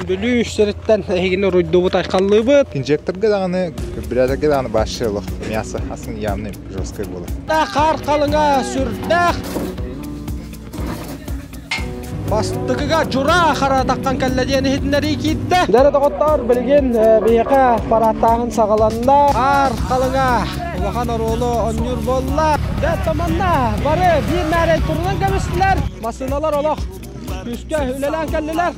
Бүлүү сириттэн эһигини уруйдуубут айхаллыыбыт. Инжекторга даҕаны, карбюраторга даҕаны башы олох мясо асын явный жесткай буолар. Хаар халыҥа сүрдээх. Бастакыга Дьура харатаххан кэллэ диэн иһитиннэрии киирдэ. Дьэ доҕоттоор, билигин биһиэхэ парааттааһын саҕаланна. Хаар халыҥа улахан оруолу оонньуур буолла. Дьэ, томанна бары биир мээрэй турунан кэбистилэр. Массыыналар олох күүскэ үлэлээн кэллилэр.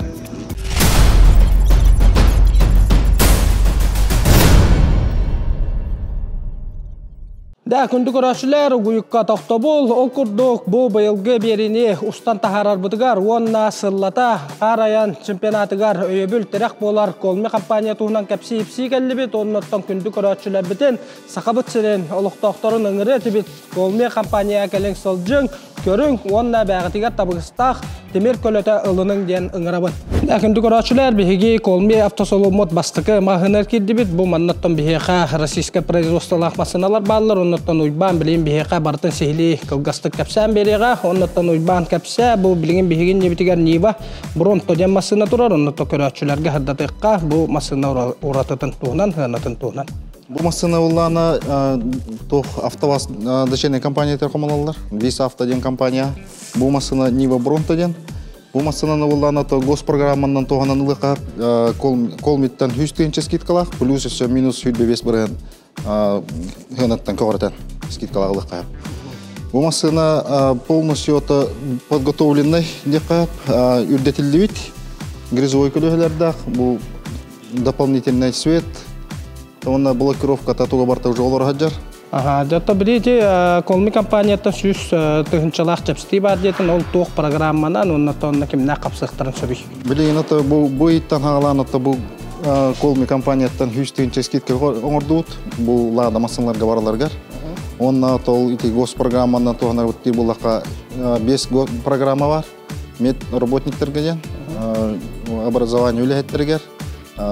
Да, күндү көрөөччүлэр, угуйукка тохтобул, ол курдук бу быйылгы биэриини устан таһаарарбытыгар уонна сыллата хаар айан чемпионатыгар өйөбүл тирэх буолар Колми компания туһунан кэпсии-ипсии кэллибит. Оннуттан күндү көрөөччүлэрбитин Сахабыт сирин олохтоохторун ыҥырыа этибит. Колми компания кэлиҥ сылдьыҥ, көрүҥ уонна бэйэҕитигэр табыгастаах тимир көлөтө ылыныҥ диэн ыҥырабын. Күндү көрөөччүлэр, биһиги Колми автосоломмут бастакы маһынар киирдибит. Бу маннаттан биһиэхэ российскай производстволаах массыыналар бааллар. Оннуттан Уйбаан билигин биһиэхэ барытын сиһилии кылгастык кэпсээн биэриэҕэ. Оннуттан Уйбаан кэпсээ, бу билигин биһигин дьиэбитигэр Нива Бронто диэн массыына турар. Оннуттан көрөөччүлэргэ сырдатыахха бу массыына уратытын туһунан, сыанатын туһунан. Бу массыына буллаана туох АвтоВАЗ дочерняй компания хомололлор. Вис Авто диэн компания. Бу массыына Нива Бронто диэн. Бу массыынаны буллаана то госпрограмманан туһанан ылыха колмиттан 100 тыһыынча скидкалаах, плюс өссө минус 105 бырыһын хыанаттан көҕүрэтэн скидкалаах ылыха. Бу массыына полностью это подготовленный диэххэ үрдэтиллибит грязевой көлөһөлөрдөөх. Бу дополнительный свет, уонна блокировката туга барта уже олоро сылдьар. Аха, дьэ билити Колми компанияттан сүүс тыһынчалаах чэпстии бар диэтин ол туох программанан уонна тонна кимнээх хапсыахтарын сөбүй? Билигин ото бу бу ыйыттан хаалаан ото бу Колми компанияттан 100 тыһынча скидка оҥордубут бу Лада массыналарга бараларгар. Уонна тол ити госпрограмманан туһанарбыт дии буллахха 5 программа бар. Мед работниктарга диэн, образование үлэһиттэригэр,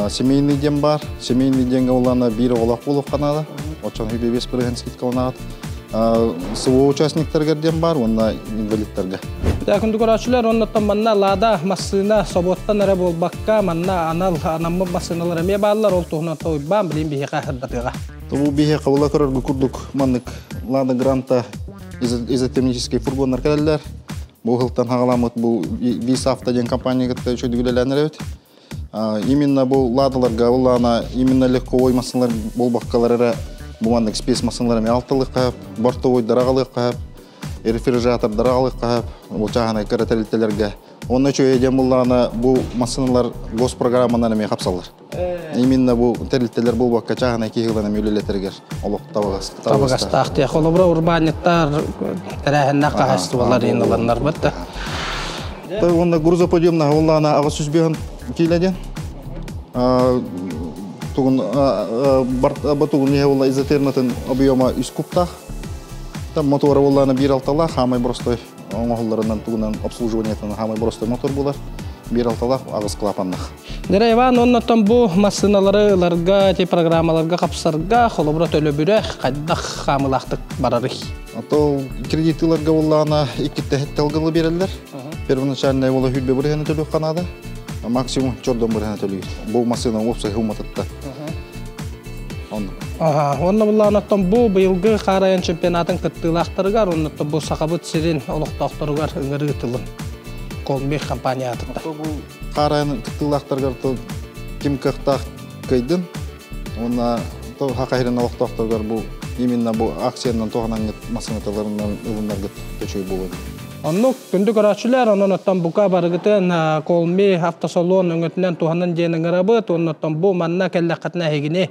семейный диэн бар. Семейный диэнгэ улаана биир оҕолоох буолуохха наада. Оччон 25 бырыһын скидкаланаат. СВО участниктарыгар диэн бар уонна инвалидтарга. Күндү көрөөччүлэр, оннуттан манна Лада массыына собуоттан эрэ буолбакка, манна анал анаммыт массыыналар эмиэ бааллар, ол туһунан уйбаан билин биһиэхэ сырдатыаҕа. Бу биһиэхэ була көрөргө курдук маннык Лада Гранта изотемнический фургоннар кэлэллэр. Бу сылтан хаҕаламмыт бу Вис Авто диэн компания кытта үчүгэй үлэлээн эрэбит. Именно бу ладаларга буллаана именно легковой массыналар буолбаккалар эрэ бу маннык спец массыналар эмиэ алтылыахха бортовойдары аҕалыахха рефрижератордары аҕалыахха бу чааһынай кыра тэрилтэлэргэ. Онно үчүгэй диэн буллаана бу массыналар госпрограмманан эмиэ хапсаллар. Именно бу тэрилтэлэр буолбакка чааһынай киһи ылан эмиэ үлэлэтэригэр олох табыгастаах. Табыгастаах. Холобура урбаанньыттар тэрээһиннээх хаһаайыстыбалар иһин ыланнарбыт да. Уонна грузоподъемнаһа буоллаҕына 805 киилэ диэн. Тугун батугун иһэ буолла изотерматын объема үс кубтаах. Там мотора буоллаҕына биир алталаах, хаамай боростой оҥоһулларынан тугунан обслуживаниетынан хаамай боростой мотор буолар. Биир алталаах, аҕыс клапаннаах. Дьэ, Иван, оннуттан бу массыыналары ыларга, ити программаларга хапсарга, холобура төлөбүрэ хайдах хаамыылаахтык барарый? А то кредит ыларга буоллаҕына иккитэ талгылы биэрэллэр. Первоначальная буола хүрбэ бырыһыаны төлүөххэ наада. Максимум чордон бырыһыаны төлүүр. Бу массыына уопсай уматытта. Оннук. Аха, онно буллаҕына бу быйылгы хаарайан чемпионатын кыттыылаахтарыгар, оннуттан бу Сахабыт сирин олохтоохторугар ыҥырыы тылын Колмех компания атытта. Бу хаарайан кыттыылаахтарыгар ким кыахтаах кыайдын. Уонна Саха сирин олохтоохторугар бу именно бу акциянан туһанан массыынаталарынан ылынаргыт төчүй буолуо. Оннук күндү көрөөччүлэр, онон оттон бука барыгытын Колми автосалон өҥөтүнэн туһанан диэн ыҥырабыт. Оннуттан бу манна кэллэххитинэ эһигини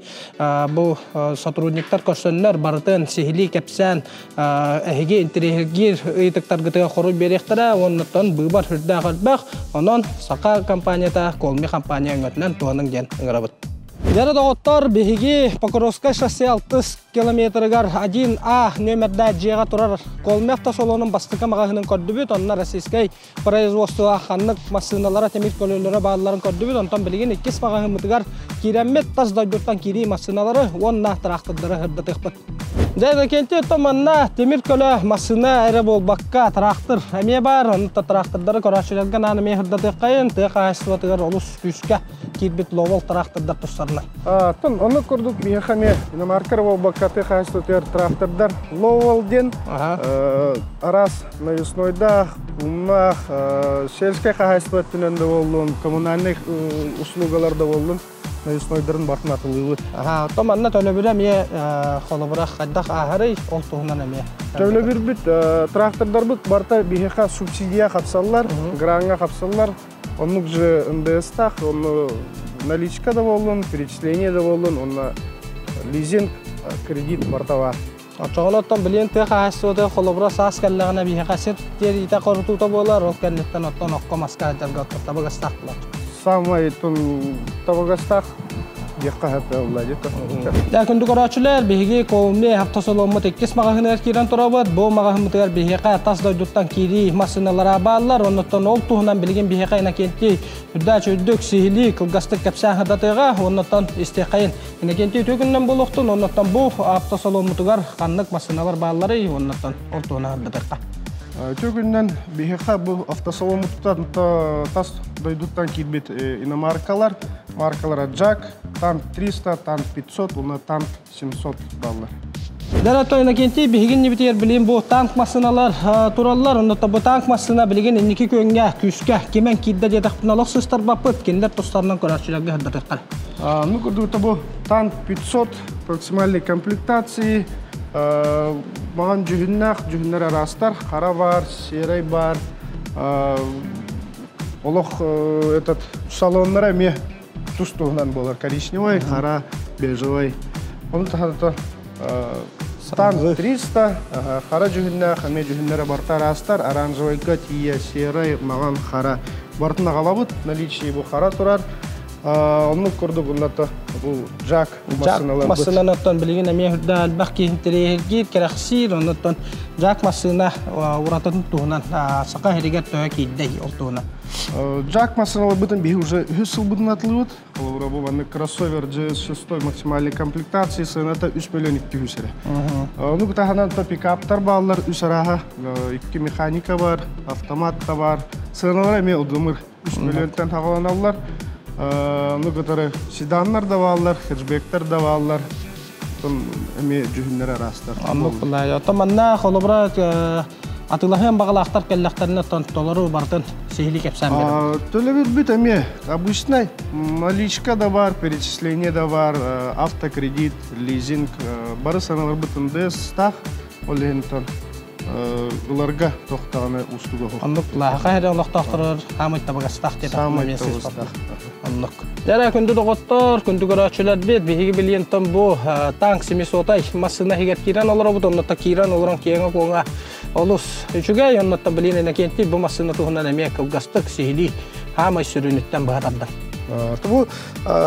бу сотрудниктар көрсөннөр барытын сиһилии кэпсээн эһиги интэриэһиргиир ыйытыктаргытыгар хоруй биэриэхтэрэ. Оннуттан быыбар сүрдээх элбэх. Онон Саха компанията Колми компания өҥөтүнэн туһаныҥ диэн ыҥырабыт. Дьэ доҕоттор, биһиги Покровскай шоссе 6 километрыгар 1А нүөмэрдээх дьиэҕэ турар Колми автосалонун бастакы маҕаһыынын көрдүбүт. Онно российскай производство ханнык массыыналара, тимир көлөлөрө баалларын көрдүбүт. Онтон билигин иккис маҕаһыыммытыгар киирэммит тас дойдуттан киирии массыыналары уонна тыраахтырдары сырдатыахпыт. Дьэ, Иннокентий, оттон манна тимир көлө массыына эрэ буолбакка, трактор эмиэ баар. Онно трактордары көрөөччүлэргэ анаан эмиэ сырдатыаххайын, тыа хаһаайыстыбатыгар олус күүскэ киирбит Ловол трактордар тустарынан. Оттон оннук курдук биһиэхэ эмиэ иномарка эрэ буолбакка, тыа хаһаайыстыбатыгар трактордар Ловол диэн араас навеснойдаах, умнаах, сельскэй хаһаайыстыба өттүнэн да буоллун, коммунальнай услугалар да буоллун, навеснойдарын бартын атылыыбыт. Аха, оттон манна төлөбүрэ эмиэ холобура хайдах ааһарый, ол туһунан эмиэ. Төлөбүрбүт трактордарбыт барыта биһиэхэ субсидия хапсаллар, граҥҥа хапсаллар. Оннук же НДС-таах, онно наличка да буоллун, перечисление да буоллун, онно лизинг, кредит барыта баар. Оччоҕуна оттон билиэн тыа хаһаайыстыбата холобура саас кэллэҕинэ биһиэхэ сир тиэриитэ хорутуута буолар, ол кэнниттэн оттон окко маска сылдьарга оттон табыгастаах буолар. Самай табыгастаах диэххэ сөп где-то. Дьэ, күндү көрөөччүлэр, биһиги Коуми автосаломмут иккис маҕаһыыныгар киирэн турабыт. Бу маҕаһыыммытыгар биһиэхэ тас дойдуттан киирии массыыналара бааллар. Оннуттан ол туһунан билигин биһиэхэ Иннокентий үрдээч үрдүк сиһилии кылгастык кэпсээн сырдатыаҕа. Оннуттан истиэххэйин. Иннокентий үтүө күнүнэн буолуохтун. Оннуттан бу автосаломмутугар ханнык массыыналар баалларый? Оннуттан ол туһунан сырдатыахха. Үтүө күнүнэн биһиэхэ бу автосаломмутуттан тас дойдуттан киирбит иномаркалар, маркалара Джак, танк 300, танк 500 уонна танк 700 баллар. Дара Иннокентий биһигин нибитигэр билин бу танк массыналар тураллар, онно бу танк массына билигин инники күөҥҥэ күүскэ кимэн киирдэ диэтэхпинэ олох сыстарбаппыт, кинилэр тустарынан көрөөччүлэргэ сырдатыахтара. Ну, курдук бу танк 500 максимальной комплектации, маған жүһүннээх, жүһүннэр араастар, хара бар, серый бар, олох этот салоннара эмиэ тус туһунан буолар, коричневый, хара, бежевый. Оны тахата танк 300, хара жүһүннээх, эмиэ жүһүннэрэ барта араастар, оранжевыйга тиийэ, серый, маған, хара. Бартын аҕалабыт, наличии бу хара турар. Оннук курдук унната бу Джак массыналар. Массыынанаттан билигин эмиэ үрдэ элбэх киһи интэриэһиргиир, кэрэхсиир, оннуттан Джак массыына уратын туһунан саха иһигэр төһө киирдэй ол туһунан. Джак массыналарбытын биһи уже үһүс сылбытын атылыбыт. Холобура бу маннык кроссовер GS6 максимальной комплектации сыаната 3 миллион 200 эрэ. Ону таһынан то пикаптар бааллар үс арааһа, икки механика бар, автомат да бар. Сыаналара эмиэ удумыр 3 миллионтан хаҕаланаллар. Ну, которые седаннар да бааллар, хэтчбектер да бааллар. Эмиэ дьүһүннэр араастар. Оннук булаа. Оттон манна холобура атыылаһыан баҕалаахтар кэллэхтэринэ толору бартын сиһилии кэпсээн берем. Төлөбүрбүт эмиэ обычный наличка да бар, перечисление да бар, автокредит, лизинг, бары сыаналарбыт НДС-таах, ол иһин ыларга тохтаҕына устуга. Оннук лааха эрэ олохтоохторор хаамай табыгастаах диэн. Саамай табыгастаах. Оннук. Дьэ, күндү доҕоттор, күндү көрөөччүлэрбит, биһиги билиэнтэн бу танк семисотай массыына иһигэр киирэн олоробут, оннута киирэн олорон киэҥэ-куоҥа олус үчүгэй, оннуттан билиэн Иннокентий бу массыына туһунан эмиэ кылгастык сиһилии хаамай сүрүнүттэн быһатардар. Бу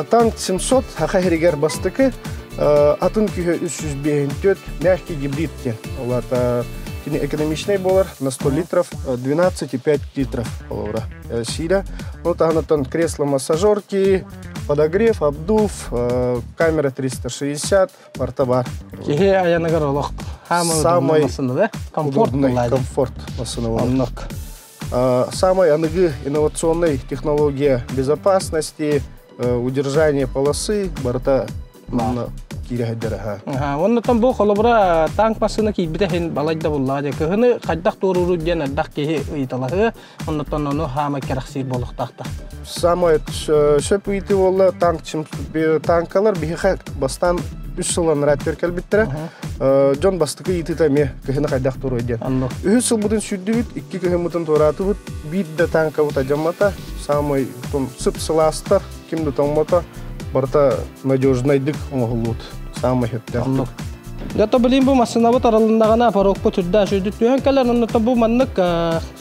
танк 700 саха иһигэр бастакы атын күүһэ 354 мягкий гибрид диэн. Ол аата кини экономичный буолар на 100 литров 12,5 литров холобура сиирэ. Ну таһынан кресло-массажерки, подогрев, обдув, камера 360, барыта бар. Киһи айаныгар олох самай массыына да? Комфорт удобный комфорт массыына буолар. Оннук. Самая аныгы инновационная технология безопасности, удержание полосы, барыта манна киирэ сылдьар. Оннуттан бу холобура танк массыына киирбитэ иһин балайда буллаа дьэ кыһыны хайдах туорууру диэн элбэх киһи ыйыталаһыы, оннуттан ону хаамай кэрэхсиир буолуохтаахтар. Самай сөп ыйытыы буолла танк танкалар биһиэхэ бастаан үс сылынан ырааттар кэлбиттэрэ. Дьон бастакы ыйытыыта эмиэ кыһыны хайдах туоруой диэн. Үһүс сылбытын сүүрдүбүт, икки кыһыммытын туораатыбыт, биир да танкабыт алдьаммата, самай сып-сылаастар, ким да тоҥмото, барыта надежнайдык оҥоһуллубут. Самай сөптөөх. Дьэ, билин бу массыынабыт арылыннаҕына порогпут үрдэ сүүрдүк түһэн кэлэр, оннута бу маннык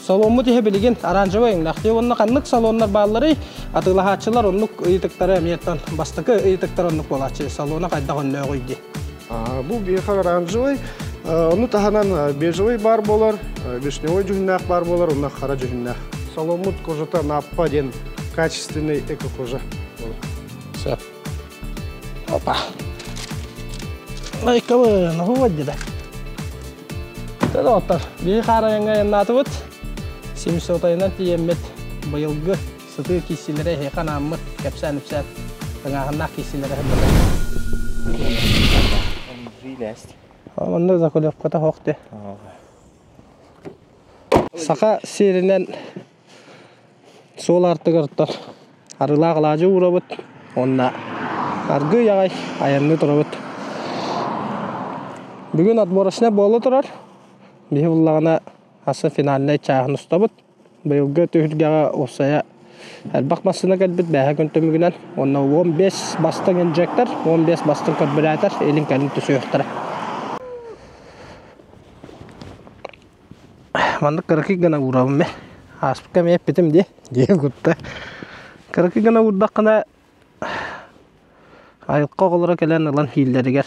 саломмут иһэ билигин оранжевый өҥнөөх. Уонна ханнык салоннар баалларый, атыылаһааччылар оннук ыйытыктары эмиэттэн бастакы ыйытыктар оннук буолааччы, салона хайдах өннөөҕүй дии. Бу биһиэхэ оранжевый, ону таһынан бежевый бар буолар, вишневой дьүһүннээх бар буолар, онно хара дьүһүннээх. Саломмут кожата наппа диэн качественный эко-кожа. Сөп. Опа. Айкабын, оһуот деді. Доҕоттор, биһи хаарайаҥҥа айаннаатыбыт. Семисотайынан тиийэммит быйылгы сытыы кииссилэрэ эһиэхэ анааммыт кэпсээн-ипсээн тыҥааһыннаах кииссилэрэ сырдатар. Онно закулевката хоох де. Саха сиэринэн суол артыгар арыылаах алаадьы уурабыт уонна аргыый аҕай айанныы турабыт. Бүгүн отборочнай буола турар. Биһи буллаҕына асы финальнай чааһын устабыт. Быйылгы түһүлгэҕэ уопсайа элбэх массыына кэлбит бээһэ күн түмүгүнэн уонна 15 бастыҥ инжектор, 15 бастыҥ карбюратор илин-кэлин түсүөхтэрэ. Маннык кыракый гына уурабын мин. Ааспыкка эмиэ эппитим дии, диэн кутта. Кыракый гына уурдаххына айылҕа оҕолоро кэлэн ылан ииллэригэр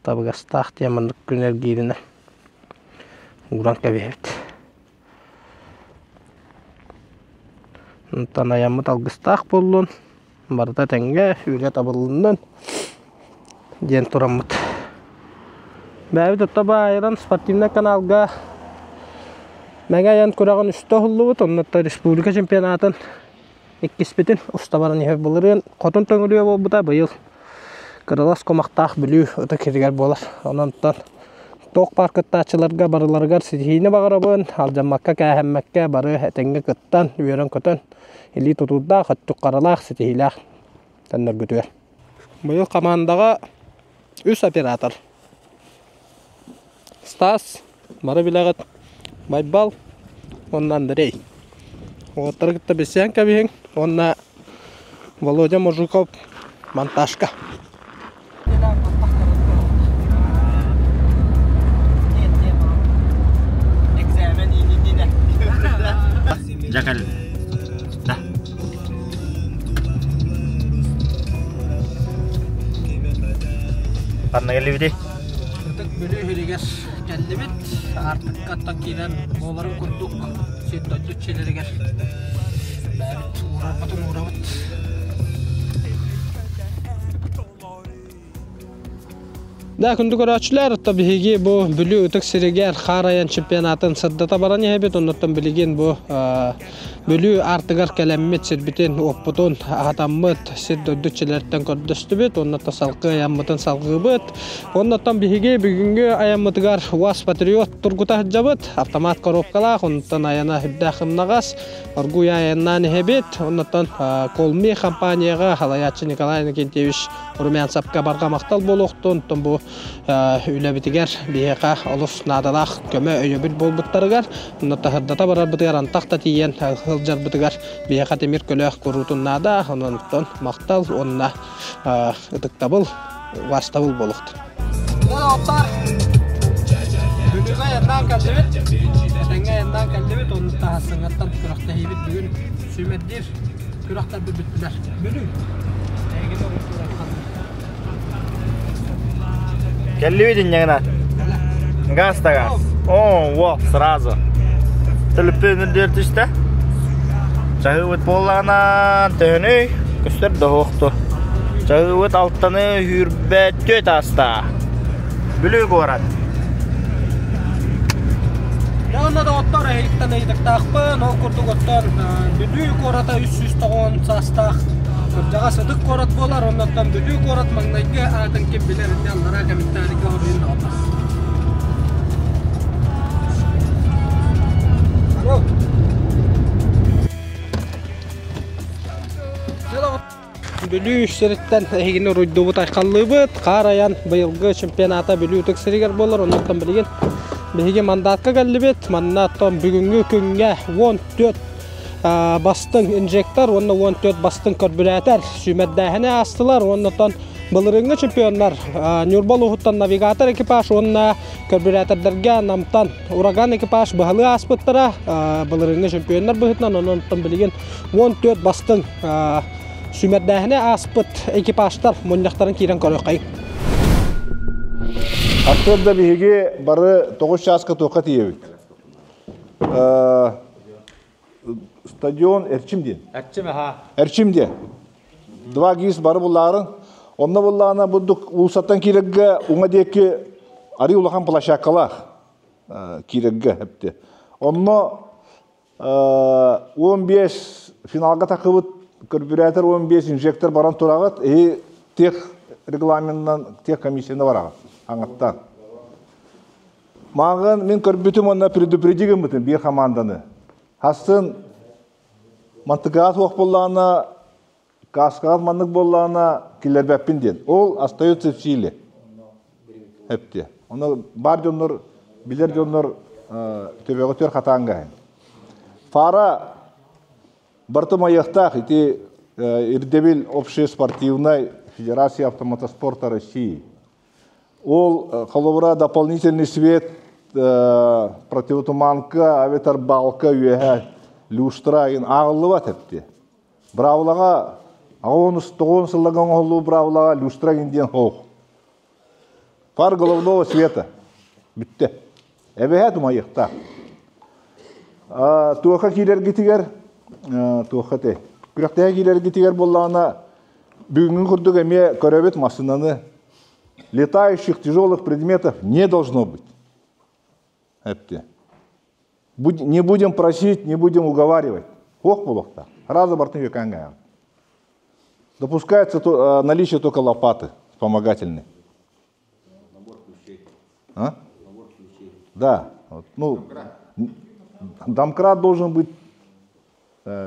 табыгастаах диэн маннык күн эргииринэн ууран кэбиһэбит. Онтон айаммыт алгыстаах буоллун, барыта тэҥҥэ, үлэ табылыннын диэн тураммыт. Бэйэбит отто баайыран спортивнай каналга Мэҥэ айан күрэҕин үстэ уһуллубут, оннуттан республика чемпионатын иккиспитин уста баран иһэр былырыын хотун төҥүрүө буолбута, быйыл кырылас кумахтаах Бүлүү ытык сиригэр буолар. Онон туох баар кыттааччыларга барыларыгар ситиһиини баҕарабын, алдьаммакка-кээһэммэккэ бары этэҥҥэ кыттан, үөрэн-көтөн, илии тутуурдаах, өттүк харалаах, ситиһиилээх төннөргүтүгэр. Быйыл хамаандаҕа үс оператор. Стас, бары билэҕит, Байбал уонна Андрей. Уолаттары кытта билсиһэн кэбиһиҥ уонна Володя Мужиков монтажка. Дьэ Да. Ханна кэллибитий? Ытык Бүлүү иһигэр кэллибит. Аартыккаттан киирэн буоларын курдук сир дойду иччилэригэр бэйэбит уурарбытын уурабыт. Да, күндү көрөөччүлэр, то биһиги бу Бүлүү ытык сиригэр хаар айан чемпионатын сырдата баран иһэбит. Оннуттан билигин бу Бүлүү аартыгар кэлэммит сирбитин, уоппутун аһатаммыт, сир дойду иччилэриттэн көрдөстүбүт. Оннуттан салгыы айаммытын салгыыбыт. Оннуттан биһиги бүгүҥҥү айаммытыгар УАЗ Патриот тургута сылдьабыт. Автомат коробкалаах, оннуттан айана үрдээх ымнаҕас. Оргууй айаннаан иһэбит. Оннуттан Колми компанияҕа салайааччы Николай Иннокентьевич Румянцевка барҕа махтал буолуохтун, оттон бу үлэбитигэр биһиэхэ олус наадалаах көмө өйөбүл буолбуттарыгар, онно таһырдата барарбытыгар антах да тиийэн сылдьарбытыгар биһиэхэ тимир көлөөх куруутун наада, онон махтал уонна ытыктабыл, убаастабыл буолуохтун. Бүлүүгэ айаннаан кэллибит, этэҥҥэ айаннаан кэллибит, онно таһассыҥҥаттан күрэхтэһиибит бүгүн сүүмэрдиир күрэхтэрбит бүттүлэр. Бүлүү. Эһигини Кэллибит инньэ Газ да газ. О, во, сразу. Төлөппүөн үрдүгэр түстэ. Чаһыыбыт буоллаҕына төһөнүй? Көстөр да оһохту. Чаһыыбыт алтаны сүүрбэ түөрт ааста. Бүлүү куорат. Уонна доҕоттор эһиттэн ыйытыктаахпын. Ол курдук оттон Бүлүү куората 390 саастаах кырдьаҕас ытык куорат буолар. Оннуттан Бүлүү куорат маҥнайгы аатын ким билэр инде аллараа комментарийга хоруйун доҕоттор. Алло. Бүлүү сириттэн эһигини уруйдуубут айхаллыыбыт. Хаар айан быйылгы чемпионата Бүлүү ытык сиригэр буолар. Оннуттан билигин биһиги мандатка кэллибит. Манна оттон бүгүҥҥү күҥҥэ 14 бастыҥ инжектор уонна 14 бастыҥ көрбүрээтэр сүүмэрдээһини аастылар. Уонна оттон былырыыҥҥы чемпионнар Ньурба улууһуттан навигатор экипаж уонна көрбүрээтэрдэргэ Намтан Ураган экипаж быһалыы ааспыттара. Былырыыҥҥы чемпионнар быһыытынан онон билигин 14 бастыҥ сүүмэрдээһини ааспыт экипажтар мунньахтарын киирэн көрүөххэйиҥ. Аттыар да биһиги бары 9 чааска туохха тиийэбит. Стадион Эрчим диэн. Эрчим аха. Эрчим диэн. Два гиз бары булларын. Онно буллаҕына бурдук уулуссаттан киирэргэ уҥа диэки арыы улахан площадкалаах киирэргэ эпти. Онно 15 финалга тахыбыт карбюратор 15 инжектор баран тураҕыт и тех регламентынан тех комиссияны бараҕыт аҥаттан. Мааҕын мин көрбүтүм уонна предупреди гыммытым биир хамаанданы. Хастын мантыкаҕа суох буоллаҕына кааскаҕа маннык буоллаҕына киллэрбэппин диэн. Ол остается в силе. Эптиэ. Ону баар дьоннор, билэр дьоннор төбөҕүтүөр хатаан гаһын. Фара барыта майыахтаах ити ирдэбил общей спортивной федерации автомотоспорта России. Ол холобура дополнительный свет противотуманка, эбэтэр балка үөһэ люстра ааҕыллыбат эптиэ. Быраабылаҕа 9 сылларга оҥоһуллуу быраабылаҕа люстра диэн суох. Фар головного света. Бүттэ. Эбэһээт умайыахтаах. Туоха киирэргитигэр туоха те күрэхтэһэ киирэргитигэр буоллаҕына бүгүҥҥү курдук эмиэ көрөбүт массыынаны летающих тяжелых предметов не должно быть. Эпти. Не будем просить, не будем уговаривать. Ох буолуохтаах. Сразу бартын үөкээҥҥэ. Допускается наличие только лопаты вспомогательной. Набор ключей. А? Набор ключей. Да. Вот, ну, домкрат должен быть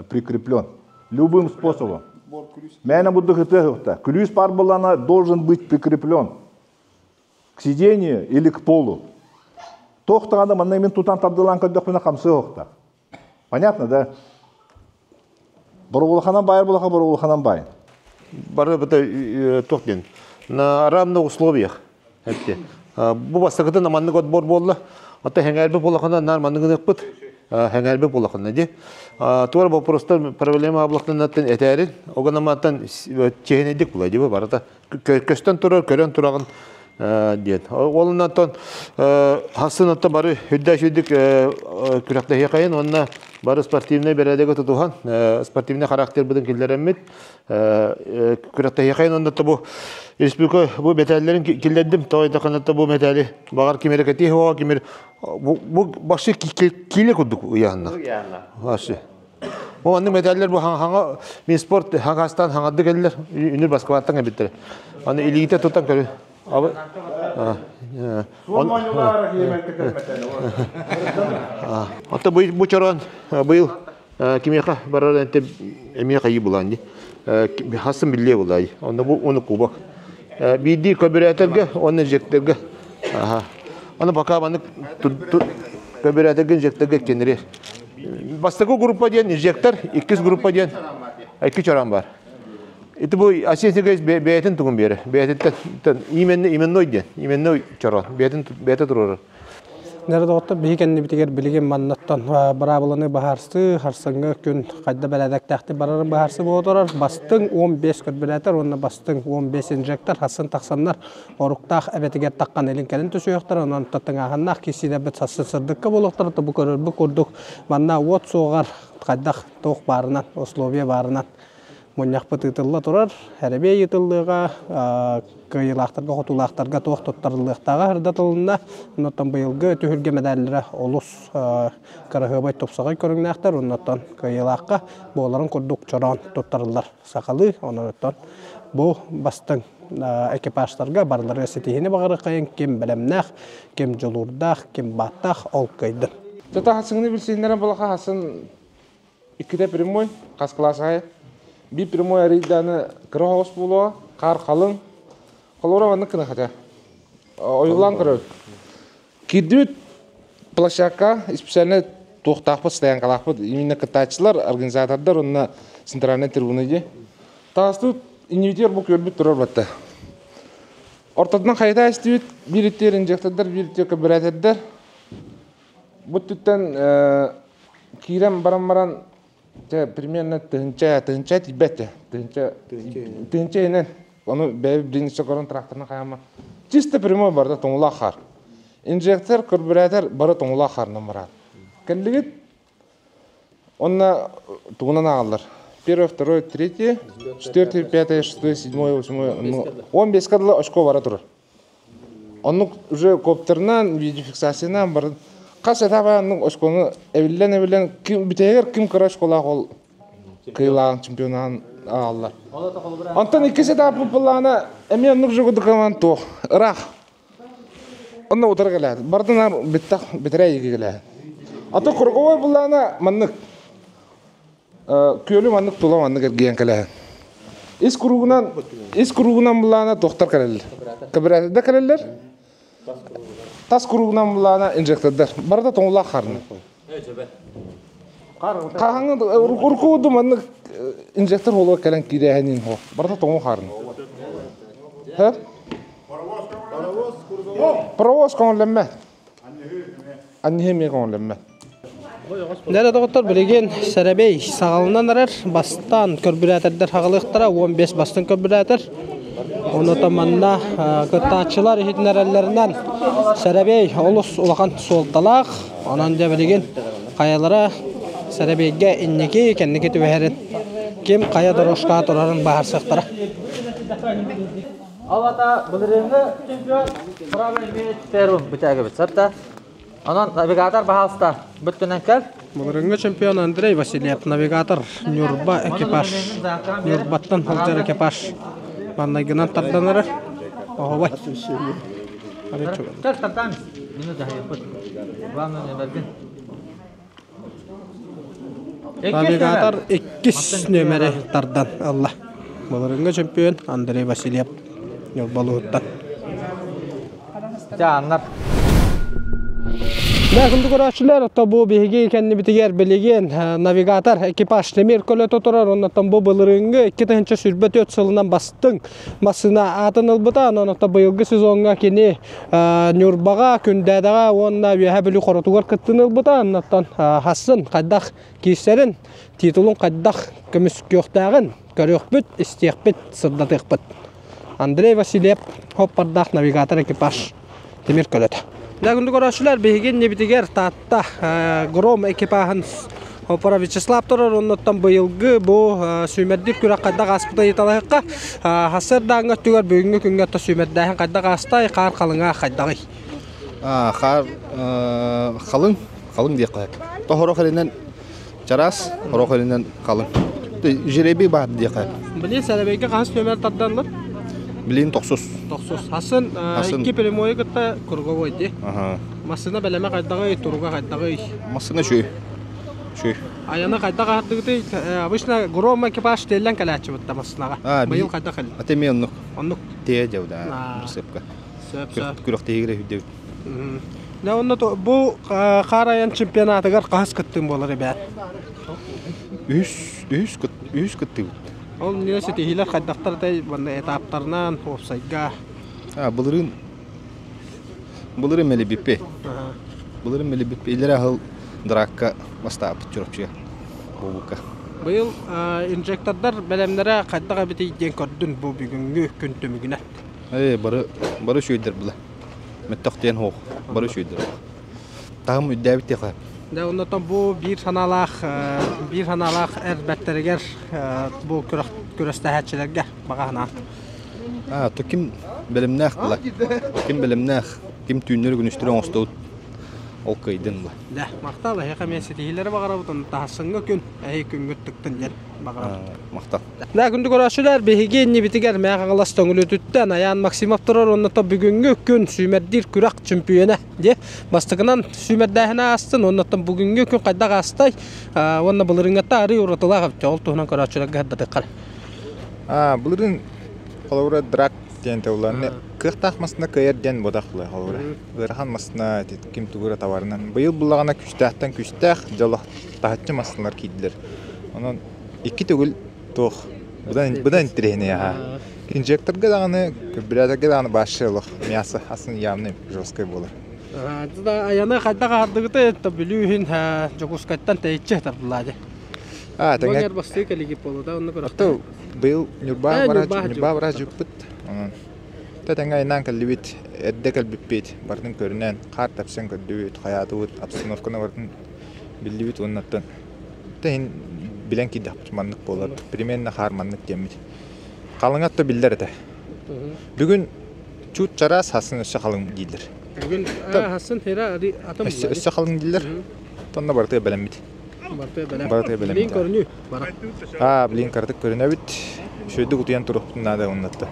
прикреплен любым способом. Мээнэ буду Ключ пар была должен быть прикреплен к сидению или к полу. Тохтаҕына манна мин тутан тардылаан көрдөхпүнэ хамсыы охта. Понятно, да? Боругулаханан байар булаха боругулаханан бай. Бары быта туох диэн на равных условиях этте. Бу бастакытын маннык отбор буолла. Ата хәңәрбе булахана нар маннык ыныппыт. Хәңәрбе булахана ди. Туар вопростар проблема аблахтанаттан этәрин, оганаматтан чехенедик була ди барата. Көстөн турар, көрөн турагын диэн. Олуннан хасын отто бары хүддә шүдүк күрәктәһи кайын, онна бары спортивный бәрәдәге тутухан, спортивный характер будын килләреммит. Күрәктәһи кайын, онда бу республика бу металлерин киллердим, тойда канатта бу металли багар кимер кати хуа кимер бу башы киле кудук уянна. Башы. Бу анны медальлер бу хаңа мин спорт хаңастан хаңады келлер, үнүр баскабаттан биттер. Аны илигите тутан көрү. Абы Ата бу чорон быйыл кимиэхэ барар энте эмиэ хайы булан ди. Хасын билле булай. Онда бу оны кубок. Биди көбүрәтерге, оны жектерге. Аха. Аны пока аны көбүрәтерге жектерге кенере. Бастакы группа диэн инжектор, иккис группа диэн икки чоран бар. Ити бу Асенсиге бэйэтин тугун биэрэ. Бэйэтиттен именно именной диэн, именной чорон, бэйэтин бэйэтэ турар. Нэрдоҕотто биһи кэннибитигэр билигин маннаттан быраабыланы баһарсы, харсыҥҥы күн хайда бэлэдэктээхти барарын баһарсы буолар. Бастыҥ 15 көрбүлээтэр уонна бастыҥ 15 инжектор хасын тахсаннар оруктаах эбэтигэр таххан илин кэлин түсүөхтэр, онон таттыҥааһыннаах киссиилэрбит сассын сырдыкка буолуохтара. Бу көрөрбүт курдук манна уот суоҕар хайдах туох баарынан, условия баарынан мунньахпыт ыытылла турар. Эрэбиэ ыытыллыыга кыайыылаахтарга, хотуулаахтарга туох туттарыллыахтааҕа ырдатылынна. Оннуттан быйылгы түһүлгэ медаллара олус кыраһыабай тупсаҕай көрүҥнээхтэр. Оннуттан кыайыылаахха буоларын курдук чороон туттарыллар сахалыы. Оннуттан бу бастыҥ экипажтарга барыларыгар ситиһини баҕарыаххайын ким бэлэмнээх, ким дьулуурдаах, ким бааттаах ол кыайдын. Тата хасыңны билсиннерен булаха хасын икките прямой, хас класс айы. Би прямой арыйданы кыра хоҕус буолуо, хаар халыҥ. Холобура маннык гына хата. Ойулаан көрөбүт. Киирдибит площадка специально туохтаахпыт, стоянкалаахпыт. Именно кыттааччылар, организатордар, онно центральная трибуна дии. Таастыбыт иннибитигэр бу көрбүт турар батта. Ортотунан хайта истибит, биир иттиэр инжектордар, биир иттиэр көбүрээтердэр. Бу өттүттэн киирэн баран баран Чэ, примерно тыһынча, тыһынча тиийбэт чэ. Тыһынча, тыһынча инэн. Ону бэйэ билинчэ көрөн тракторынан хайама. Чисто прямой барда тоҥулаах хаар. Инжектор, карбюратор бары тоҥулаах хаарынан барар. Кэллигит, онно тугунан ааҕаллар. Первое, второе, третье, четвертое, пятое, шестое, седьмое, восьмое, ну, 15 дылы очко бара турар. Оннук уже коптерынан, видеофиксациянан бар. Хас этап оннук очкону эбиллэн-эбиллэн ким бүтэһигэр ким кыра очколаах ол кыайыылааҕын чемпионаан аҕаллар. Онтон иккис этап былаана эмиэ оннук же курдук туох ыраах. Онно утары кэлээт. Бардынар биттах битэрэ иги кэлээт. Ато круговой былаана маннык Күөлү маннык тула маннык эргийэн кэлэһэн. Ис куругунан ис куругунан булаана тохтор кэлэллэр. Кэбирээтэдэ кэлэллэр. Тас куругунан булаана инжектордар. Барыта тоҥулаах харны. Хаһаҥы урукку маннык инжектор холуга кэлэн киирээһинин хо. Барыта тоҥу харны. Һэ? Паровоз көҥүллэммэт. Анньыһы эмиэ көҥүллэммэт. Нэрэ доҕоттор билигин сэрэбэй саҕаланан эрэр. Бастаан көрбүрээтэрдэр хаҕалыахтара 15 бастыҥ көрбүрээтэр. Онуота манна кыттааччылар иһитиннэрэллэринэн сэрэбэй олус улахан суолталаах. Онон дьэ билигин хайалара сэрэбэйгэ инники кэнники түбэһэрин ким хайа дорожкаҕа турарын быһаарсыахтара. Ол ата былырыыҥҥы чемпион Право имеет первым вытягивается. Да? Онон навигатор баһаалыста бүттүнэн кэл. Былырыыҥҥы чемпион Андрей Васильев, навигатор Ньурба экипаж. Ньурбаттан сылдьар экипаж маннайгынан тарданара. Оһобай. Кэл тартаан. Мину дьаһайыппыт. Главное нөмергин. Навигатор иккис нүөмэри тардан ылла. Былырыыҥҥы чемпион Андрей Васильев Ньурбалууттан. Дьааннар. Күндү көрөөччүлэр, ото бу биһиги кэннибитигэр билигин навигатор экипаж Темир көлөтө турар, оннуттан бу былырыыҥҥы 2024 сылынан бастыҥ массыына аатын ылбыта. Онон ото быйылгы сезоҥҥа кини Ньурбаҕа, Күндээдэҕэ уонна Үөһээ Бүлүү Хоротугар кыттыыны ылбыта. Оннуттан хассын хайдах киирсэрин, титулун хайдах көмүскүөхтээҕин көрүөхпүт, истиэхпит, сырдатыахпыт. Андрей Васильев, хоппардаах навигатор экипаж Тимир көлөтө. Күндү көрөөччүлэр, биһиги иннибитигэр Таатта Гром экипаһын Опора Вячеслав турар, оннуттан быйылгы бу сүүмэрдиир күрэх хайдах ааспыта ыйыталаһыкка. Хассыардааҥҥа өттүгэр бүгүҥҥү күҥҥэ отто сүүмэрдээһин хайдах аастай, хаар халыҥа хайдаҕый? Хаар халыҥ, халыҥ диэххэ. Тоһорох эринэн чараас, орох эринэн халыҥ. Жеребий баар диэххэ. Билин сэрэбэйгэ хаһыс нүөмэр тарданлар? Билин тохсус. Тохсус. Хасын икки прямойу кытта круговой ди. Массыына бэлэмэ хайдаҕый, туруга хайдаҕый? Массыына үчүгэй. Үчүгэй. Айаны хайдах аһаттыгытый? Обычно гром экипаж тиэллэн кэлээччи бытта массыынаҕа. Быйыл хайдах кэлли? Аты эмиэ оннук. Оннук. Тиэ дьэ да, прицепка. Сөп, сөп. Күрэхтэһиигэр өйдөбүт. Дьэ онно бу хаар айан чемпионатыгар хаһыс кыттыым буолар эбээт? Үһүс, үһүс, үһүс кыттыыбыт. Ол иннинэ ситиһиилэр хайдахтар этэй манна этаптарынан, уопсайга? Былырыын былырыын мэлибиппи. Былырыын мэлибиппи. Илэрэ аһыл дракка бастаабыт Чурапчыга буолбукка. Быйыл инжектордар бэлэмнэрэ хайдах эбитий диэн көрдүн бу бүгүҥҥү күн түмүгүнэн. Ээ, бары бары үчүгэйдэр була. Мөттөх диэн суох. Бары үчүгэйдэр. Таһым үрдээбит диэхэ. Дьэ, оннотон бу биир санаалаах биир санаалаах эр бэртэригэр бу күрэстэһээччилэргэ баҕа санаа. А, то ким бэлэмнээх була. Ким бэлэмнээх, ким түүннэри күнүстэри оҥостубут ол кыайдын була. Дьэ, махтал эһиэхэ эмиэ ситиһиилэри баҕарабыт, онно таһассыҥҥа күн, эһи күҥҥүт тыктын диэн баҕарабыт. Махтал. Да, күндү көрөөччүлэр, биһиги иннибитигэр Мээх Аҥалас Төҥүлүтүттэн Айаан Максимов турар уонна то бүгүҥҥү күн сүүмэрдиир күрэх чөмпүйүөнэ диэ. Бастакынан сүүмэрдээһини аастын, уонна бүгүҥҥү күн хайдах аастай уонна былырыыҥҥатта арыы уратылаах эбит. Ол туһунан көрөөччүлэргэ сырдатыахха. Аа, былырыын холобура драк диэн тылларны кыахтаах масына кыайар диэн бодах була холобура. Ыарахан масына ким тугура товарынан. Быйыл буллаҕына күстээхтэн күстээх дьоло таһыччы масыналар киирдилэр. Онон икки төгүл туох быдан быдан интэриэһинэй аһа. Инжекторга даҕаны, көрбүрээдэргэ даҕаны баашшы олох мясо асын явно жесткай буолар. Айаны хайдах аһардыгытай Бүлүү иһин Дьокуускайтан тэйиччи тардылаа дии. А, тэҥэ бастыы кэлигип буолута онно Ото быйыл Ньурба бараа Ньурба бараа дьыппыт. Онон та тэҥэ айнаан кэллибит, эрдэ кэлбиппит, барытын көрүнэн, хаар тэпсэн көрдүбүт, хайаатыбыт, обстановканы барытын биллибит уоннаттан Тэһин билэн киирдэхпит маннык буолар. Примерно хаар маннык диэммит. Халыҥат да биллэр этэ. Бүгүн чуут чараас хасын өссө халыҥ дииллэр. Бүгүн хасын хера атым өссө халыҥ дииллэр. Тонна барытыга бэлэммит. Барытыга бэлэммит. Блин көрүнүү бара. Аа, блин кыратык көрүнэбит. Үчүгэйдик утуйан туруохпутун наада оннотто.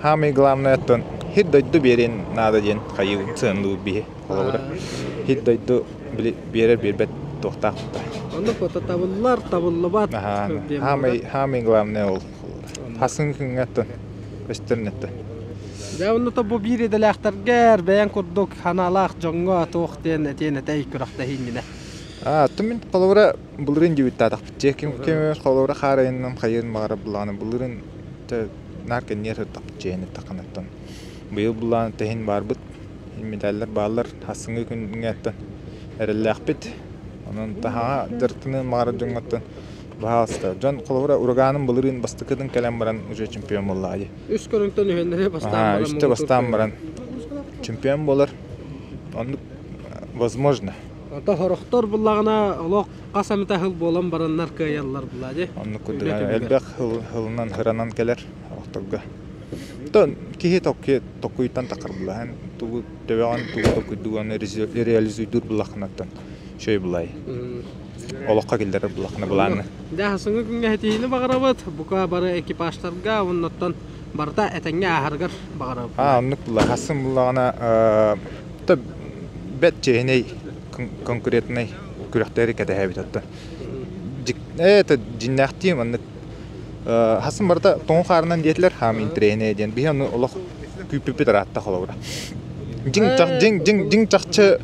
Самый главное оттон хит дойду биэриэн наада диэн хайыы сыаналыыр биһи холобура. Хит дойду били биэрэр биэрбэт туохтаах Онно фото табыллар, табыллыбат. Самый самый главное ол. Хасын күҥҥэ оттон көстөр нетте. Дьэ, онно то бу биир идэлээхтэргэр бэйэҥ курдук ханаалаах дьоҥҥо туох диэн этиэн этэй күрэхтэһииҥҥинэ? Аа, оттон мин холобура былырыын дебюттаатахпыт дьэ ким ким холобура хаарайыннан хайыын баҕара былааны былырыын наар кэнниэр сырдахпыт дьиэни таханаттан быйыл былаан тэһин баарбыт медаллар бааллар хассыҥҥы күҥҥэттэн эрэллээхпит онон таһаҕа дьарыктаныан баҕарар дьоҥҥоттон баһаалыста дьон холобура ураганым былырыын бастакытын кэлэн баран уже чемпион буоллаҕа дии үс көрүҥтэн үһүннэри бастаан баран үстэ бастаан баран чемпион буолар оннук возможно. Ото хорохтор буллаҕына олох хас эмитэ хыл буолан бараннар кыайаллар булаа дии. Оннук курдук элбэх хылынан хыранан кэлэр охторго. Тон киһи токки токуйтан тахар булаhan тугу төбөҕөн тугу токуйдуганы реализуйдуур булахынаттан шөй булай. Олоххо киллэрэр булахына булааны. Дьэ хасыҥҥы күҥҥэ хэтиини баҕарабыт. Бука бары экипажтарга оннуттан барыта этэҥҥэ ааһарыгар баҕарабыт. Аа оннук була хасын буллаҕына бэт чиэһинэй конкурентнай күрэхтэри кэтэһэбит оттон это дьиннээхтии маннык хасын барыта тоҥу хаарынан диэтилэр хаам интэриэһинэй диэн биһи ону олох күүппүппүт ыраатта холобура дьиҥ дьиҥ дьиҥ дьиҥ чахчы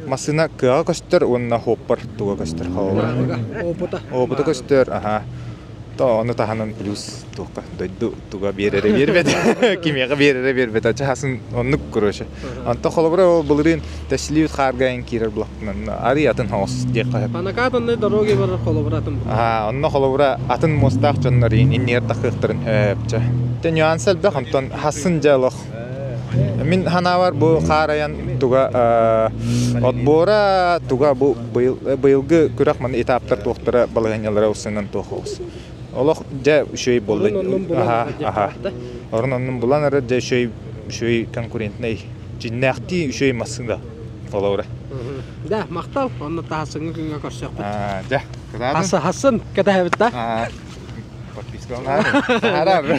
массыына кыаҕа көстөр уонна хуоппар туга көстөр холобура опыта опыта көстөр аха То ону таһынан плюс туохха дойду туга биэрэрэ биэрбэт кимиэхэ биэрэрэ биэрбэт чаһасын оннук короче онтон холобура ол былырыын тэсилиибит хаарга эн киирэр булахпынан арый атын хоҥос диэххэ сөп. По накатанной дороге барар холобура атын Аа онно холобура атын муостаах дьоннор иннигэр тахыахтарын сөп Те нюанс элбэх онтон хасын дьэ олох Мин ханаабар бу хаар айан туга отбора туга бу быйылгы күрэх маны этаптар туохтара балаһыанньалара усунан туох оҕус. Олох дьэ үчүгэй буолла. Аха, аха. Орун оннун булан эрэ дьэ үчүгэй үчүгэй конкурентнай дьиннээхтии үчүгэй массыына олоура. Да, махтал. Онно таһасыҥҥы күҥҥэ көрсөхпүт. Дьэ, кытаатын. Хасын кэтэһэбит да.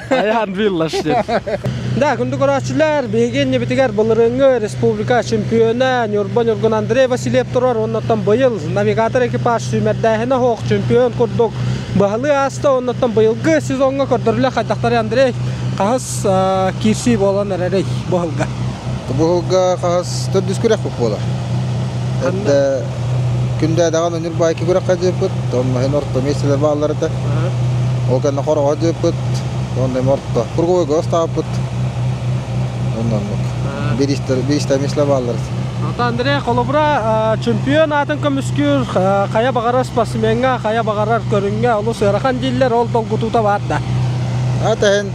Айаан виллаш диэн. Да, күндү көрөөччүлэр, биһиги иннибитигэр былырыыҥҥы республика чемпиона Ньурба Ньургун Андрей Васильев турар, оннуттан быйыл навигатор экипаж сүүмэрдээһинэ суох чемпион курдук быһалыы ааста, оннуттан быйылгы сезоҥҥа көрдөрүлэ хайдахтарый Андрей хаһыс киирсии буолан эрэрий бу сылга? Бу сылга хаһыс төрдүс күрэх буолар. Эрдэ күндэ даҕаны Ньурбаайки күрэххэ дьыппыт, онно иһин орто миэстэлэр бааллар этэ. Ол кэннэ хороҕо дьыппыт, онно эми орто круговойга ыстааппыт. Онно оннук. Биристэр, биристэр миэстэлэр бааллар этэ. Ата Андрей холобура чемпион аатын көмүскүүр хайа баҕарар спортсмеҥҥа, хайа баҕарар көрүҥҥэ олус ыарахан дииллэр, ол долгутуута баар да. Ата иһин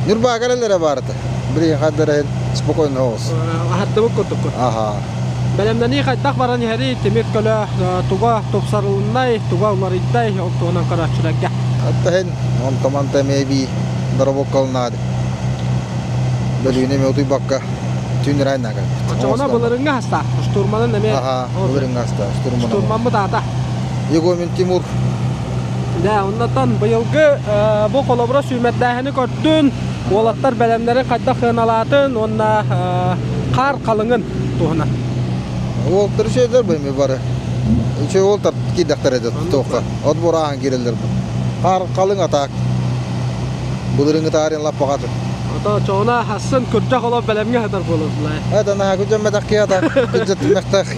Ньурбаа кэлэллэрэ баар этэ. Билигин хардара иһин спокойно оҕус. Аһаттыбыт курдуккун. Аха. Бэлэмнэнии хайдах баран иһэрий, тимир көлө туга тупсарылыннай, туга уларыйдай, ол туһунан көрөөччүлэргэ. Аттаһын, онтоманта эмиэ эбии доробоккалынаады. Бөлүүнэ эмиэ утуйбакка түүн ырайна кэлбит. Оччоҕуна былырыҥҥы хаста? Штурманын эмиэ. Аха, былырыҥҥы хаста, штурман. Штурмаммыт аата. Егомин Тимур. Да, оннотон быйылгы бу холобура сүүмэрдээһини көрдүн, уолаттар бэлэмнэрин хайдах сыаналаатын уонна хаар халыҥын туһунан. Уолтар үчүгэйдэр бу эми бары. Үчүгэй уолтар киирдэхтэрэ да туохха. От бурааһын киирэллэр бу. Хаар халыҥ атаак. Былырыҥҥы таарыйан лаппаҕа Ото чоҕуна хассын күрдьэх олох бэлэмҥэ сытар буолуохлай. Это наһаа күрдьэммэтэх киһи ата күрдьэттимэхтэх.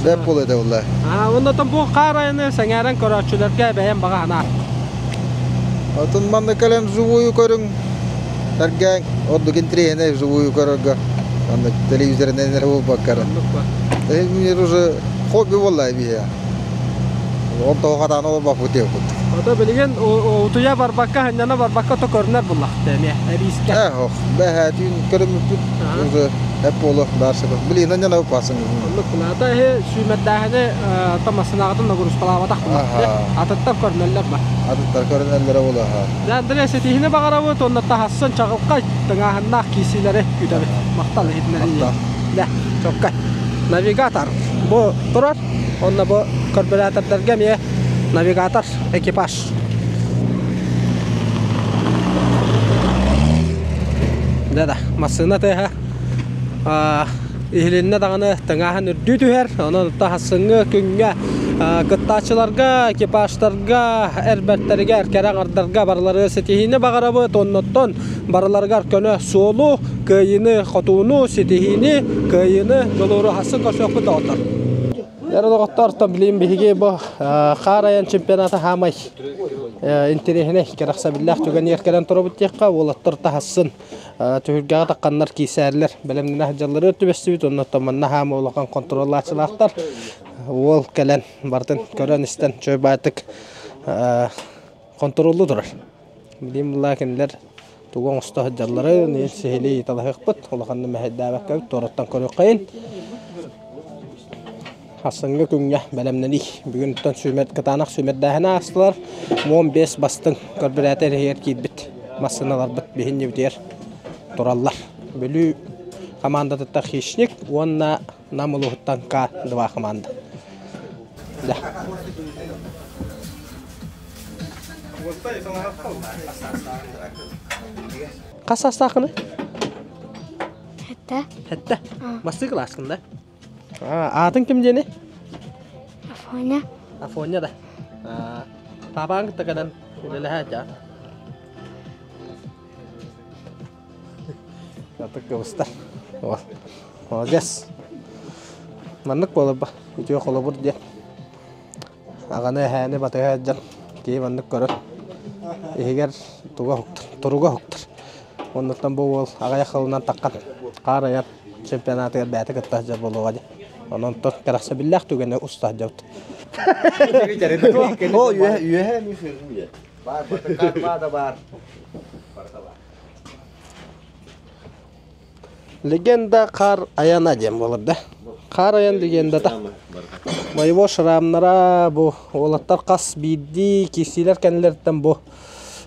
Бэп буолуо этэ буолла. Аа, оннотон бу хаар айаны сэҥээрэн көрөөччүлэргэ бэйэм баҕа санаа. Отун манна кэлэн вживую көрүҥ. Сэргээҥ, ордук интэриэһинэй вживую көрөргө. Онно телевизорынан эрэ буолбакка. Мин уже хобби буолла биһиэ. Ол тоҕо хатаан олорбоппут диэбит. Ото билигин утуйа барбакка, ханньана барбакка то көрүнэр буллахта эмиэ эбиискэ. Эх, ох, бэһээ түүн көрүммүппүт уже. Эп буолу дальше. Блин, не надо пасың. Оннук кулаата эһи сүүмэрдээһини томасынаҕытын нагрузкалаабатах Атыттар көрүнэллэр ба. Атыттар көрүнэллэрэ буолу. Дьэ, Андрей, ситиһини баҕарабыт уонна таһассын чаҕылхай тыҥааһыннаах киисиилэри күүтэбит. Махтал иһитиннэрии. Дьэ, чоккай. Навигатор бу турар. Онно бу карбюратордарга эмиэ навигатор экипаж. Да-да, массыына тыаһа иһилиннэ даҕаны тыҥааһын үрдүү түһэр. Онон таһассыҥҥы күҥҥэ кыттааччыларга, экипажтарга, эр бэртэригэр, кэрэ аҥардарга барыларыгар ситиһиини баҕарабыт. Оннуттан барыларыгар көнө суолу, кыайыыны, хотууну, ситиһиини, кыайыыны, дьулууру хасын көрсүөхпүт доҕоттор. Эр доҕоттор, билигин биһиги бу хаар айан чемпионата хаамай интэриэһинэй, кэрэхсэбиллээх түгэнигэр кэлэн турабыт диэххэ, уолаттар таһассын түһүлгэҕэ тахханнар киисээрлэр бэлэмнэнэ сылдьалларыгар түбэстибит уонна оттон манна хаама улахан контроллааччылаахтар уол кэлэн барытын көрөн-истэн чой баайтык контроллуу турар. Билим булаа кинилэр тугу оҥосто сылдьалларын сиһилии талаһыахпыт улаханны мэһэйдээбэккэ туораттан көрүөххэйин. Хассыҥҥы күҥҥэ бэлэмнэнии. Бүгүнтэн сүүмэр кытаанах сүүмэрдээһини аастылар. 15 бастыҥ көрбүрээтэр иһигэр киирбит массыыналарбыт биһинньибитигэр тураллар. Бүлүү хамаандатыттан Хищник уонна Нам улууһуттан К2 хамаанда. Да. Хас саастааххыный? Хэтте. Хэтте. Бастыы кылааскын да? Аатын ким диэни? Афоня. Афоня да. Папаң кытта кэлэн үлэлэһэ дьа. Атык кыбыстар. Молодец. Маннык буолар үтүө холобур диэн. Аҕаны эһээни батыһа сылдьан киһи маннык көрөр. Иһигэр туга уһуктар, туруга уһуктар. Оннуттан бу уол аҕыйах сылынан таххан хаар айар чемпионатыгар бэйэтэ кытта сылдьар буолуоҕа дии. Онон кэрэхсэбиллээх түгэни уста сылдьабыт. О, үөһэ үөһэ эмиэ сыырдым Бар, да бар. Легенда Хаар айана диэн буолар да. Хаар айан легендата. Моего шрамнара бу уолаттар хас биирдии киирсиилэр кэннилэриттэн бу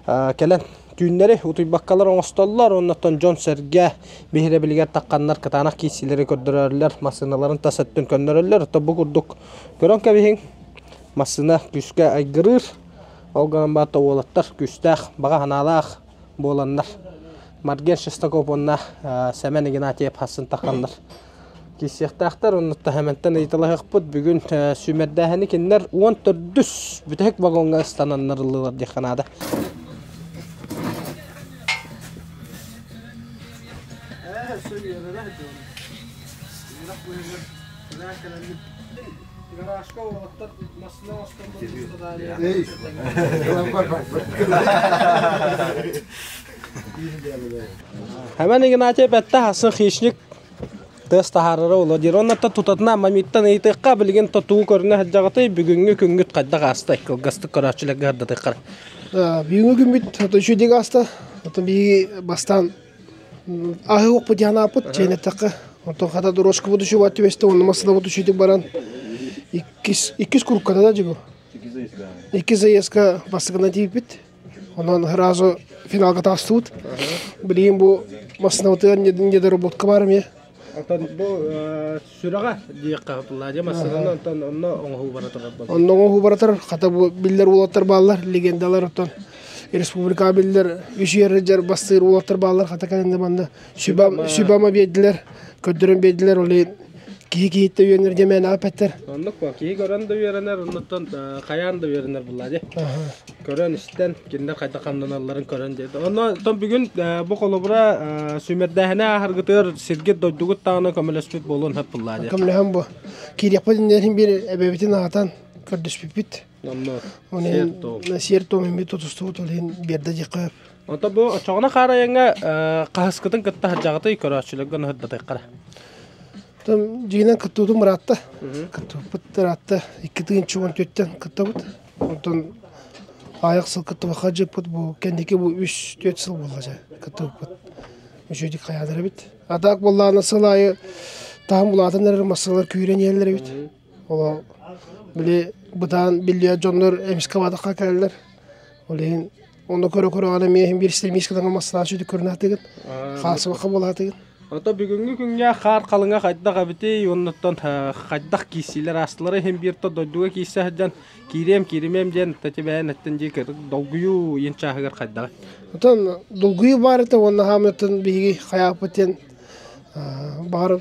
кэлэн түүннэри утуйбаккалар оҥостоллор оннуттан дьон-сэргэ биһирэбилигэр тахханнар кытаанах киирсиилэри көрдөрөллөр массыыналарын тас өттүн көннөрөллөр то бу курдук көрөн кэбиһиҥ массыына күүскэ айгырыыр ол гынан баран уолаттар күүстээх баҕа санаалаах буоланнар Марген Шестаков уонна Сэмэн Игнатьев хассын тахханнар киирсиэхтээхтэр. Оннуттан Сэмэнтэн ыйыталаһыахпыт. Бүгүн сүүмэрдээһини кинилэр 14 бүтэһик вагоҥҥа ыстананнар ыллылар диэххэ наада. Гаражка уолаттар массыына оҥостон Хэмэн Игнатьев этте хасын хищник тыас таһаарара ула диир. Оннуттан тутатына мамиттан ыйытыахха билигин тутуу көрүнэ сылдьаҕытый бүгүҥҥү күҥҥүт хайдах аастай кылгастык көрөөччүлэргэ сырдатыаххара. Бүгүҥҥү күммүт үчүгэй ааста. Оттон биһиги бастаан Аһыы уоппут диэн ааппыт, чэйнэттэххэ. Онтон хата дорожкабыт үчүгэй түбэстэ, онно массыынабыт үчүгэй баран иккис иккис курукката да дьигу. Иккис заездка бастакынан тиийбит. Онон сразу финалга таҕыстыбыт. Билигин бу массыынабытыгар недоработка бар эмиэ. Онтон бу сүрэҕэ диэххэ Владя массыынаны онтон онно оҥоһуу бара турар Онно оҥоһуу бара турар. Хата бу биллэр уолаттар бааллар, легендалар оттон республикаҕа биллэр үс үйэрдэр бастыыр уолаттар бааллар хата кэлэннэ манна сүбама биэрдилэр, көрдөрөн биэрдилэр ол иһин киһи киһиттэ үөрэнэр диэн мээнэ эппэттэр. Оннук бо киһи көрөн да үөрэнэр, оннуттан хайаан да үөрэнэр булла дии. Көрөн истэн кинилэр хайдах хамнаналларын көрөн диэт. Онно тон бүгүн бу холобура сүүмэрдээһинэ ааһаргытыгар сиргит дойдугут даҕаны көмөлөспүт буолуон сөп булла дии. Көмөлөһөн бу. Киириэхпит иннинэ биир эбэбитин аһатан көрдөспүппүт. Онно Сиэр-туом. Сиэр-туом иммит тутустубут ол иһин биэрдэ диэххэ сөп. Онто бу оччоҕуна хаарайаҥҥа хаһыскытын кытта сылдьаҕытый көрөөччүлэргэ ныһырдатыаххара. Там дьиҥинэн кыттыбытым ыраатта. Кыттыбыппыт ыраатта. Икки тыһыынча уон түөрттэн кыттабыт. Онтон аайах сыл кыттыбакка дьыппыт бу кэнники бу үс түөрт сыл буолла дьэ кыттыбыппыт. Үчүгэйдик хайаанар эбит. Атак буоллаҕына сыл аайы таһым улаатан эрэр массыыналар күүрэн иһэллэр эбит. Ол били бытаан биллиэ дьоннор эмискэ бадахха кэлэллэр. Ол иһин онно көрө-көрөҕүнэ эмиэ иһин биир истэмиискэ даҕаны массыына сүдү көрүнэ Хаасыбакка буолаатыгын. Ото бүгүҥҥү күҥҥэ хаар халыҥа хайдах эбитий уоннаттан хайдах киирсиилэр аастылара иһин биир то дойдуга киирсэ сылдьан киириэм кииримиэм диэн тэтибээн эттэн дии долгуйуу иин чааһыгар хайдаҕый? Отон долгуйуу баар этэ уонна хаамыттан биһиги хайааппыт диэн баҕар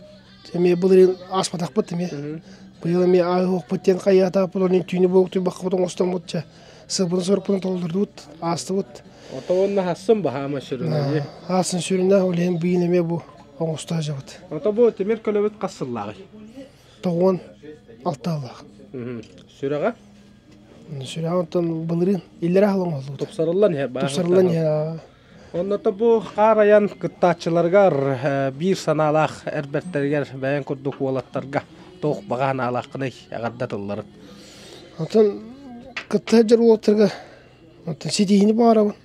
эмиэ былырыын ааспатахпыт эмиэ быйыл эмиэ ааһыахпыт диэн хайаатааппыт онон түүнү буолуктуйбаккабыт оҥостоммут чэ сылбын-сорукпун толордубут, аастыбыт. Ото уонна хассын баһаама сүрүнэ. Хассын сүрүнэ, ол иһин быйыл эмиэ бу оҥосто сылдьабыт. Ото бу тимир көлөбүт хас сыллааҕый? Тоҕуон алталаах. Сүрэҕэ? Сүрэҕэ онтон былырыын иллэрэ аһыл оҥоһуллубут. Тупсарыллан иһэр. Тупсарыллан иһэр. Онно бу хаар айан кыттааччыларыгар биир санаалаах эр бэртэригэр бэйэҥ курдук уолаттарга туох баҕа санаалааххыный эҕэрдэ тылларын? Оттон кытта сылдьар уолаттарга оттон ситиһиини баҕарабын.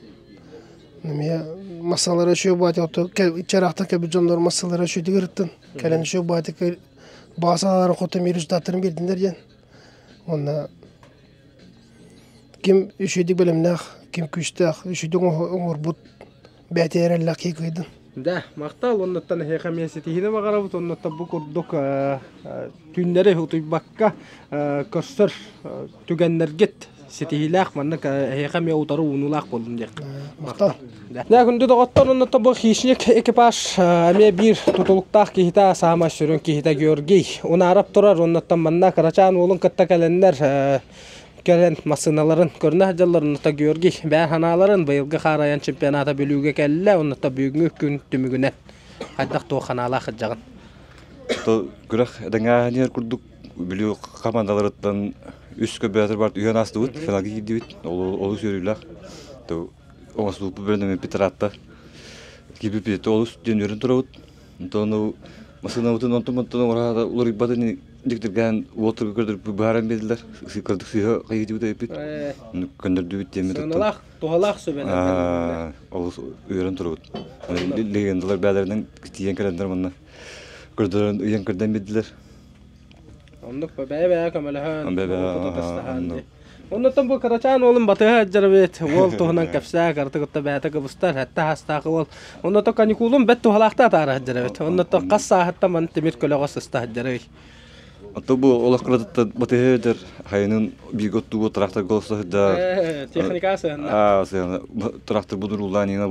Эмиэ массалара үчүгэй баати оттон чараахтан кэлбит дьоннор массалара үчүгэйдик ырыттын. Кэлэн үчүгэй баати баҕа санааларын хоту эмиэ результаттарын биэрдиннэр диэн. Уонна Ким үчүгэйдик бэлэмнээх, ким күүстээх, үчүгэйдик оҥорбут бэйэтэ эрэллээх киһи кыайдын. Да, махтал оннуттан эһиэхэ эмиэ ситиһиини баҕарабыт, оннуттан бу курдук түүннэри утуйбакка көрсөр түгэннэргит ситиһиилээх маннык эһиэхэ эмиэ утары уунуулаах буоллун диэххэ. Махтал. Дэ күндү доҕоттор, оннуттан бу хищник экипаж эмиэ биир тутулуктаах киһитэ, саамай сүрүн киһитэ Георгий унаарап турар, оннуттан манна кырачаан уолун кытта кэлэннэр кэлэн массыыналарын көрүнэ сылдьаллар. Оннута Георгий бэйэ санааларын быйылгы хаар айан чемпионата Бүлүүгэ кэллэ. Оннута бүгүҥҥү күн түмүгүнэн хайдах туох ханаалаах сылдьаҕын? Күрэх этэҥҥэ курдук Бүлүү командаларыттан үс көбөтөр бар үһүөн аастыбыт, финалга киирдибит. Олус үөрүүлээх. Оҥостубуппут бэлэмнэммиппит ыраатта. Киирбиппит олус диэн үөрэн турабыт. Онтон массыынабытын онтон-мантан ураһата уларыйбатын дьиктиргээн уотурга көрдөрбүт быһааран биэрдилэр. Кырдык сыыһа хайыытыбыт эппит. Көннөрдүбүт диэммит. Сыаналаах, туһалаах сүбэлэр. Олус үөрэн турабыт. Легендалар бээлэринэн тиийэн кэлэннэр манна көрдөрөн ыйан көрдөн биэрдилэр. Оннук бэйэ-бэйэ көмөлөһөн, тастаһан. Оннуттан бу кырачаан уолум батыһа сылдьар уол туһунан кэпсээ, кыраты кытта бэйэтэ кыбыстар, сэттэ саастаах уол. Оннуттан каникулум бэт туһалаахта атаара сылдьар эбит. Оннуттан хас сааһыттан маны тимир көлөҕө сыста сылдьарый? Ото бу олох кыратыттан батыһа сылдьар хайынын бииргэ оттууга трактор голоса сылдьар. Техника сыһынна. Сыһына. Трактор будуруулаан иҥа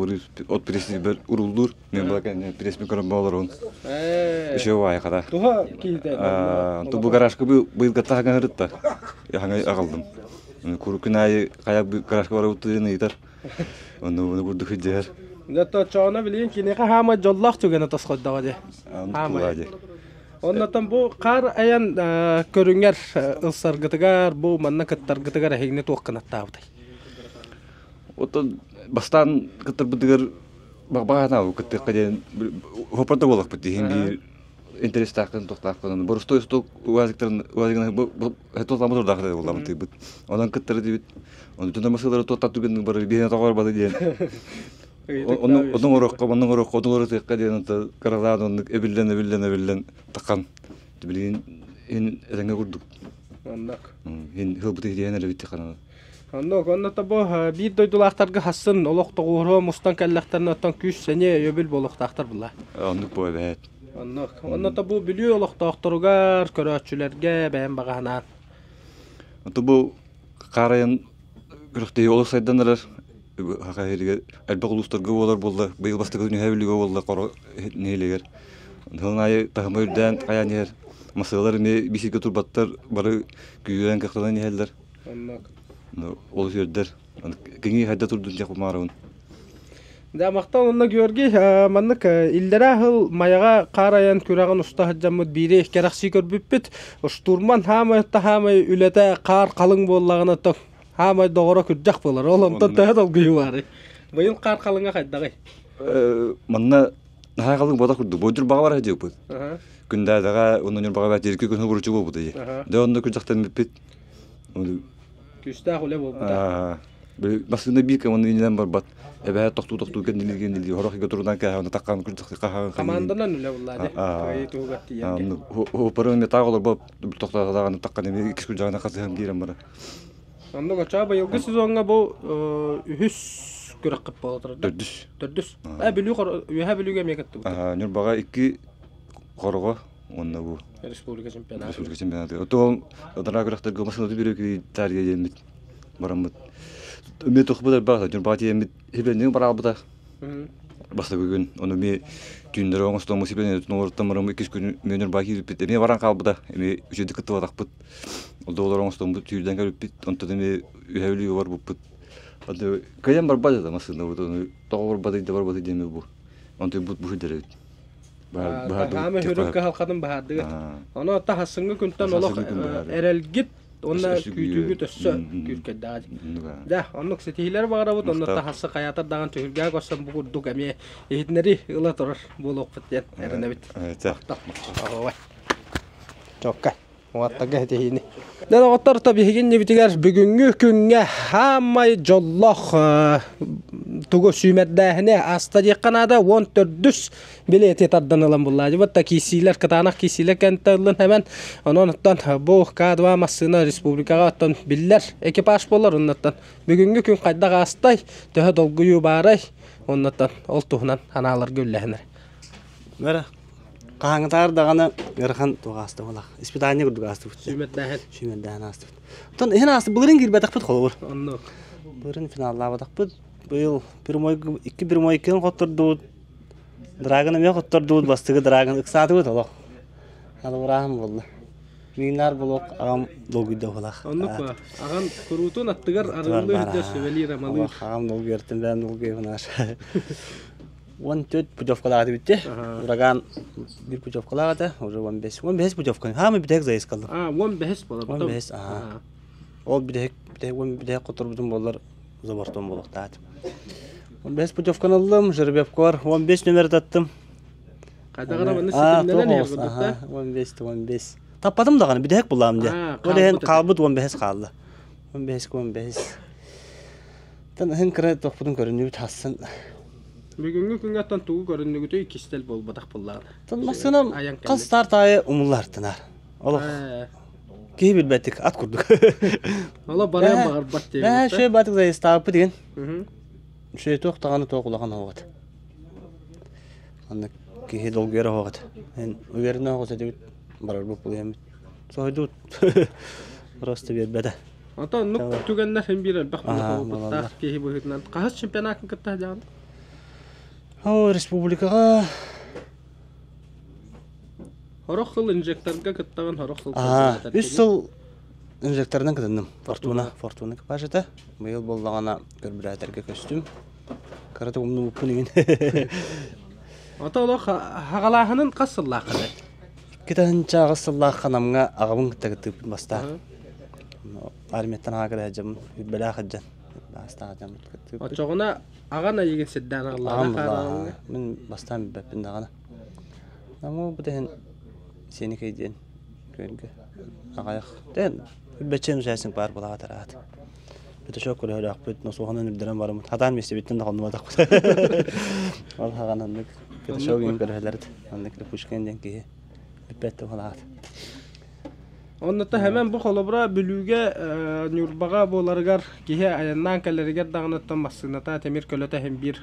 от пресс уруллуур. Мен была пресс көрөн болорун. Еще вай хата. Туха киһитэ. Ту бу гаражка бу быйылгатта хаҥа ырытта. Хаҥа аҕалдым. Курукун аайы хайа гаражка барабыт диэн ыйытар. Ону ону курдук сылдьар. Зато чоона билигин киниэхэ хаамай дьоллоох түгэнэ тосхойдоҕо дии. Хаамай. Оннотон бу хаар айан көрүҥэр ылсаргытыгар, бу манна кыттаргытыгар эһигини туох кынаттаабытай? Оттон бастаан кыттарбытыгар баҕанаабы кыттыахха диэн хоппорто буоллахпыт иһин биир интэриэстээххин туохтааххын боростуой устук уазиктарын уазигынан туохтааммыт урдаах буолламмыт тыйбыт онон кыттары дибит онтон масылары туоттар түгэнник бары биһине тоҕор бады диэн оннук ороххо оннук ороххо оннук оротыахха диэн онто кыралаан оннук эбиллэн эбиллэн эбиллэн таххан билигин иһин этэҥҥэ курдук оннук иһин хылбыты иһиэн эрэ битти ханана Оннук, онно тобо биир дойдулаахтарга хассын олох тоҕуоруо мустан кэллэхтэринэ оттон күүс-сэниэ өйөбүл буолуохтаахтар була. Оннук буо эбээт. Оннук. Онно тобу Бүлүү олохтоохторугар, көрөөччүлэргэ бэйэм баҕаһынаан. Ото бу хаарайан күрэхтэһии олус сайдан эрэр. Хаха иһигэр элбэх улуустарга буолар буолла. Быйыл бастакы Нүһэ Бүлүүгэ буолла хоро нэһилиэгэр. Сылын аайы таһыма үрдээн хайаан иһэр. Масыалар эмиэ бисииргэ турбаттар, бары күүрэн кыахтанан иһэллэр. Оннук. Олус үөрдэр. Киҥи хайда турдун диэх бумаарабын. Да, махтал онно Георгий маннык иллэрээ сыл Майаҕа хаар айан күрэҕин уста сылдьаммыт биири кэрэхсии көрбүппүт. Штурман хаамай хаамай үлэтэ хаар халыҥ буоллаҕына то хаамай доҕоро күрдьэх буолар. Ол онтон төһө долгуйуу баарый? Быйыл хаар халыҥа хайдаҕый? Манна наһаа халыҥ буолар курдук. Бу Ньурбаҕа бар сылдьыбыппыт. Күндээдэҕэ уонна Ньурбаҕа бэт икки күн угуручу буолбута дии. Дьэ онно күрдьэхтэммиппит. Күүстээх үлэ буолбута. Массыына биир команда иннинэн барбат. Эбэһэ тохтуу-тохтуу кэннилии-кэннилии хорох игэ турунан кээһэ таккан күрдьэх хаһан Команданан үлэ буллаа кыайыы туһугар тиийэргэ. Опорын метаа олорбо тохтоотоҕын таккан эми иккис күрдьэҕинэ хасыһан киирэн бара. Оннук оччоҕо быйылгы сезоҥҥа бу үһүс күрэххит буола турар. Төрдүс. Төрдүс. Э Бүлүү Үөһээ Бүлүүгэ эмиэ кыттыбыт. Ньурбаҕа икки хороҕо уонна бу Республика чемпионата. Республика чемпионата. Отон одара күрэхтэргэ массыынаты бүрүкүй таарыйа диэммит бараммыт. Үмэ тухбут элбэх Ньурбаҕа тиийэммит хибэннин бараалбыта. Бастакы күн ону ми түүннэри оҥостоммут сибэнин олоруттан бараммыт иккис күн ми Ньурбаҕа киирбиппит эмиэ баран хаалбыта. Эмиэ үчүгэйдик кыттыбатахпыт. Ол оҥостоммут түүрдэн кэлбиппит. Онтон эмиэ үһэ Бүлүүгэ барбыппыт. Аны кыайан барбат этэ массыынабыт ону тоҕо барбатый да барбатый диэми бу. Онтуй бут бу эбит. Хаама хүрүк кыһалҕатын баһаардыгыт. Ону таһассыҥҥы күнтэн олох эрэлгит уонна күүтүүгүт өссө күүркэйдэҕэ. Дьэ, оннук ситиһиилэр баҕарабыт, онно таһассы хайаатар даҕан түһүлгэҕэ көрсөн бу курдук эмиэ иһитинэри ыла турар буолуохпут диэн эрэнэбит. Чокка. Уоттарга ситиһиини. Дэн оҕоттор та биһигин нибитигэр бүгүҥҥү күҥҥэ хаамай дьоллоох тугу сүүмэрдээһини аста диэххэ наада 14 билети тардан ылан буллаадьыбыт та киисиилэр кытаанах киисиилэр кэнтэ ыллын хэмэн онон оттон бу К2 массыына республикаҕа оттон биллэр экипаж буолар оннуттан бүгүҥҥү күн хайдах аастай төһө долгуйуу баарай оннуттан ол туһунан анааларга үллэһинэр Бара хаһааҥҥытааҕар даҕаны ыарахан туох ааста буолах. Испытание курдук аастыбыт. Сүүмэрдээһин. Сүүмэрдээһин аастыбыт. Оттон иһин аасты былырыын киирбэтэхпит холобур. Оннук. Былырыын финаллаабатахпыт. Быйыл прямой икки прямойкын хоттордубут. Драгон эмиэ хоттордубут, бастакы Драгон ыксаатыбыт олох. Алыбырааһын буолла. Миинаар болуок аҕам долгуйда буолах. Оннук ба. Аҕам куруутун аттыгар арыылыы сылдьар сүбэлиир амалыыр. Аҕам долгуйартан бэйэм долгуйабын аас. 14 путевкалаах этибит Ураган биир путевкалаах этэ, уже 15. 15 путевка. Хаамы бүтэһик заезд каллым. А, 15 болар. 15, аа. Ол бүтэһик, бүтэһик, бүтэһик которбутум болар за бортом болуктаат. 15 путевканы ыллым, жеребьевкор 15 номер таттым. Хайдагара манна ситимнэнэн иһэр курдук 15 15. Таппатым даҕаны бүтэһик буллаам дьэ. Ол иһин хаалбыт 15 хаалла. 15 15. Тан ыһын кыра тохпутун көрүнүбүт хассын. Бүгүҥҥү күҥҥэ оттон тугу көрүннүгүтүй кистэл буолбатах буоллаҕына. Тан массыынам хас старт аайы умуллаартынар. Олох киһи билбэттик ат курдук. Оло барыан баҕарбат диэн. Ээ, шөй батык заестаабыт деген. Шөй туох даҕаны туох улахан оҕот. Анна киһи долгуйар оҕот. Эн уверенно оҕот этибит барарбыт булуйаммыт. Соһуйдубут. Просто биэрбэтэ. Ото оннук түгэннэр син биир элбэх буолбуттаах киһи быһыытынан. Хаһыс чемпионакын кытта сылдьаҕын? О, республикаҕа Хорох сыл инжекторга кыттаҕын, хорох сыл Үс сыл инжекторынан кытынным. Фортуна, Фортуна экипаж этэ. Быйыл буоллаҕына көрбүрээтэргэ көстүм. Кырата умнубуппун игин. Ото олох хаҕалааһынын хас сыллааххыный? 2008 сыллаахха Намҥа аҕабын кытта кыттыыппын бастаан. Армияттан аҕа кэлэ сылдьабын, үрбэлээх сылдьан, бастаан сылдьаммыт кыттыыппыт. Оччоҕуна аҕан эйигин сирдээн аҕаллаҕына хаалаҕыҥ? Мин бастаан билбэппин даҕаны. Намҥа бу иһин Сиэникэй диэн күөлгэ аҕайах тэн үрбэччэн участник баар буолаҕа аат. Пятачок көрөһөлөөхпүт, носуоһунан үрдэрэн бараммыт. Хатаан миэстэбиттэн да хоннубатахпыт. Ол хаҕан оннук пятачок иҥин көрөһөлөрүт. Оннук Липучкин диэн киһи бүппэт туһалаат. Оннута хэмэн бу холобура Бүлүүгэ Ньурбаҕа буоларыгар киһи айаннаан кэлэригэр даҕаныттан массыыната тимир көлөтө иһин биир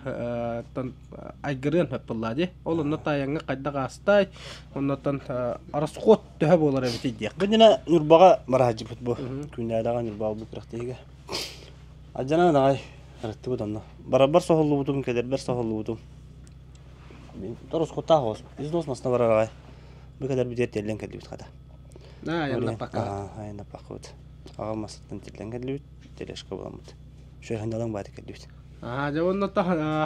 айгырыан сөп буоллаа дии. Ол онно айаҥҥа хайдах аастай, оннуттан расход төһө буолар эбитий диэх. Бу иннинэ Ньурбаҕа бараһдьыппыт бу. Күннээдэҕэ Ньурбаҕа бу күрэхтэһиигэ. Алдьанан аҕай ырыттыбыт онно. Барарбар соһуллубутум, кэлэрбэр соһуллубутум. Расходтаах оҕус. Износ масна барар аҕай. Бу кэлэрбитигэр тиэллэн кэллибит хата. Айаннаппакка. Айаннаппаккабыт. Аҕам массыттан тиллэн кэллибит, тележка буламмыт. Шөһүндалан бааты кэллибит. Аа, дьэ уонна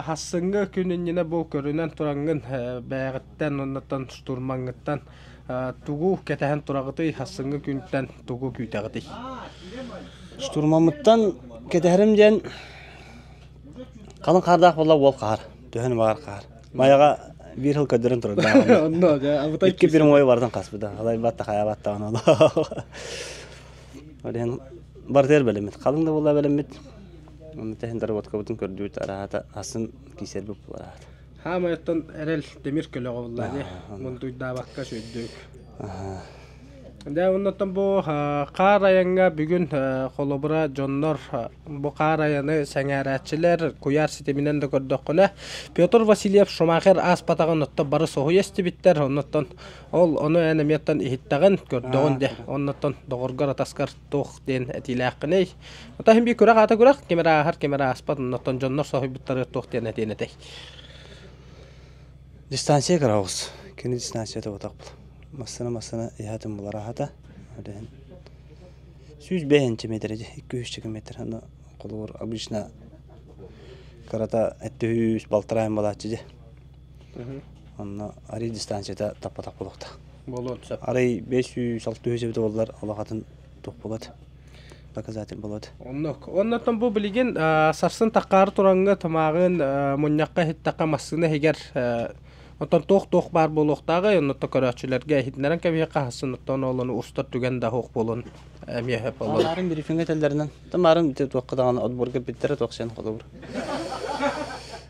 хассыҥҥы күн иннинэ бу көрүнэн тураҥҥын бэйэҕиттэн уоннаттан штурмаҥҥыттан тугу кэтэһэн тураҕытый, хассыҥҥы күнтэн тугу күүтэҕитий? Штурмаммыттан кэтэһэрим диэн халыҥ хаардаах буолла уол хаһар, төһөн баҕар хаһар. Майаҕа биир сыл көрдөрөн турардаах. Онно дьэ абытай Икки прямой барытын хаспыта. Алайбатта хайабаттаҕына олох. Ол иһин барытыгар бэлэммит. Халыҥ да буолла бэлэммит. Онно тэһин доработкабытын көрдүүт араата асын кисербит булараат. Хаамайыттан эрэл темир көлөҕө буллаани мундуйдаабакка сүрдүк. Дэ оннотон бу хаар айаҥҥа бүгүн холобура дьоннор бу хаар айаны сэҥээрээччилэр куйаар ситиминэн да көрдөххүнэ Петр Васильев Шумахер ааспатаҕын оттон бары соһуйа истибиттэр оннуттан ол ону эн эмиэттэн иһиттэҕин көрдөҕүн де оннуттан доҕоргор атаскар туох диэн этиилээххиний Ота иһин биир күрэх аата күрэх ким эрэ ааһар ким эрэ ааспат оннуттан дьоннор соһуйбуттары туох диэн этиэн этэй Дистанция кыраҕыс. Кини дистанцията ботах был. Массына-массына иһатын булар аһата. Олehen 105 метр, 200 метр. Аны холобур обычно кырата 700 балтарайын балааччы же. Онно арый дистанцията таппатах болуохта. Болуон сөп. Арый 500-600 эбит боллар олохатын тух болот. Показатель болот. Оннук. Оннотон бу билигин сарсын таккаары тураҥҥа тымааҕын мунньахха иһиттэххэ массыына иһигэр Оттон туох-туох баар буолуохтааҕый, оннуттан көрөөччүлэргэ иһитиннэрэн кэбиһиэххэ хаһысын, оттон ол ону устар түгэн да суох буолун эмиэ сөп буолуо. Маарын брифингэ этэллэринэн, маарын туохха даҕаны отборга биттэрэ туох сен холобур.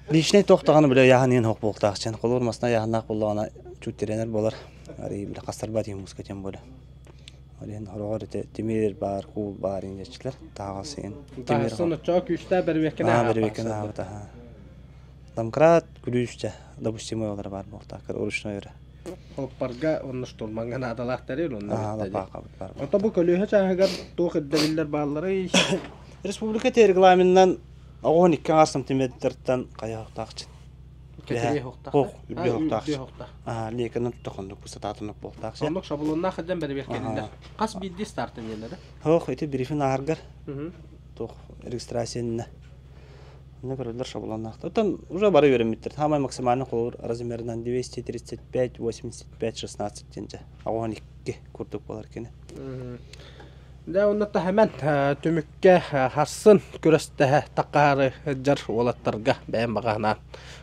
Личный туох даҕаны билэ яһан иһин хоқ буолтаах сен холобур масна яһаннаах буоллаҕына чуттиренер болар. Ари биле хастарбат иһин муска тем боле. Олен хороҕор ити тимир бар, куул бар инжечилер тааҕас иһин. Тимир. Оччоҕо күүстээх бэрбиэккэни Аа бэрбиэккэни аабыта. Домкрат, күлүүс допустимый олар бар буолтааккар ручной эрэ. Хоппарга онно штурмаҥҥа наадалаах тэрил онно бар. Ото бу көлүөһэ чааһыгар туох ирдэбиллэр баалларый? Республика регламенынан оҕон икки аҥаар сантиметртан хайаахтаахчын. Кэтириэ Хоох, үрдүө хоохтаах. Аа, лиэкэнэн тохоннук пустатаатыннык буолтаах. Оннук шаблоннаах хадьан бэрибиэккэниллэр. Хас биирдии стартын диэллэр. Хоох, ити брифин ааргар. Туох регистрациянна Онно көрөллөр шаблоннаахтар. Оттон уже бары үөрэммиттэр. Саамай максимальный холобур размерынан 235, 85, 16 диэн дьэ. 12 курдук буолар кини. Дэ онно таһаман түмүккэ харсын күрэстэһэ таккаары сылдьар уолаттарга бэйэм баҕаһынаан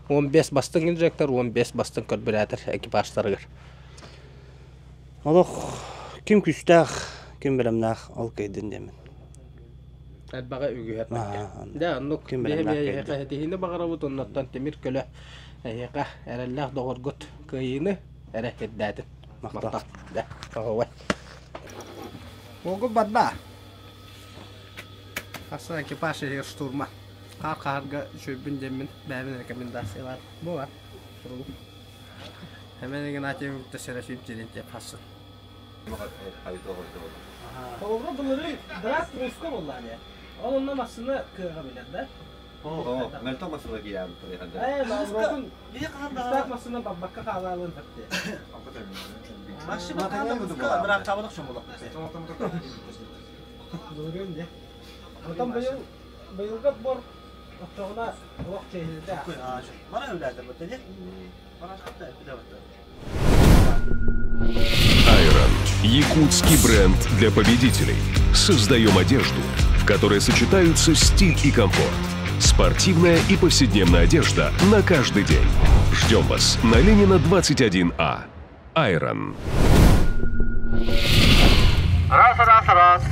15 бастыҥ инжектор, 15 бастыҥ көрбүрээтэр экипажтарыгар. Олох ким күүстээх, ким бэлэмнээх ол кыайдын диэмин. Элбэҕи үгүһэрбэккэ. Дэ оннук биһи этиһини баҕарабыт оннуттан тимир көлө эһиэхэ эрэллээх доҕоргут кыайыыны эрэ ирдээтин. Махтал. Дэ, оһуобай. Уогу барда. Аса экипаж иһигэр штурма. Хаар хаарга үчүгүйбүн диэммин бэйэбин рекомендациялар. Бу бар. Hemen Игнатьевым Серафим Терентьев хассын. Холобура былыры драк муска буоллаҕа Ол онно массыына кыаҕа билэр да. Мөлтөх массыына киирээбит. Ээ, Лавровун үстээх массыына барбакка хаалаалын хатты. Былырыын де. Отон быйыл быйылга бор оччоҕуна олох чэйилдэ. Мана үлээтэ бутта дии. Айрон – якутский бренд для победителей. Создаем одежду, в которой сочетаются стиль и комфорт. Спортивная и повседневная одежда на каждый день. Ждем вас на Ленина 21А. Айрон. Раз, раз, раз.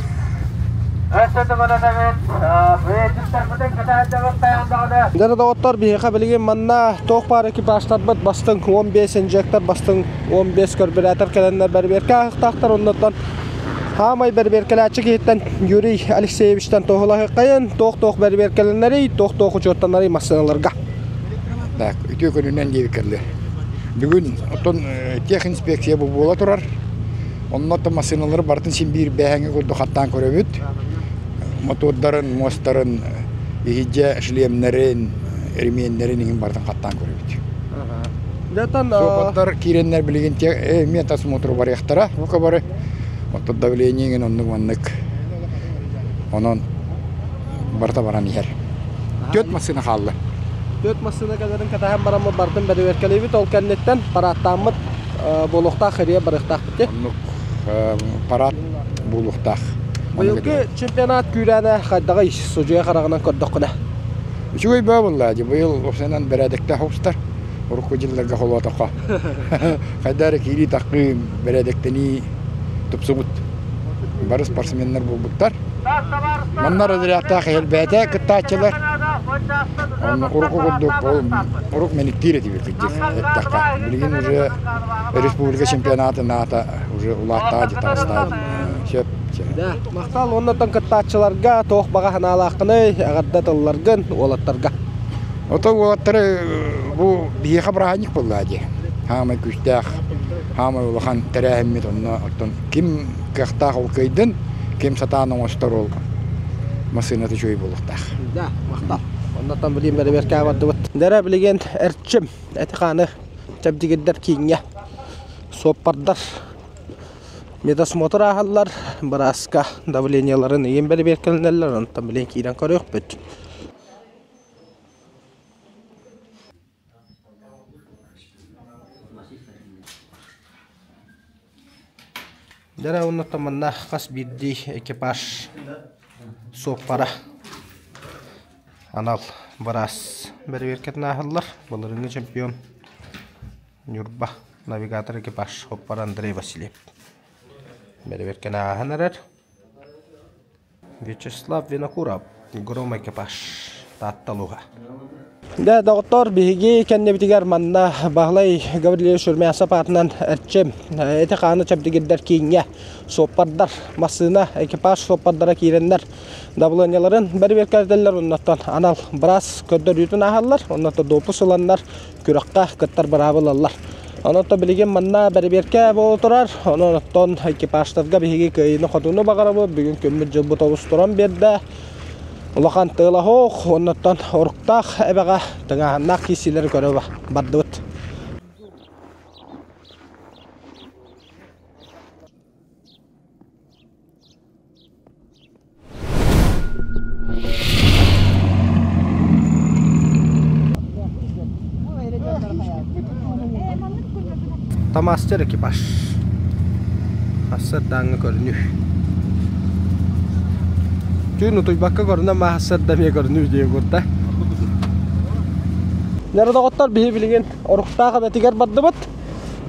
Дьэ доҕоттор, биһиэхэ билигин манна туох баар экипажтарбыт бастыҥ 15 инжектор, бастыҥ 15 көрбүрээтэр кэлэннэр бэрбиэркэ ааһыахтаахтар. Оннуттан хаамай бэрбиэркэлээччи киһиттэн Юрий Алексеевичтан туоһулаһыаххайын, туох-туох бэрбиэркэлэнэрий, туох-туох учуоттанарый массыыналарга. Так, үтүө күнүнэн диэбиккэллэр. Бүгүн оттон техинспекция бу буола турар. Онно оттон массыыналары барытын син биир бээһэҥҥэ курдук хаттаан көрөбүт. Мотордарын, муостарын, иһидьэ шлемнэрин, ремиэннэрин иһин барытын хаттаан көрөбүт. Суопаттар киирэннэр билигин эмиэ тасмотру барыахтара бука бары. Оттон давление иҥин оннук маннык. Онон барыта баран иһэр. Түөрт массыына хаалла. Түөрт массыына кэлэрин катаһан бараммыт бардым бэрэбиэркэлиибит. Ол кэнниттэн парааттааммыт буолуохтаах хирия барыахтаахпыт дии. Оннук парад буолуохтаах. Быйылгы чемпионат күүрээнэ хайдаҕый судьуйа хараҕынан көрдөххүнэ? Үчүгэй баа буолла дии. Быйыл уопсайынан бэрээдэктээх оҕустар. Урукку дьылларга холоотоххо. Хайда эрэ киирии таххыы, бэрээдэктэнии тупсубут. Бары спортсменнар буолбуттар. Манна разрядтаах элбээтэ кыттааччылар. Онно уруку курдук ол урук мэниктиир этибит кырдьык эттэххэ. Билигин уже республика чемпионатын аата уже улааттаҕа дьэ таҕыстаҕа сөп. Да, махтал оннотон кыттааччыларга туох баҕа санаалааххыный, эҕэрдэ тылларгын уолаттарга. Ото уолаттары бу биһиэхэ бырааһынньык буолла дии. Хаамай күүстээх, хаамай улахан тэрээһиммит онно оттон ким кыахтаах ол кыайдын, ким сатаан оҥостор ол массыыната үчүгэй буолуохтаах. Да, махтал. Оннотон билигин бэрэбиэркэҕэ бардыбыт. Дэрэ билигин эрчим эти-хааны чэбдигирдэр кииҥҥэ суоппардар медосмотр ааһаллар, бырааска давлениеларын ыйын бэрэбиэркэлэнэллэр, онтон билигин киирэн көрүөхпүт. Дьэ оннуттан манна хас биирдии экипаж суоппара анал быраас бэрэбиэркэтин ааһаллар. Былырыыҥҥы чемпион Ньурба навигатор экипаж суоппара Андрей Васильев бэрэбиэркэни ааһан эрэр. Вячеслав Винокуров, Гром экипаж, Таатта улууһа. Дьэ, доҕоттоор, биһиги кэннибитигэр манна Баһылай Гаврильевич Румянцев аатынан Эрчим эти-хааны чэбдигирдэр кииҥҥэ суоппардар, массыына, экипаж суоппардара киирэннэр дабылыанньаларын бэрэбиэркэлэтэллэр, оннуттан анал быраас көрдөрүүтүн ааһаллар, оннуттан допуск ыланнар күрэххэ кыттар быраабы ылаллар. Онон билигин манна бэрэбиэркэ буола турар. Онон оттон экипажтарга биһиги кыайыыны-хотууну баҕарабыт. Бүгүн күммүт-дьылбыт олус туран биэрдэ. Улахан тыала суох, оннуттан оруктаах эбэҕэ тыҥааһыннаах киирсиилэри көрө бардыбыт. Тамастер экипаж. Хассардааҥҥа көрүнүү. Түүн утуйбакка көрүнэн маассарда эмиэ көрүнүү диэн курда. Нера доҕоттор биһи билигин Оруктаах эбэтигэр бардыбыт.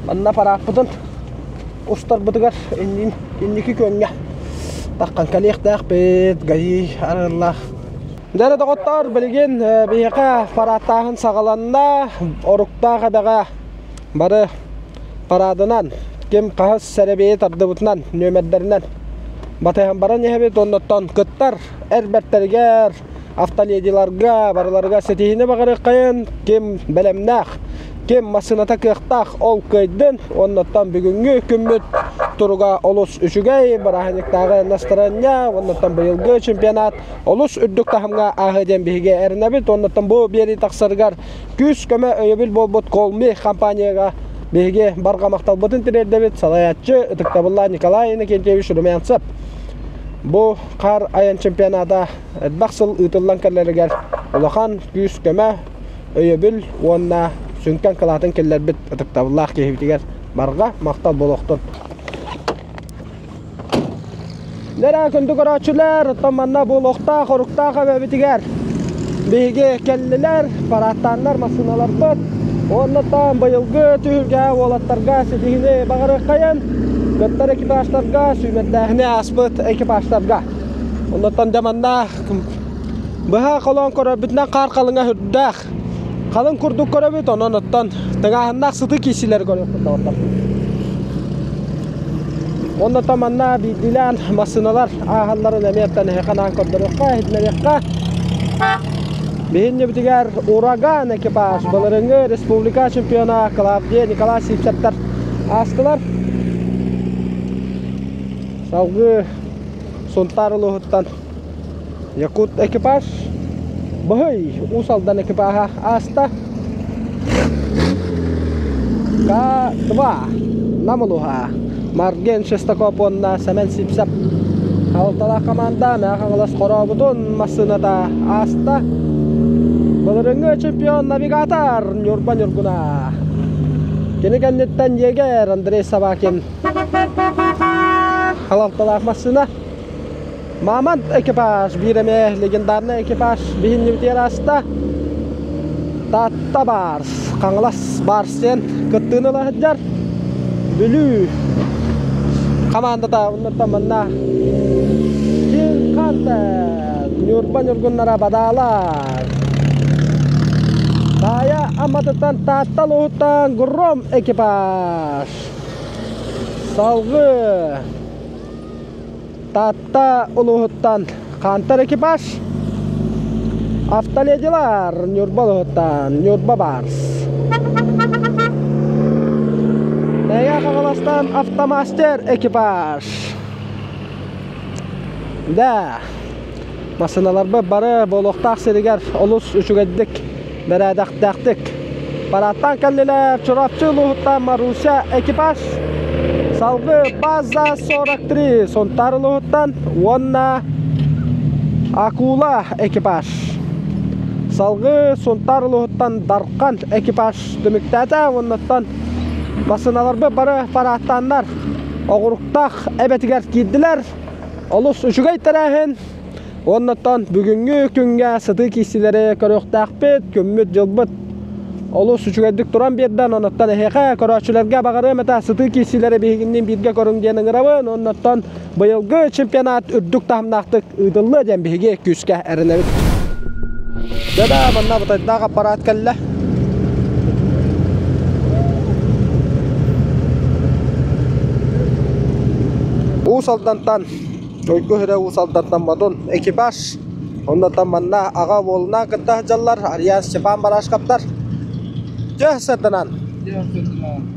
Манна парааппытын устарбытыгар инники күөҥҥэ таххан кэлиэхтээхпит, ГАИ арыаллаах. Дьэ доҕоттоор, билигин биһиэхэ парааттааһын саҕаланна. Оруктаах эбэҕэ бары параадынан, ким хаһыс сэрэбиэйи тардыбытынан, нүөмэрдэринэн батыһан баран иһэбит. Оннуттан кыттар эр бэртэригэр, автоледиларга барыларыгар ситиһиини баҕарыаххайын, ким бэлэмнээх, ким массыыната кыахтаах ол кыайдын. Оннуттан бүгүҥҥү күммүт туруга олус үчүгэй, бырааһынньыктааҕы настарыанньа, оннуттан быйылгы чемпионат олус үрдүк таһымҥа ааһыа диэн биһиги эрэнэбит. Оннуттан бу биэрии тахсарыгар күүс-көмө өйөбүл буолбут Колми компанияга биһиги барҕа махталбытын тириэрдэбит. Салайааччы ытыктабыллаах Николай Иннокентьевич Румянцев. Бу хаар айан чемпионата элбэх сыл ыытыллан кэлэригэр улахан күүс-көмө, өйөбүл уонна сүҥкэн кылаатын киллэрбит ытыктабыллаах киһибитигэр барҕа махтал буолуохтун. Нэрэ күндү көрөөччүлэр, оттон манна буолуохтаах, оруктаах эбэбитигэр биһиги кэллилэр, парааттааннар массыыналарбыт уонна таан быйылгы түһүлгэ уолаттарга ситиһиини баҕарыаххайын, кыттар экипажтарга, сүүмэрдээһини ааспыт экипажтарга. Оннуттан дьэ манна быһа холоон көрөрбүтүнэн хаар халыҥа сүрдээх. Халыҥ курдук көрөбүт, онон оттон тыҥааһыннаах сытыы киирсиилэри көрүөхпүт доҕоттор. Оннуттан манна биирдиилээн массыыналар ааһалларын эмиэ оттон эһиэхэ анаан көрдөрүөххэ, иһитиннэриэххэ. Биһиннибитигэр Ураган экипаж былырыҥҥы республика чемпиона Клавдия Николай Сивцевтар аастылар. Салгыы Сунтаар улууһуттан Якут экипаж Быһый Уус Алдан экипаһа ааста. К2 Нам улууһа Марген Шестаков уонна Сэмэн Сипсэп Алталаах команда Мэҥэ Хаҥалас хорообутун массыыната ааста. Былырыҥҥы чемпион навигатор Ньурба Ньургуна. Кини кэнниттэн егерь Андрей Собакин Халалталаах массыына. Мамонт экипаж биир эмэ легендарный экипаж биһиннибитигэр ааста. Таатта Барс, Хаҥалас Барс диэн кыттыыны ыла сылдьар. Бүлүү. Командата оннуттан манна Кин Хантер Ньурба ньургуннара бадаалар. Таайа Амматыттан Таатта улууһуттан Гром экипаж. Салгыы Таатта улууһуттан Хантер экипаж. Автоледилар Ньурба улууһуттан Ньурба Барс. Мэҥэ Хаҥаластан Автомастер экипаж. Да, массыыналарбыт бары буолуохтаах сиригэр олус үчүгэйдик, бэрээдэктээхтик парадтаан кэллилэр. Чурапчы улууһуттан Маруся экипаж, салгыы База 43 Сунтаар улууһуттан уонна Акула экипаж. Салгыы Сунтаар улууһуттан Дархан экипаж түмүктээтэ. Оннуттан массыыналарбыт бары парадтааннар оҕуруктаах эбэтигэр киирдилэр. Олус үчүгэй тэрээһин. Оннуттан бүгүҥҥү күҥҥэ сытыы киирсиилэри көрүөхтээхпит, күммүт-дьылбыт олус үчүгэйдик туран биэрдэн, оннуттан эһиэхэ көрөөччүлэргэ баҕарыам этэ сытыы киирсиилэри биһигинниин бииргэ көрүҥ диэн ыҥырабын. Оннуттан быйылгы чемпионат үрдүк таһымнаахтык ыытыллыа диэн биһиги күүскэ эрэнэбит. Дьэ манна бытайдаах аппарат кэллэ. Уус Алдантан Уйгу Хирэ Уус Алдантан Модун экипаж оннотон манна аҕа уолунаан кытта сылдьаллар Ариан Степан Барашковтар. Дьэ сырданан.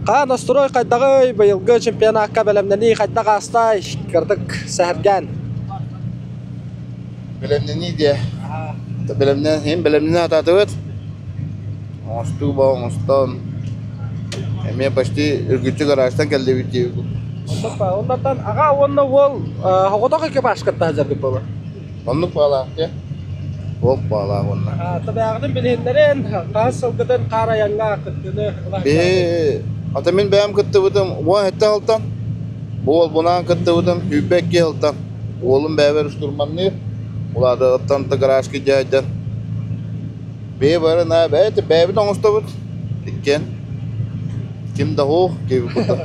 Хаан острой хайдаҕый быйылгы чемпионакка бэлэмнэнии хайдах аастай кырдык сэһэргээн. Бэлэмнэнии диэ. Бэлэмнэн, иһин бэлэмнэнэ сатаатыбыт. Оҥостуу ба оҥостон эмиэ почти үргүччү гаражтан кэллибит диэбит. Оннуттан аҕа уонна уол соҕотох экипаж кытта сылдьаргыт буолар. Оннук баалаах диэ. Уол баалаах уонна. Табааҕытын билиһиннэрин, хаһыс сылгытын хаар айаҥҥа кыттыыны Биһи ата мин бэйэм кыттыбытым 17 сылтан. Бу уолбунаан кыттыбытым 22 сылтан. Уолум бэйэбэр штурманныыр. Улаатыаҕыттан да гаражка дьаайдан. Бэйэ бары на бэйэ бэйэбит оҥостобут. Иккиэн. Ким да суох диэбит курдук.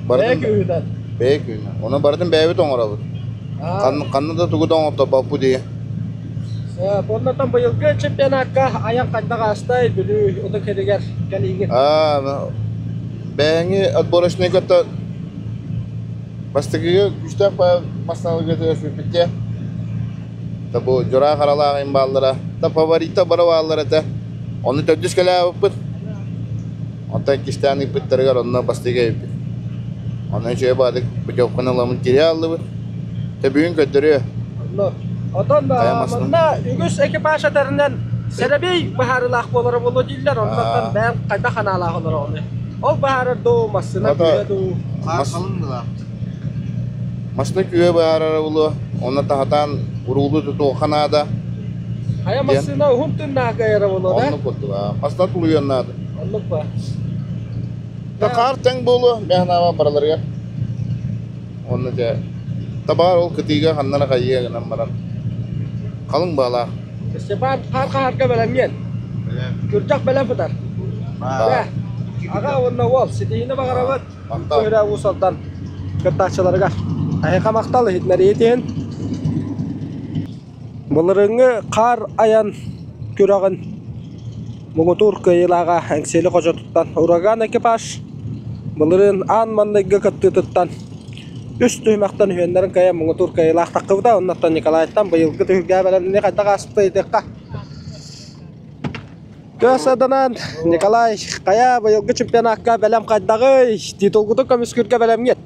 Бэйэ күүһүнэн. Бэйэ күүһүнэн. Ону барытын бэйэбит оҥоробут. Ханна да тугу да оҥорторбоппут дии. Оннотон быйылгы чемпионакка айан хайдах аастай Бүлүү ытык сиригэр кэлиигит? Бэйэҥи отборочнай кытта Бастакыга күүстээх массыыналарга түбэспиппит Та бу дьураа харалаах им бааллара, та фаворита бары бааллар этэ. Ону төрдүс кэлээбиппит. Онтон иккистээн ыыппыттарыгар онно бастакы эбиппит. Онно үчүгэй баадык путевканы ыламмыт киирэ ааллыбыт. Төбүүн көрдөрүө. Отон манна үгүс экипаж этэринэн сэрэбиэй быһаарыылаах буолара буолуо дииллэр. Онтон бэйэм хайдах анаалаах олороҕуный? Ол быһаарар дуу, массыына күүһэ дуу? Массыына күүһэ быһаарара буолуо. Онно таһатаан уруулу тутуохха наада. Хайа массыына уһун тыыннаах кыайара буолуо да? Оннук курдук. Массыына тулуйуон наада. Оннук ба. Та хаар тэҥ буолуо, мэхнаба бараларыгар. Онно дьэ табаар ол кытыыга ханна эрэ хайыа гынан баран халыҥ баалаах. Степан хаар хаһарга бэлэмҥин. Күрдьэх бэлэм сытар. Аҕа уонна уол ситиһиини баҕарабыт. Көһөрө Уус Алдан кыттааччыларыгар. Эһиэхэ махтал иһитиннэриитин. Былырыыҥҥы хаар айан күрэҕин муҥутуур кыайыылааҕа Эҥсиэли хочотуттан Ураган экипаж былырыын аан маҥнайгы кыттыытыттан үс түһүмэхтэн үһүөннэрин кыайан муҥутуур кыайыылаах таххыбыта. Оннуттан Николайтан быйылгы түһүлгэҕэ бэлэмнэнии хайдах ааспыта ыйытыахха. Тыа саданан Николай хайа быйылгы чемпионакка бэлэм хайдаҕый? Титулгутун көмүскүүргэ бэлэмҥит?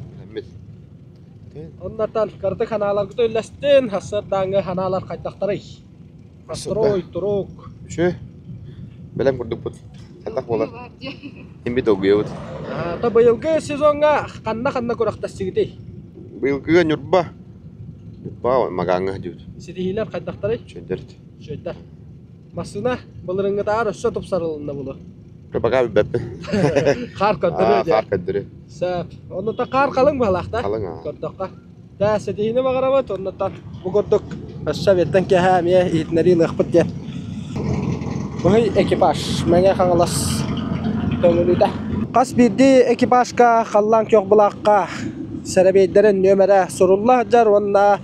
Оннортон кырдык ханааларгыт үллэстин, сарсыардааҥҥы ханаалар хайдахтарый? Настрой, турук. Үчүгэй. Бэлэм курдукпут. Хайдах буолар? Имбит долгуйабыт. То быйылгы сезоҥҥа ханна-ханна күрэхтэстигитий? Быйылгыга Ньурба. Ньурба Магаҥҥа сылдьыбыт. Ситиһиилэр хайдахтарый? Үчүгэйдэр. Үчүгэйдэр. Массыына былырыҥҥытааҕар өссө тупсарылынна буолуо. Пока билбэппин. Хаар көрдөрүө дии. Хаар көрдөрүө. Сөп. Оннуттан хаар халыҥ быһалаах да? Халыҥ аа. Көрдөххө. Даа ситиһиини баҕарабыт, оннуттан бу курдук өссө эбиэттэн киэһэ эмиэ иһитиннэрии ылыахпыт диэн. Быһый экипаж Мэҥэ Хаҥалас көҥүлүтэ. Хас биирдии экипажка халлаан күөх былаахха сэрэбиэйдэрин нүөмэрэ сурулла сылдьар уонна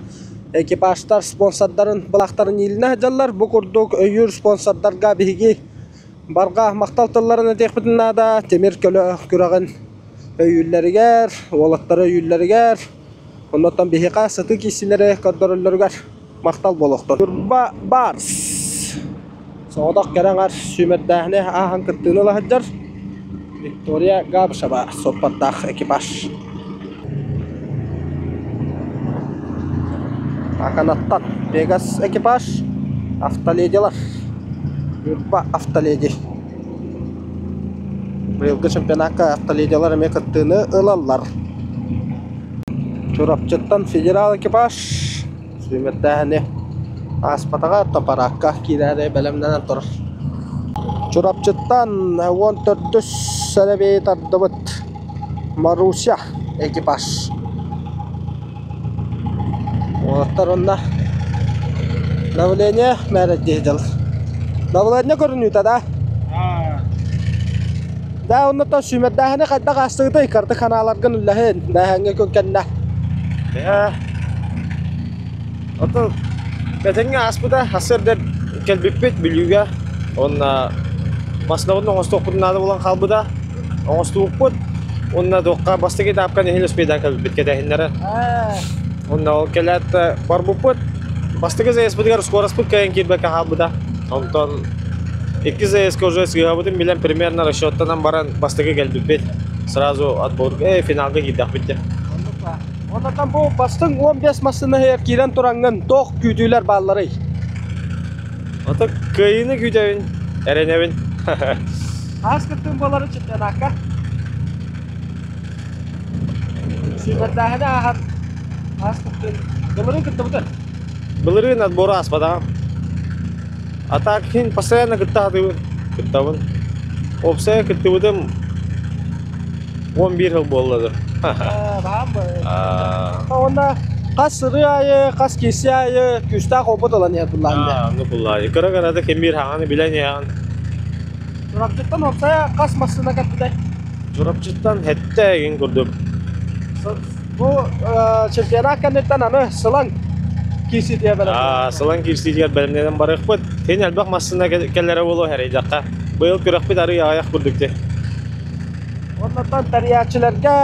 экипажтар спонсордарын былаахтарын иилинэ сылдьаллар. Бу курдук өйүүр спонсордарга биһиги барҕа махтал тылларын этиэхпитин наада. Тимир көлө күрэҕин өйүүллэригэр, уолаттары өйүүллэригэр, оннуттан биһиэхэ сытыы киирсиилэри көрдөрөллөрүгэр махтал буолуохтун. Ньурба Барс соҕотох кэрэ аҥар сүүмэрдээһини ааһан кыттыыны ыла сылдьар Виктория Габышева суоппардаах экипаж. Аканаттан Пегас экипаж, автоледилар, Ньурба автоледи. Быйылгы чемпионакка автоледилар эмиэ кыттыыны ылаллар. Чурапчыттан федерал экипаж сүүмэрдээһини ааспатаҕа топараакка киирээри бэлэмнэнэн турар. Чурапчыттан 14-үс сэрэбиэйи тардыбыт Маруся экипаж. Уолаттар онно давление мээрэйдии дьыл. Давление көрүнүүтэ да? Да, оннуттан сүүмэрдээһини хайдах аастыгытай карты ханааларгын үллэһин, бээһэҥҥэ күн кэннэ. Бэһэ. Ото бэтэҥҥэ ааспыта, сарсыарда кэлбиппит Бүлүүгэ. Уонна массыынабытын оҥостуохпутун наада буолан хаалбыта. Оҥостубуппут. Уонна туохха бастакы этапка нэһилиэ успейдаан кэлбиппит кэтэһиннэрэ. Уонна ол кэлээт барбыппыт. Бастакы заездпытыгар скороспыт кыайан киирбэккэ хаалбыта. Онтон икки заездка уже сыыһабытын билэн примерно расчеттанан баран бастакы кэлбиппит. Сразу отбор финалга киирдэхпит диэн. Оннуттан бу бастыҥ 15 массыына иһигэр киирэн тураҥҥын туох күүтүүлэр баалларый? Ото кыайыыны күүтэбин, эрэнэбин. Аас кыттыым буолары чемпионакка. Сүүмэрдээһини ааһан аас кыттыын. Былырыын кыттыбытын. Былырыын отбору ааспатаҕым. А так иһин постоянно кытта сатыыбын, кыттабын. Уопсайа кыттыбытым 11 сыл буолла да. Уонна хас сырыы аайы, хас киирсии аайы күүстээх опыт ылан иһэр буллаан дии. Оннук буллаайы. Кыра-кырата ким биир хаҥаны билэн иһэҕин. Чурапчыттан уопсайа хас массыына кэлбитэй? Чурапчыттан сэттэ игин курдук. Бу чемпионат кэнниттэн аны Сылаҥ киирсиитигэр бэлэмнэнэн. Сылаҥ киирсиитигэр бэлэмнэнэн барыахпыт. Син элбэх массыына кэлэрэ буолуо эрэйдэххэ. Быйыл күрэхпит арыый аҕыйах курдук дии. Оннуттан тэрийээччилэргэ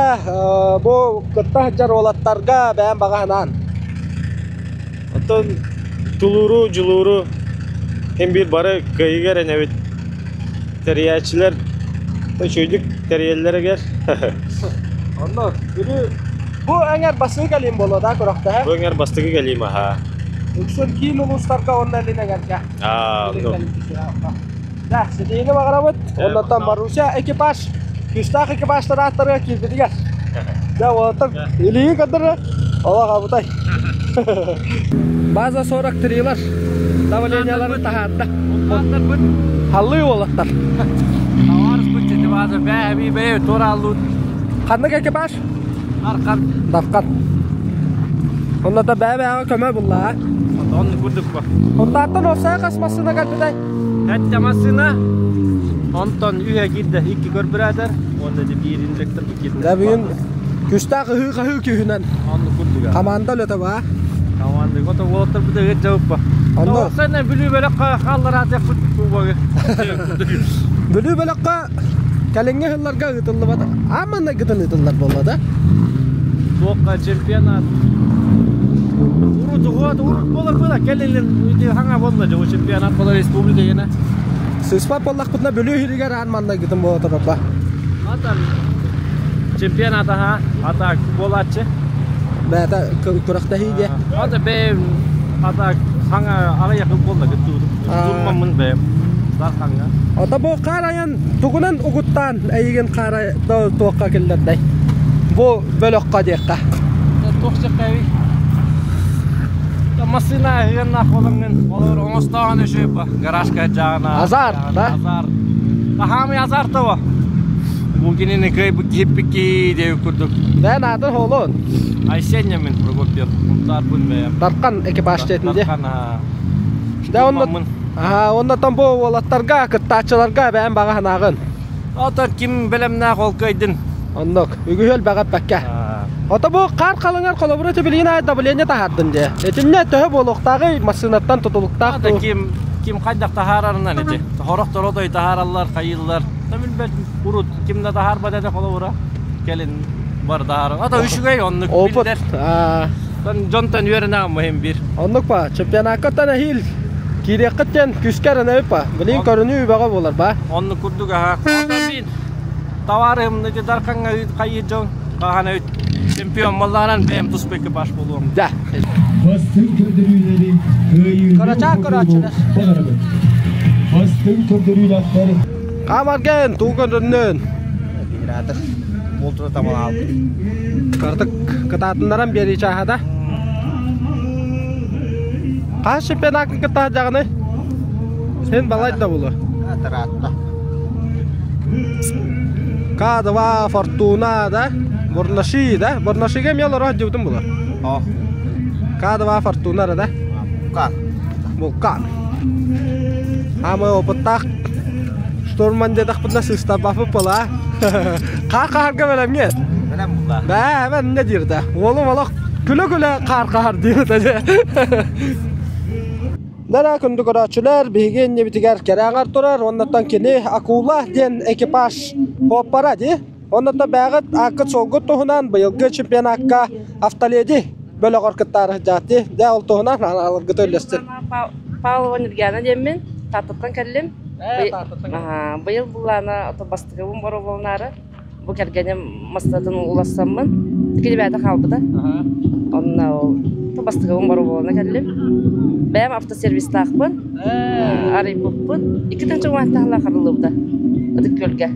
бу кытта сылдьар уолаттарга бэйэм баҕа санаан. Оттон тулууру, дьулууру син биир бары кыайыыга эрэнэбит. Тэрийээччилэр үчүгэйдик тэрийэллэригэр. Онно Бүлүү бу эҥэр бастакы кэлиим буолуо да күрэхтэһэ? Бу эҥэр бастакы кэлиим аһаа. Үксүн киин улуустарга уонна илин эҥэргэ. Аа, онно. Да, ситиһиини баҕарабыт. Оннуттан Маруся экипаж, күүстээх экипажтар ааттарыгар киирбитигэр. Дьэ, уолаттар илииги көрдөрө, олох абытай. База 43-лар давленияларын таһаарда. Халлыы уолаттар. Ханнык экипаж? Дархан. Дархан. Онно бэйэ-бэйэҕэ көмө булла, Онну курдук бу. Онтааттан уопсайа хас массыына кэлбитэй? Сэттэ массыына. Онтон үһэ киирдэ икки көрбүрээдэр уонна де биир инжектор бу киирдэ. Да бүгүн күстээх ыһыы-хаһыы күүһүнэн Онну курдуга. Команда үлэтэ баа. Команда кото уолаттар бу да жабыппа. Онно Сен Бүлүү бөлөххө хааллараатыахпыт кубогы. Бүлүү бөлөххө кэлиҥҥи сылларга ыытыллыбат ааманна гытын ыытыллар буолла да? Туохха чемпионат урут уһуат урут буолар буола кэлин хаҥа буолла дьэ чемпионат буолар республика гена. Сыспат буоллахпытына Бүлүү иһигэр аан манна гытын буола турар Ата чемпионат аха ата буолааччы. Бэйэтэ күрэхтэһии диэ. Ата бэйэм ата хаҥа аҕыйах буолла кыттыбытым. Турмаммын бэйэм. Дархаҥҥа. Ата бу хаар айан тугунан угуттаан эйигин хаара туохха киллэрдэй? Бу бөлөххө диэххэ. Туох сөппөүй? Массыына ыаннаах буолаҥҥын, олор оҥостоон өшөп гаражка жаана. Азар, да? Азар. Тахаамый азар того. Бу кинини кыайбыт киһиппикки диэбит курдук. Бэйэн аатын холун. Айсеня мин Прокопьев. Унтаарбын бэйэм. Дархан экипаж диэтин дии. Дархан, Да, онно Аа, оннотон бу уолаттарга, кыттааччыларга бэйэн баҕа санааҕын. Отон ким бэлэмнээх ол кыайдын. Оннук. Үгүһү элбэҕи эппэккэ. Ото бу хаар халыҥар холобура билигин аай давление таһаардын дии. Итиннэ төһө буолуохтааҕый массыынаттан тутулуктаах дуу? Ким ким хайдах таһаарарынан ити. Хорох торотой таһаараллар, хайыыллар. Та билбэт урут ким да таһаарбат этэ холобура. Кэлин бар таһаарар. Ата үчүгэй оннук Опыт. биллэр. Дьонтон үөрэнэҕим муһим бир. Оннук па, чемпионакка эһиил киириэххиттэн күскэ эрэнэбит па. Билигин көрүнүү үбэҕэ буолар ба. Оннук курдук аха. Ата Товарым ити Дархаҥҥа хайыы дьон хаһан өйт чемпион маллаанан бэйэм туспа экипаж буолуом. Да. Бастыҥ көрдөрүүлэри кыайыыны Көрөчаак көрөөччүлэр. баҕарабыт. Бастыҥ көрдөрүүлээхтэр Камарген туу көрдөрнөн. Генератор буолтура тамалаалбыт. Картык кытаатыннаран биэрии чааһата. Хас чемпионакка кытта дьаҕаны? Сен балай да булу. Таратта. К2 Фортуна да? Бурнаши да? Бурнашига эмиэ олоро сылдьыбытым буолар. К2 Фортуна да? Вулкан. Вулкан. Ама опыттаах штурман диэтэхпинэ сыыстарбаппыт буолаа. Хаар хаһарга бэлэмҥэ. Бэлэм булла. Бээ, мен не диир да. Уолум олох күлэ-күлэ хаар хаһар диир да. Дара күндү көрөөччүлэр, биһиги иннибитигэр кэрэ аҥар турар, оннуттан кини Акула диэн экипаж поппара дии. Оннуттан бэйэҕит ааккыт-суолгут туһунан быйылгы чемпионакка автоледи бөлөҕөр кыттаары сылдьаат дии. Дьэ, ол туһунан аналаргыт үллэстин. Павлова Нюргиана диэммин, Тааттаттан кэллим. Быйыл буллаана бастакыбын боруобаланаары Бу кэргэним мастатын улассаммын, килибээтэ хаалбыта. Онно ол бастакыбын боруобалана кэллим. Бэйэм автосервистаахпын, арыйбыппын. Икки тыһыынча уон харыллыбыта Ытык Күөлгэ.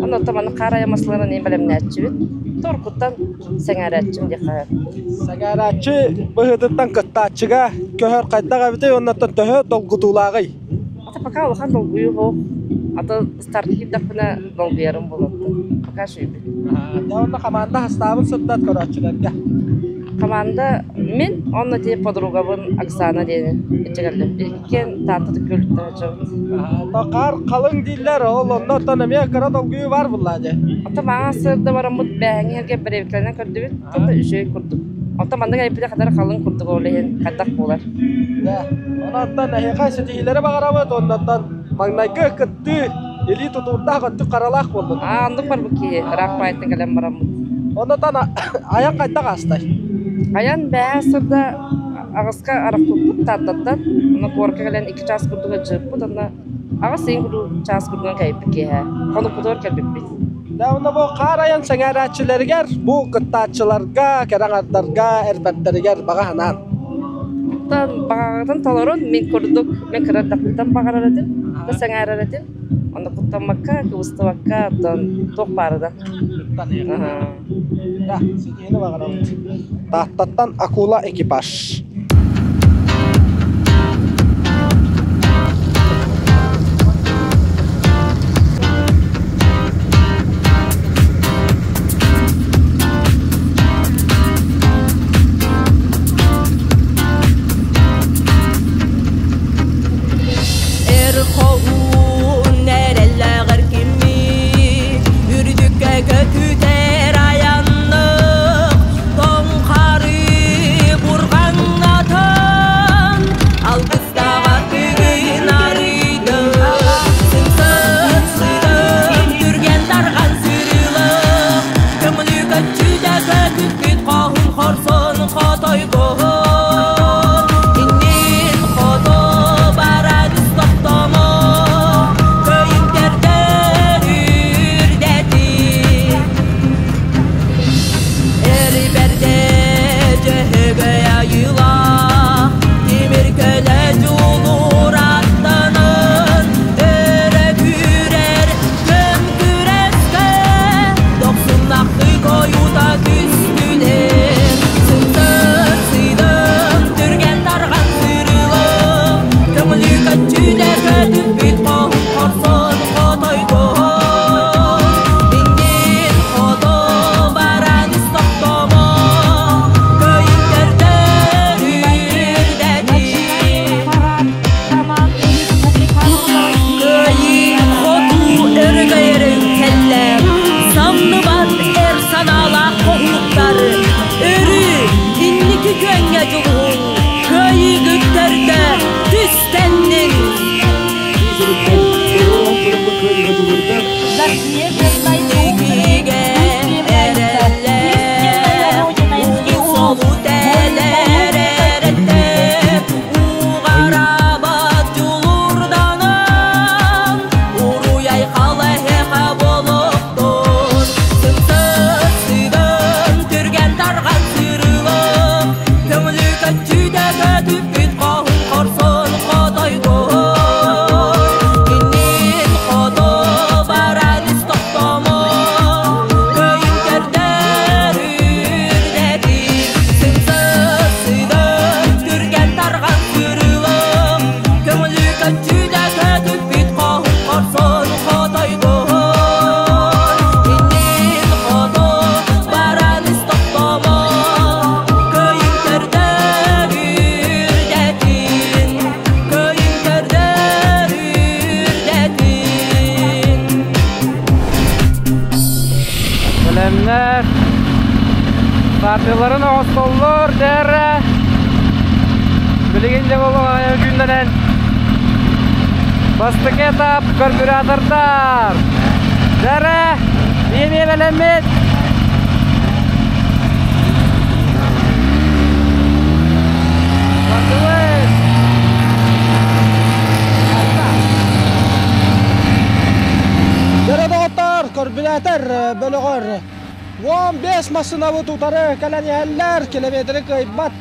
Онно оттон хаар айа масларын эм бэлэмнээччибит. Торкуттан сэҥээрээччим диэххэ. Сэҥээрээччи быһыытыттан кыттааччыга көһөр хайдах эбитий уоннаттан төһө долгутуулааҕый? Ата пока улахан долгуйуу суох. Ата старт киирдэхпинэ долгуйарым буолуохтун. Пока үчүгүйбүт. Дьэ уонна команда хастаабын сырдат көрөөччүлэргэ. Команда мин онно ти подругабын Оксана диэни иччэгэллим. Иккиэн Таатта көлүттэн сылдьабыт. Хаар халыҥ дииллэр, ол онно оттон эмиэ кыра долгуйуу баар буллаа дьэ. Ата мааҥа сырда бараммыт бээһэҥҥи эргэ бэрэбикэлэнэн көрдүбүт. Тута үчүгэй курдук. Оттон маннык айбыта хатара халыҥ курдук ол иһин хайдах буолар. Дьэ, онон эһиэхэ ситиһиилэри баҕарабыт, оннуттан маҥнайгы кыттыы илии тутуурдаах өттүк харалаах буоллун. Аа, оннук барбыт киһи, ыраах баайтан кэлэн бараммыт. Оннуттан айан хайдах аастай? Айан бэһээ сырда аҕыска арахпыппыт Тааттаттан. Онно куоракка кэлэн 2 чаас курдук ыдьыыппыт, онно аҕыс ыйын курдук чаас курдугунан кэлбит киэһэ. Хонукпутугар кэлбиппит. Дьэ, онно бу хаар айан сэҥээрээччилэригэр, бу кыттааччыларга, кэрэ аҥардарга, эрбэттэригэр баҕа санаан. Оттон баҕаҕытын толорун мин курдук мин кыра эрдэхпиттэн баҕарар этим, да сэҥээрэр этим. Онно куттаммакка, кыбыстыбакка, оттон туох баарыда. Да, ситиһини баҕарабыт. Тааттаттан акула экипаж. Эр хоһуун эрэллээҕэр киммит үрдүккэ көтүтэр айаннык тоҥ хары бурҕаҥҥа. Бэлэмнэр. Стартыларын оҥостоллор дэрэ. Билигин дьэ болуоҕа күннэнэн. Бастакы этап карбюратордар. Дэрэ, биэмиэ бэлэммит. Бардыбыт. Дэрэ доҕоттор, көрбүлээтэр бөлөҕөр 15 массыынабыт утары кэлэн иһэллэр, километры кыайбат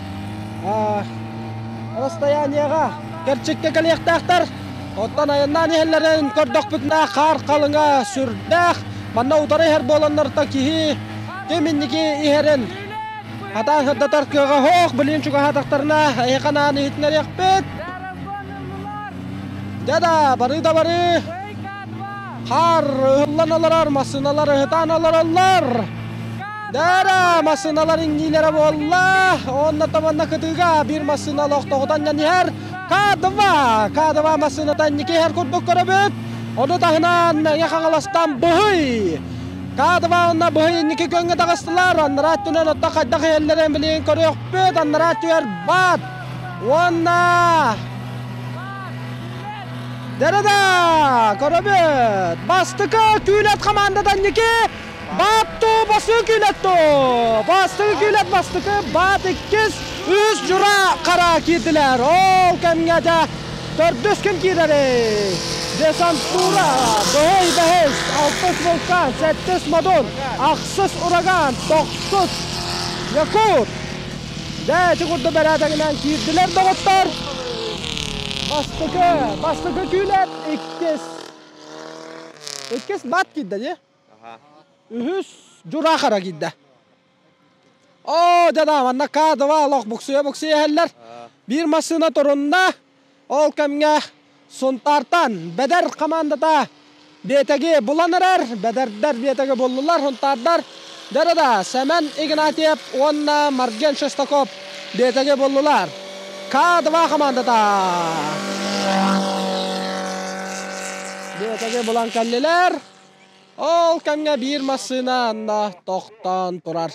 расстояниеҕа кэрчиккэ кэлиэхтээхтэр. Оттон айаннаан иһэллэрин көрдөхпүтүнэ хаар халыҥа сүрдээх. Манна утары иһэр буоланнарта киһи ким инники иһэрин хатаан сырдатар кыаҕа суох. Билин чугаһаатахтарына эһиэхэ анаан иһитинэриэхпит. Дьэ да, барыы да барыы. Хаар ыһыллан олорор, массыыналар ыһытаан олороллор. Дара, массыыналар иҥниилэрэ буолла. Онно таманна кытыыга биир массыына олохтоҕутан иһэр. К2, К2 массыыната инники иһэр курдук көрөбүт. Ону таһынан Мэҥэ Хаҥаластан Быһый. К2 уонна Быһый инники көҥҥө таҕыстылар. Аннараа өттүнэн отто хайдах иһэллэрин билигин көрүөхпүт. Аннараа өттүгэр Бат уонна Дэрэ-да! Көрөбүт! Бастакы күүлэт хамаандата инники! Баатту бастакы күүлэтту! Бастакы күүлэт бастакы, баат иккис, үс дьура хара киирдилэр. Ол кэмҥэ дьэ төрдүс ким киирэрий? Десантура, быһый бэһис, алтыс вулкан, сэттис модун, ахсыс ураган, тохсус якут. Дьэ, ити курдук бэрээдэгинэн киирдилэр доҕоттор. Бастакы, бастакы күүлэт иккис. Иккис бат киирдэ дии. Үһүс Дьураахара киирдэ. Оо, дьэ да, манна К2 олох буксуйа-буксуйа иһэллэр. Биир массыына турунна. Ол кэмҥэ Сунтаартан Бэдэр хамаандата биэтэги булан эрэр. Бэдэрдэр биэтэги буллулар, Сунтаардар Дьэ да, Сэмэн Игнатьев уонна Марген Шестаков биэтэги буллулар. К2 хамаандата биэтэги булан кэллилэр. Ол кэмҥэ биир массыына анна тохтоон турар.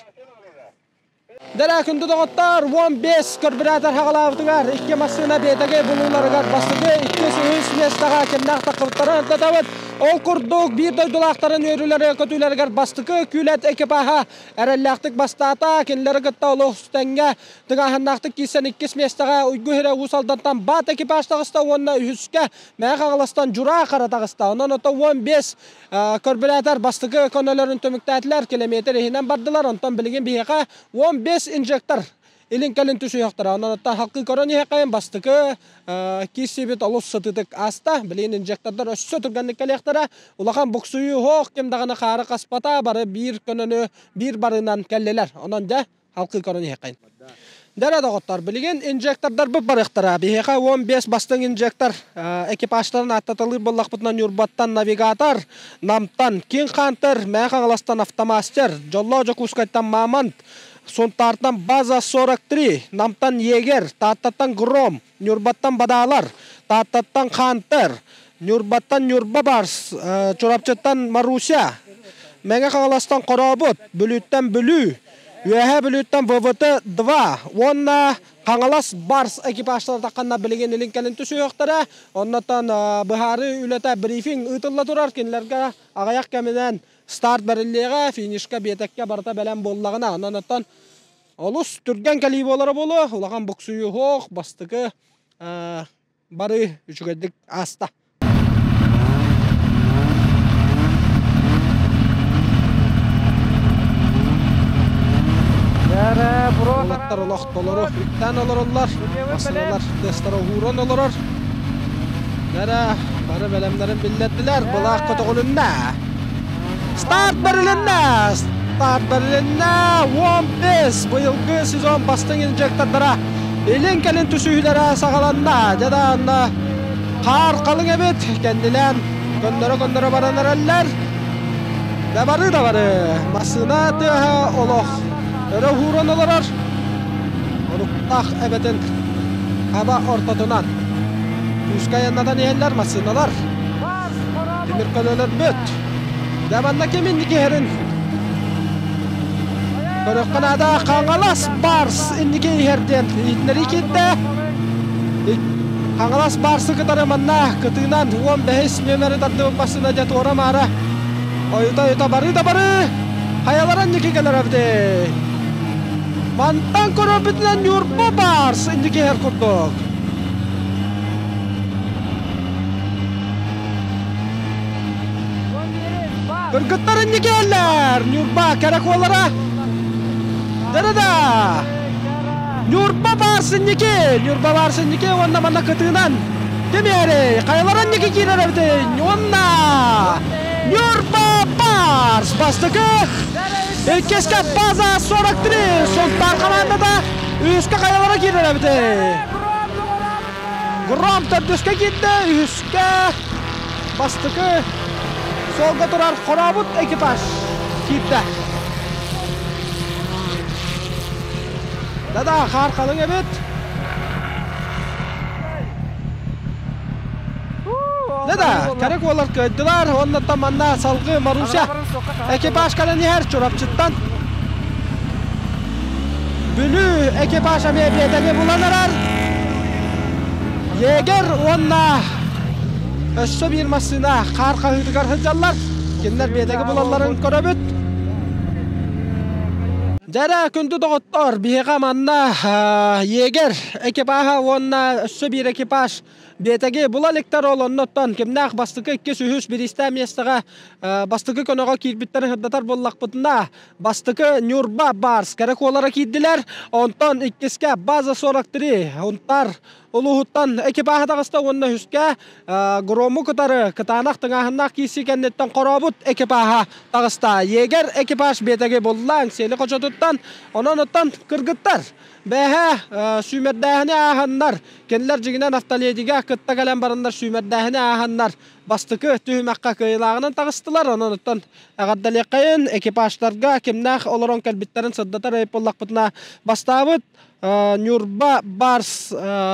Дэрэ күндү доҕоттор, 15 карбюратор хаҕалаабытыгар икки массыына биэтэги булууларыгар бастакы, иккис, үһүс миэстэҕэ кимнээх таххыбыттарын ырдатабыт. Ол курдук биир дойдулаахтарын үөрүүлэрэ көтүүлэригэр бастакы күүлэт экипаһа эрэллээхтик бастаата. Кинилэри кытта олус тэҥҥэ тыҥааһыннаахтык киирсэн иккис миэстэҕэ Уйгу Иһирэ Уус Алдантан Баат экипаж таҕыста уонна үһүскэ Мэҥэ Хаҥаластан Дьураа Хара таҕыста. Онон ото 15 Көрбүлээтэр бастакы көнөлөрүн түмүктээтилэр, километр иһинэн бардылар, онтон билигин биһиэхэ 15 инжектор илин-кэлин түсүһүөхтэрэ. Онон оттон халкыы көрөн иһэххин бастакы киирсиибит олус сытыытык ааста. Билигин инжектордар өссө түргэнник кэлиэхтэрэ. Улахан буксуйуу суох, ким даҕаны хаары хаспата, бары биир көнөнү биир барыынан кэллилэр. Онон дьэ, халкыы көрөн иһэххин. Дэрэ доҕоттор, билигин инжектордарбыт барыахтара. Биһиэхэ 15 бастыҥ инжектор экипажтарын ааттаталыыр буоллахпытына Ньурбаттан навигатор, Намтан Кинг Хантер, Мэҥэ Хаҥаластан автомастер, Дьоллоох Дьокуускайтан Мамонт, Сунтаартан База 43, Намтан Егер, Тааттаттан Гром, Ньурбаттан Бадаалар, Тааттаттан Хантер, Ньурбаттан Ньурба Барс, Чурапчыттан Маруся, Мэҥэ Хаҥаластан Хорообут, Бүлүүттэн Бүлүү, Үөһээ Бүлүүттэн ВВТ-2 уонна Хаҥалас Барс экипажтара тахханна билигин илин-кэлин түсүһүөхтэрэ. Оннуттан быһаарыы үлэтэ брифинг ыытылла турар. Кинилэргэ аҕыйах кэминэн старт бэриллиэҕэ, финишка, биэтэккэ барыта бэлэм буоллаҕына. Онон оттон олус түргэн кэлии буолара буолуо. Улахан буксуйуу суох, бастакы бары үчүгэйдик ааста. Уолаттар олох толору үктээн олороллор, массыыналар тыастара уһууран олорор. Дэрэ, бары бэлэмнэрин биллэрдилэр, былаах көтөҕүлүннэ. Старт бэрилиннэ! Старт бэрилиннэ! 15 быйылгы сезон бастыҥ инжектордара илин-кэлин түсүһүүлэрэ саҕаланна. Дьэ да, онно хаар халыҥ эбит, кэннилээн көннөрө-көннөрө баран эрэллэр. Да бары да бары, массыына тыаһа олох өрө уһууран олорор. Оруктаах эбэтин хаба ортотунан күүскэ айаннатан иһэллэр массыыналар. Тимир көлөлөрбүт. Дьэ манна ким инники иһэрин. Көрөххө наада Хаҥалас Барс инники иһэр диэн иһитиннэрии киирдэ. Хаҥалас Барсы кытары манна кытыынан 15 нүөмэри тардыбыт массыына дьэ туора-маара ойута-ойута барыы да барыы хайалара инники кэлэр эбитий? Мантан көрөрбүтүнэн Ньурба Барс инники иһэр курдук. Кыргыттар инникээллэр! Ньурба кэрэ куолара! Да-да-да! Ньурба баарс инники! Ньурба баарс инники уонна манна кытыынан кимиэрий? Хайалара инники киирэр эбитий? Уонна Ньурба Барс бастакы иккискэ база 43 Сунтаар хамаандата үһүскэ хайалара киирэр эбитий? Гром төрдүскэ киирдэ, үһүскэ бастакы суолга турар хорообут экипаж киирдэ. Да-да, хаар халыҥ эбит. Да-да, кэрэ куолар кыайдылар, уонна манна салгыы Маруся экипаж кэлэн иһэр Чурапчыттан. Бүлүү экипаж эмиэ биэтэги булан эрэр. Егер уонна өссө биир массыына хаар хаһыытыгар сылдьаллар. Кинилэр биэтэги булалларын көрөбүт. Дьэрэ, күндү доҕоттор, биһиэхэ манна Егер экипаһа уонна өссө биир экипаж Биэтэги була иликтэр ол оннуттан кимнээх бастакы иккис үһүс бириистээх миэстэҕэ бастакы көнөҕө киирбиттэрин сырдатар буоллахпытына бастакы Ньурба Барс кэрэ куолара киирдилэр онтон иккискэ База 43 Унтар улууһуттан экипаһа таҕыста уонна үһүскэ Грому кытары кытаанах тыҥааһыннаах киирсии кэнниттэн хорообут экипаһа таҕыста. Егер экипаж биэтэги булла Эҥсиэли хочотуттан онон оттон кыргыттар Бэһэ сүүмэрдээһини ааһаннар, кинилэр дьиҥинэн автоледига кытта кэлэн бараннар сүүмэрдээһини ааһаннар бастакы түһүмэххэ кыайыылааҕынан таҕыстылар. Онон оттон эҕэрдэлиэххэйин экипажтарга кимнээх олорон кэлбиттэрин сырдатар эбит буоллахпытына бастаабыт Ньурба Барс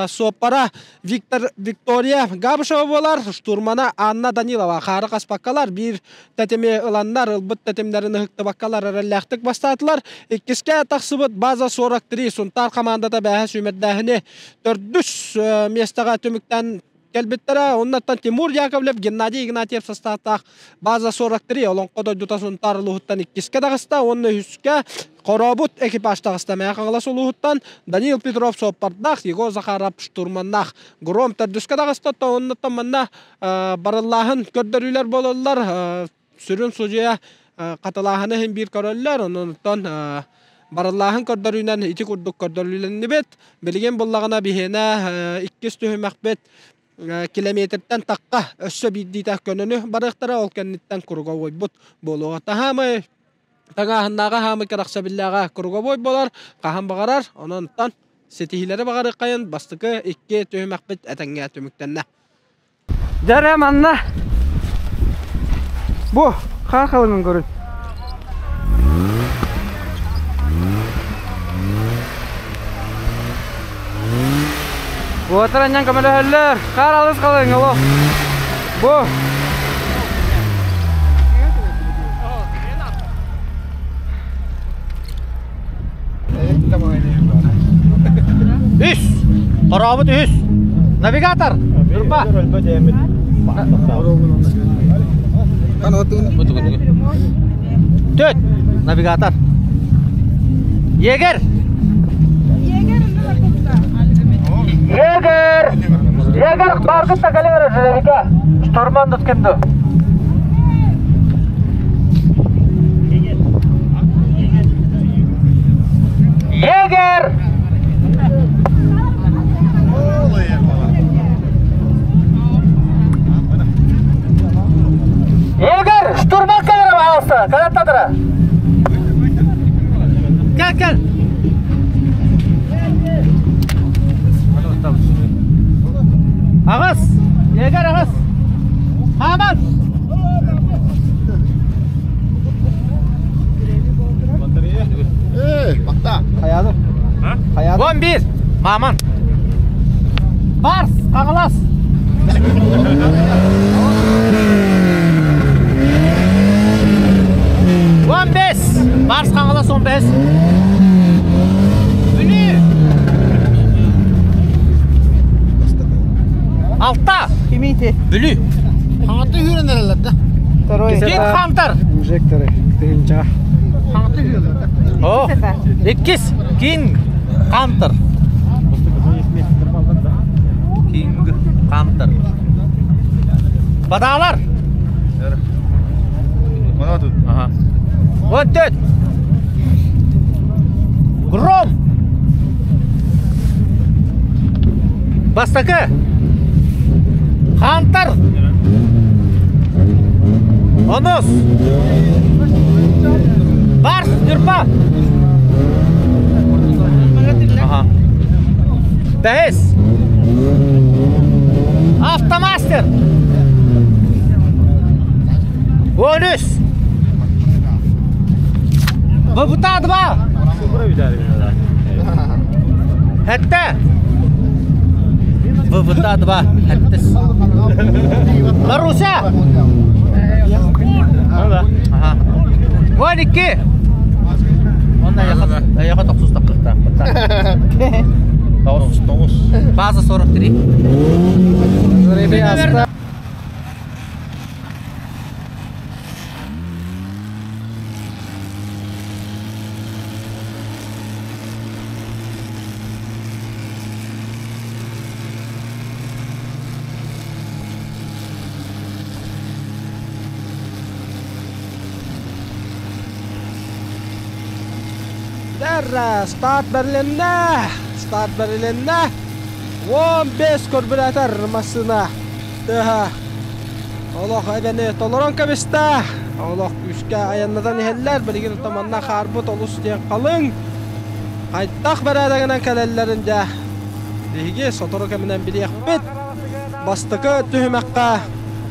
суоппара Виктор Виктория Габышева буолар, штурмана Анна Данилова. Хаары хаспаккалар биир тэтими ыланнар, ылбыт тэтимнэрин ыһыктыбаккалар эрэллээхтик бастаатылар. Иккискэ тахсыбыт база 43 Сунтаар хамаандата бээһэ сүүмэрдээһини төрдүс миэстэҕэ түмүктэн кэлбиттэрэ. Оннуттан Тимур Яковлев, Геннадий Игнатьев састаахтаах база 43 Олоҥхо дойдута Сунтаар улууһуттан иккискэ таҕыста уонна үһүскэ Хорообут экипаж таҕыста Мэҥэ Хаҥалас улууһуттан Данил Петров суоппардаах, Егор Захаров штурманнаах Гром төрдүскэ таҕыста. Оннуттан манна барыллааһын көрдөрүүлэр буолаллар. Сүрүн судьуйа хатылааһыны иһин биир көрөллөр. Оннуттан барыллааһын көрдөрүүнэн ити курдук көрдөрүүлэннибит. Билигин буллаҕына биһиэнэ иккис түһүмэхпит километртэн тахха өссө биирдиитэ көнөнү барыахтара. Ол кэнниттэн круговойбут буолуоҕа. Таһаамай таҥааһыннааҕа хаамый кэрэхсэбиллээҕэ круговой буолар. Хаһан баҕарар. Онон ситиһиилэри баҕарыаххайын бастакы икки түһүмэхпит этэҥҥэ түмүктэннэ. Дьэ манна бу хаар халыҥын көрүн. Уотар анньан көмөлөһөллөр. Хаар алыс халыҥ олох. Бу Үс! Хорообут үс! Навигатор! Ньурба! Төт! Навигатор! Егер! Егер! Егер баргыт та кэлиҥ эрэ Штурман кимду? Егер! Егер, штурман кэлэр пожалуйста, канаттадыра. Кел, кел. Аҕыс! Егер аҕыс! Хааман! Хайаады. Хайаады. 11. Маман. Барс, Хаҥалас. 15. Барс Хаҥалас 15. Ити. Бүлүү. Хаҥаты үүрэн эрэллэр да. Ким Хантар? Инжекторы тыһыынча. Хаҥаты үүрэллэр. О, иккис Кинг Хантер. Кинг Хантер. Бадаалар. Ага. Вот тут. Гром. Бастакы. Хантар. Онус. Барс, Нюрба. Ага. Бэһис. Автомастер. 13. ВВТ-2. Хэттэ. ВВТ-2. Хэттис. Маруся. Ага. 12. Онно эйиэхэ тохсус таххыахтаахпыт. Тоҕус. Тоҕус. База 43. Старт бэрилиннэ! Старт бэрилиннэ! 15 көрбүлэтэр массыына тыаһа олох эбэни толорон кэбистэ. Олох күүскэ айаннатан иһэллэр. Билигин манна хаарбыт олус диэн халыҥ. Хайдах бэрээдэгинэн кэлэллэрин дьэ биһиги сотору кэминэн билиэхпит. Бастакы түһүмэххэ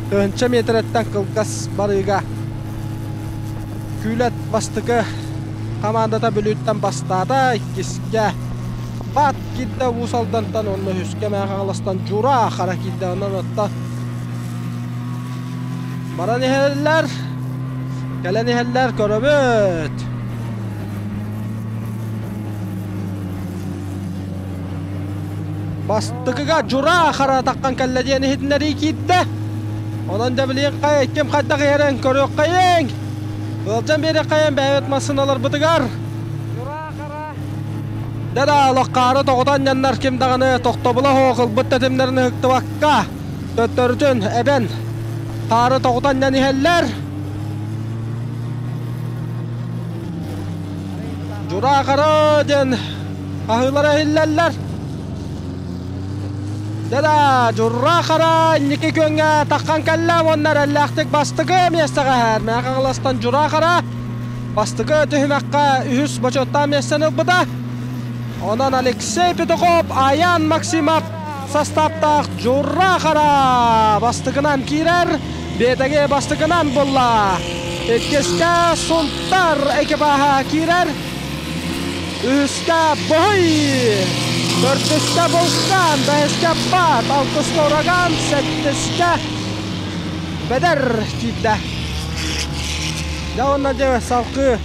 тыһыынча миэтэрэттэн кылгас барыыга Күүлэт бастакы хамаандата Бүлүүттэн бастаата, иккискэ Бат киирдэ Уус Алдантан уонна үһүскэ Мэҥэ Хаҥаластан Дьура Хара киирдэ. Онон оттон баран иһэллэр, кэлэн иһэллэр көрөбүт. Бастакыга Дьура Хара таххан кэллэ диэн иһитиннэрии киирдэ. Онон дьэ билиэн ким хайдах иһэрин көрүөххэйиҥ. Ыалдьан биэриэххэйиҥ бэйэбит массыыналарбытыгар. Дэ-да олоххаары тоҕута анньаннар ким даҕаны тохтобула суох ылбыт тэтимнэрин ыһыктыбакка төттөрүтүн эбэн хаары тоҕута анньан иһэллэр. Дьура Хара диэн хаһыылара иһиллэллэр. Дэ-да, Дьурра Хара инники күөҥҥэ таххан кэллэ уонна эрэллээхтик бастакы миэстэҕэ иһэр. Мэҥэ Хаҥаластан Дьура Хара бастакы түһүмэххэ үһүс бочуоттаах миэстэни ылбыта. Онон Алексей Петухов, Аян Максимов састааптаах Дьурра Хара бастакынан киирэр, биэтэги бастакынан булла. Иккискэ Сунтар экипаһа киирэр. Үһүскэ Быһый, төрдүскэ Булкан, бэһискэ Бат, алтыска Ураган, сэттискэ Бэдэр киирдэ. Дьэ уонна дьэ салгыы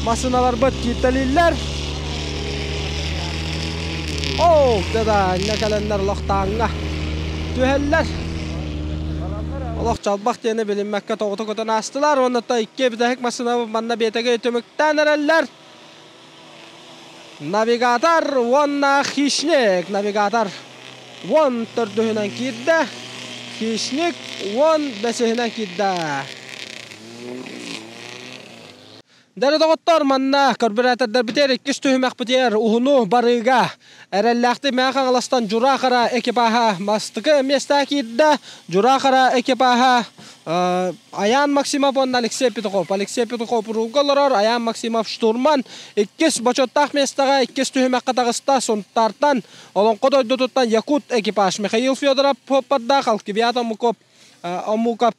массыыналарбыт кииртэлииллэр. Оо, дьэ да, инньэ кэлэннэр олохтааҥҥа түһэллэр. Олох чалбах диэни билиммэккэ тоҕута көтөн аастылар уонна икки бүтэһик массыынабыт манна биэтэги түмүктээн эрэллэр. Навигатор уонна хищник. Навигатор уон төрдүһүнэн киирдэ. Хищник уон бэсиһинэн киирдэ. Дэрэ доҕоттор, манна көрбүрээтэрдэрбитигэр иккис түһүмэхпитигэр уһуну барыыга эрэллээхтик Мэҥэ Хаҥаластан Дьура Хара экипаһа бастакы миэстэҕэ киирдэ. Дьура Хара экипаһа Айаан Максимов уонна Алексей Петухов. Алексей Петухов уруулга олорор, Айаан Максимов штурман. Иккис бочуоттаах миэстэҕэ иккис түһүмэххэ таҕыста Сунтаартан, Олоҥхо дойдутуттан Якут экипаж Михаил Федоров суоппардаах, Алкивиад Омуков, Омуков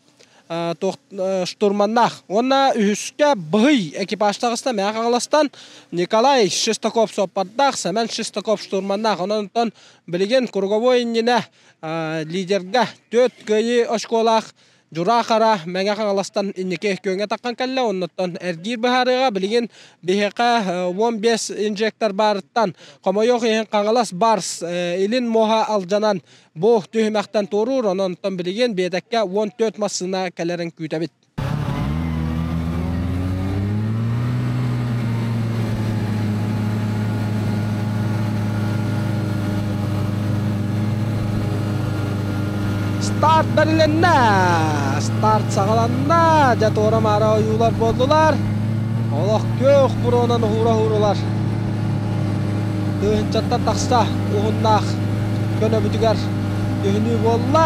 штурманнаах. Уонна үһүскэ Быһый экипаж таҕыста Мэҥэ Хаҥаластан Николай Шестаков суоппардаах, Сэмэн Шестаков штурманнаах. Онон билигин круговой иннинэ лидергэ 4 кыайыы очколаах. Дьураа Хара Мэҥэ Хаҥаластан инники күөҥҥэ таххан кэллэ. Оннуттан эргиир быһаарыыга билигин биһиэхэ 15 инжектор баарыттан хомойуох иһин Хаҥалас Барс илин муоһа алдьанан бу түһүмэхтэн туоруур. Онон билигин биэтэккэ 14 массыына кэлэрин күүтэбит. Старт бэрилиннэ! Старт саҕаланна! Дьэ туора-маара ойуулар буоллулар. Олох күөх буруонан уһуура-уһуурулар. Тыһыынчаттан тахса уһуннаах көнөбүтүгэр түһүнүү буолла.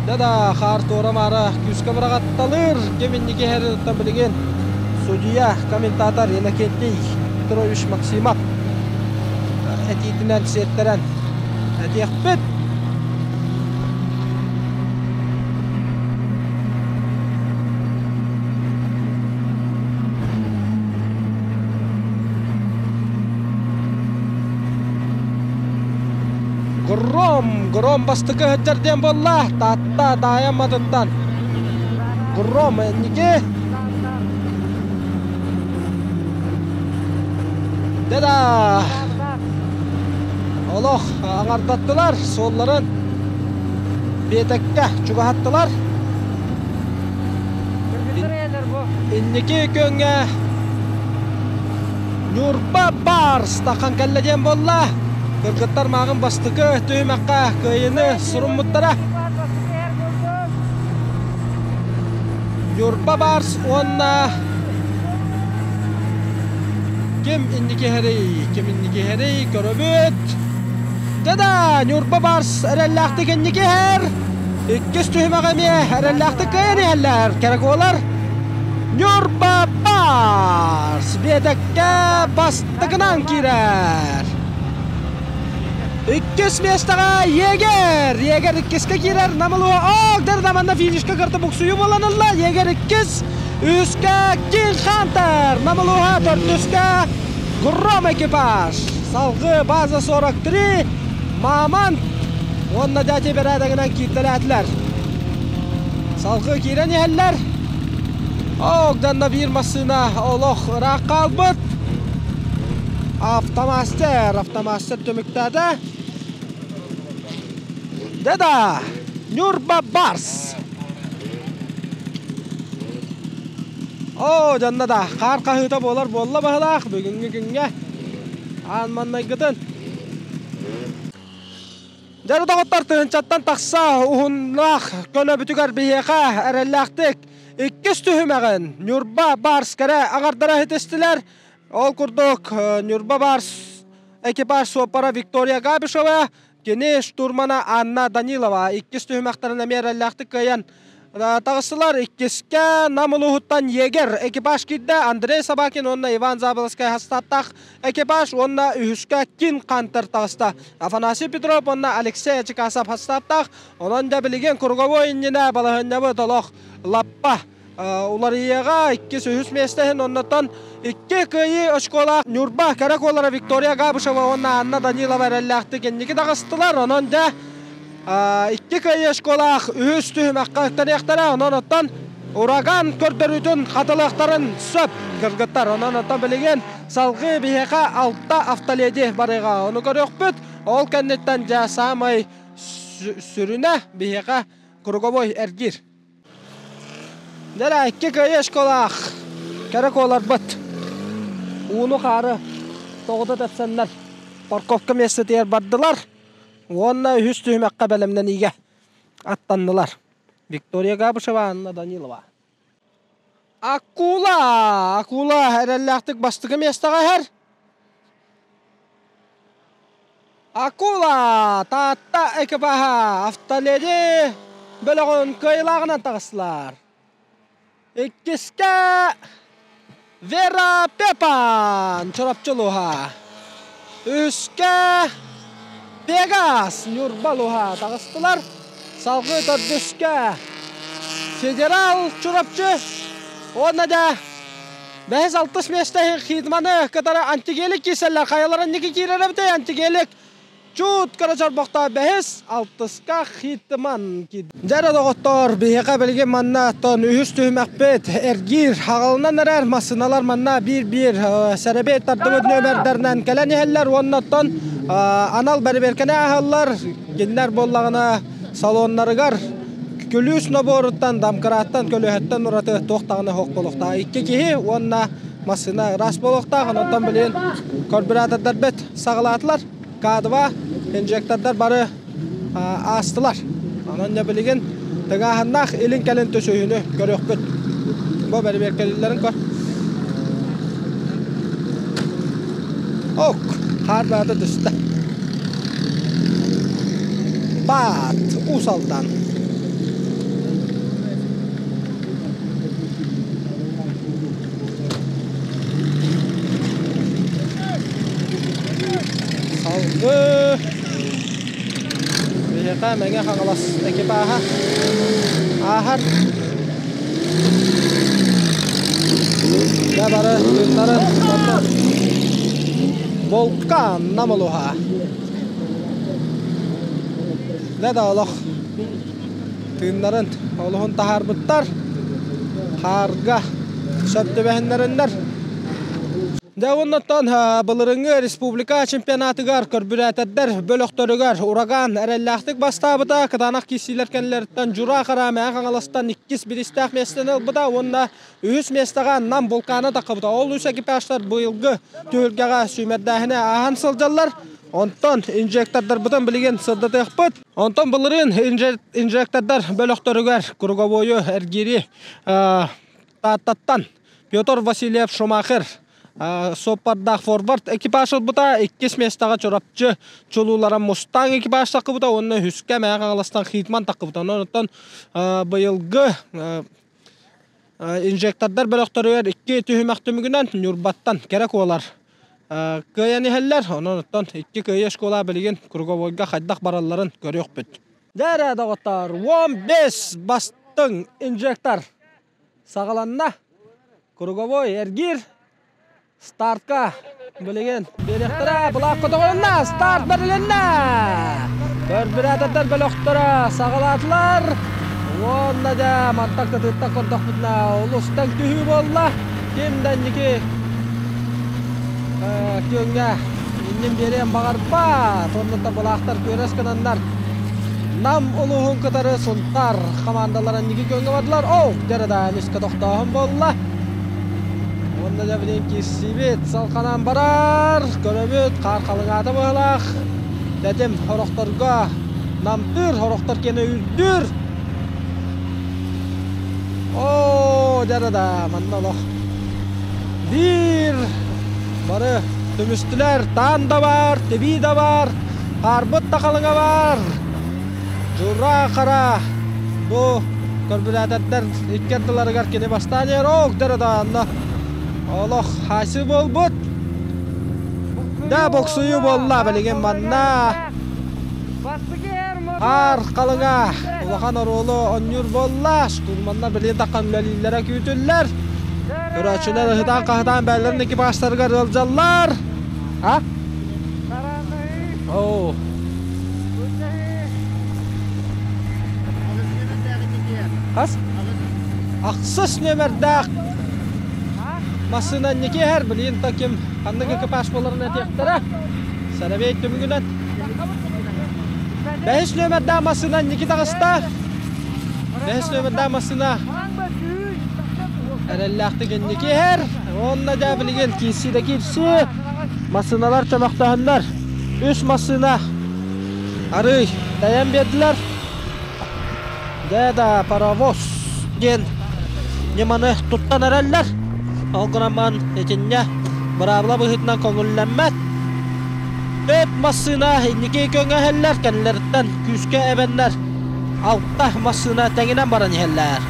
Дьэ да, хаар туора-маара күүскэ быраҕатталыыр. Ким инники иһэриттэн билигин судьуйа, комментатор Иннокентий Петрович Максимов этиитинэн сиэттэрэн этиэхпит. Гром, Гром бастакы сылдьар диэн буолла. Таатта Даайа Амматыттан. Гром инники. Да-да. Олох аҥардаттылар суолларын биэтэккэ чугаһаттылар. Инники күөҥҥэ Ньурба Барс тахан кэллэ диэн буолла. Кыргыттар мааҕын бастакы түһүмэххэ кыайыыны суруммуттара. Ньурба Барс уонна ким инники иһэрий, ким инники иһэрий көрөбүт. Дьэ-да, Ньурба Барс эрэллээхтик инники иһэр. Иккис түһүмэх эмиэ эрэллээхтик кыайан иһэллэр. Кэрэ Ньурба Барс биэтэккэ бастакынан киирэр. Иккис миэстэҕэ Егер! Егер иккискэ киирэр. Намылуо Огдер наманна финишка кырты буксуйуу буолан ылла. Егер иккис. Үскэ Кинг Хантер. Намылуха төрдүскэ Гром экипаж. Салгыы база 43. Мамонт уонна дяти бэрээдэгинэн кииртэлээтилэр. Салгыы киирэн иһэллэр. Огданна биир массыына олох ыраах хаалбыт. Автомастер, автомастер түмүктээтэ. Да-да, Ньурба Барс. Оо, дьонно да, хаар хаһыыта буолар буолла баһылаах бүгүҥҥү күҥҥэ. Аан маннайгытын. Дьэ, доҕоттор, тыһыынчаттан тахса уһуннаах көнөбүтүгэр биһиэхэ эрэллээхтик иккис түһүмэҕин Ньурба Барс кэрэ аҥардара иһитистилэр. Ол курдук, Ньурба Барс экипаж суоппара Виктория Габишева, кини штурмана Анна Данилова иккис түһүмэхтэрин эмиэ эрэллээхтик кыайан таҕыстылар. Иккискэ Нам улууһуттан егер экипаж киирдэ Андрей Собакин уонна Иван Заболоцкай хастааттаах экипаж уонна үһүскэ Кин Хантер таҕыста. Афанасий Петров уонна Алексей Ачикасов хастааттаах. Онон да билигин круговой иннинэ балаһыанньабыт олох лаппа уларыйыаҕа иккис үһүс миэстэ иһин оннуттан икки кыайыы очколаах Ньурба кэрэ куолара Виктория Габышева уонна Анна Данилова эрэллээхтик инники таҕыстылар. Онон дьэ икки кыайыы очколаах үһүс түһүмэххэ үктэниэхтэрэ. Онон оттон ураган көрдөрүүтүн хатылыахтарын сөп кыргыттар. Онон оттон билигин салгыы биһиэхэ алта автоледи барыаҕа. Ону көрүөхпүт. Ол кэнниттэн дьэ саамай сүрүнэ биһиэхэ круговой эргиир. Дьэ икки кыайыы школаах кэрэ куоларбыт ууну-хаары тоҕута тэпсэннэр парковка миэстэтигэр бардылар уонна үһүс түһүмэххэ бэлэмнэниигэ аттаннылар. Виктория Габышева, Анна Данилова. Акула! Акула эрэллээхтик бастакы миэстэҕэ иһэр. Акула Таатта экипаһа автоледи бөлөҕүн кыайыылааҕынан таҕыстылар. Иккискэ Вера Пепан Чурапчы улууһа. Үһүскэ Пегас Ньурба улууһа таҕыстылар. Салгыы төрдүскэ Федерал Чурапчы уонна да бэһис алтыс миэстэ Хидманы кытары антигелик киирсэллэр. Хайалара инники киирэр эбитэй антигелик? Чуут кыра чорбохто бэһис, алтыска Хитман киирдэ. Дьэ доҕоттоор, биһиэхэ билигин манна оттон үһүс түһүмэхпит эргиир хаҕылынан эрэр массыыналар манна биир-биир сэрэбиэй тардыбыт нүөмэрдэринэн кэлэн иһэллэр уонна оттон анал бэрэбиэркэни ааһаллар. Кинилэр буоллаҕына салоннарыгар күлүүс нобуоруттан, домкраттан, көлөһөттөн ураты туох даҕаны суох буолуохтаах. Икки киһи уонна массыына ыраас буолуохтаах. Онон билигин карбюратордарбыт саҕалаатылар. К2 инжектордар бары аастылар. Онон дьэ билигин тыҥааһыннаах илин-кэлин түсүһүүнү көрүөхпүт. Бу бэрэбиэркэлииллэрин көр. Ок, хаар баата түстэ. Баат, Уус Алдан. Салгыы биһиэхэ Мэҥэ Хаҥалас экипааһа ааһар. Дьэ бары тыыннарын Волкан намылуһа. Дэ да олох тыыннарын олуһун таһаарбыттар. Хаарга сөп түбэһиннэриннэр. Дьэ оннуттан былырыҥҥы республика чемпионатыгар көрбүрээтэрдэр бөлөхтөрүгэр ураган эрэллээхтик бастаабыта. Кытаанах киирсиилэр кэннилэриттэн Дьура Хара Мэҥэ Хаҥаластан иккис бириистээх миэстэни ылбыта уонна үһүс миэстэҕэ Нам Булкаана таххыбыта. Ол үс экипажтар быйылгы түһүлгэҕэ сүүмэрдээһини ааһан сылдьаллар. Онтон инжектордарбытын билигин сырдатыахпыт. Онтон былырыын инжектордар бөлөхтөрүгэр круговойу эргиири Тааттаттан Петр Васильев Шумахер суоппардаах форвард экипаж ылбыта, иккис миэстэҕэ Чурапчы чулуулара Мустанг экипаж таххыбыта уонна үһүскэ Мэҥэ Хаҥаластан Хитман таххыбыта. Онон быйылгы инжектордар бөлөхтөрүгэр икки түһүмэх түмүгүнэн Ньурбаттан кэрэ куолар кыайан иһэллэр. Онон оттон икки кыайыы школа билигин круговойга хайдах баралларын көрүөхпүт. Дьэ доҕоттоор, 15 бастыҥ инжектор Саҕаланна. Круговой эргиир. Стартка билигин биэриэхтэрэ. Былаах көтөҕүлүннэ. Старт бэрилиннэ. Көрбүрээдэрдэр бөлөхтөрө саҕалаатылар. Уонна дьэ мантан кытыыттан көрдөхпүтүнэ олус тэҥ түһүү буолла. Ким да инники күөҥҥэ иннин биэриэн баҕарбат. Оннуттан былаахтар күөрэс гынаннар Нам улууһун кытары Сунтаар хамаандалара инники күөҥҥэ бардылар. Оу, дьэ да эмискэ тохтооһун буолла. Уонна дьэ билигин киирсиибит салҕанан барар. Көрөбүт, хаар халыҥаата быһалаах. Тэтим сорохторго намтыыр, сорохтор киэнэ үрдүүр. Оо, дьэ да манна олох биир бары түмүстүлэр. Таан да бар, тибии да бар. Хаарбыт да халыҥа баар. Дьураа хара бу көрбүлээтэрдэр икки ардыларыгар кини бастаан иһэр. Оок дэрэ да онно олох хаайсыы буолбут. Да боксуйуу буолла билигин манна. Хаар халыҥа улахан оруолу онньуур буолла. Штурманнар билигин таххан үлэлииллэрэ күүтүллэр. Көрөөччүлэр ыһытаан-хаһытаан бэйэлэрин экипажтарыгар ыалдьаллар. А? Оо. Хас? Ахсыс нүөмэрдээх массыына инники иһэр. Билигин то ким ханнык экипаж буоларын этиэхтэрэ. Сэрэбиэй түмүгүнэн. Бэһис нүөмэрдээх массыына инники таҕыста. Бэһис нүөмэрдээх массыына эрэллээхтик инники иһэр. Уонна дьэ билигин киирсии да киирсии. Массыыналар чөмөхтөһөннөр. Үс массыына арыый тэйэн биэрдилэр. Дьэ да паровоз диэн ньыманы туттан эрэллэр. Ол гынан баран итиннэ быраабыла быһыытынан көҥүллэммэт. Үп массыына инники көҥөһөллөр, кэннилэриттэн күүскэ эбэннэр. Алта массыына тэҥинэн баран иһэллэр.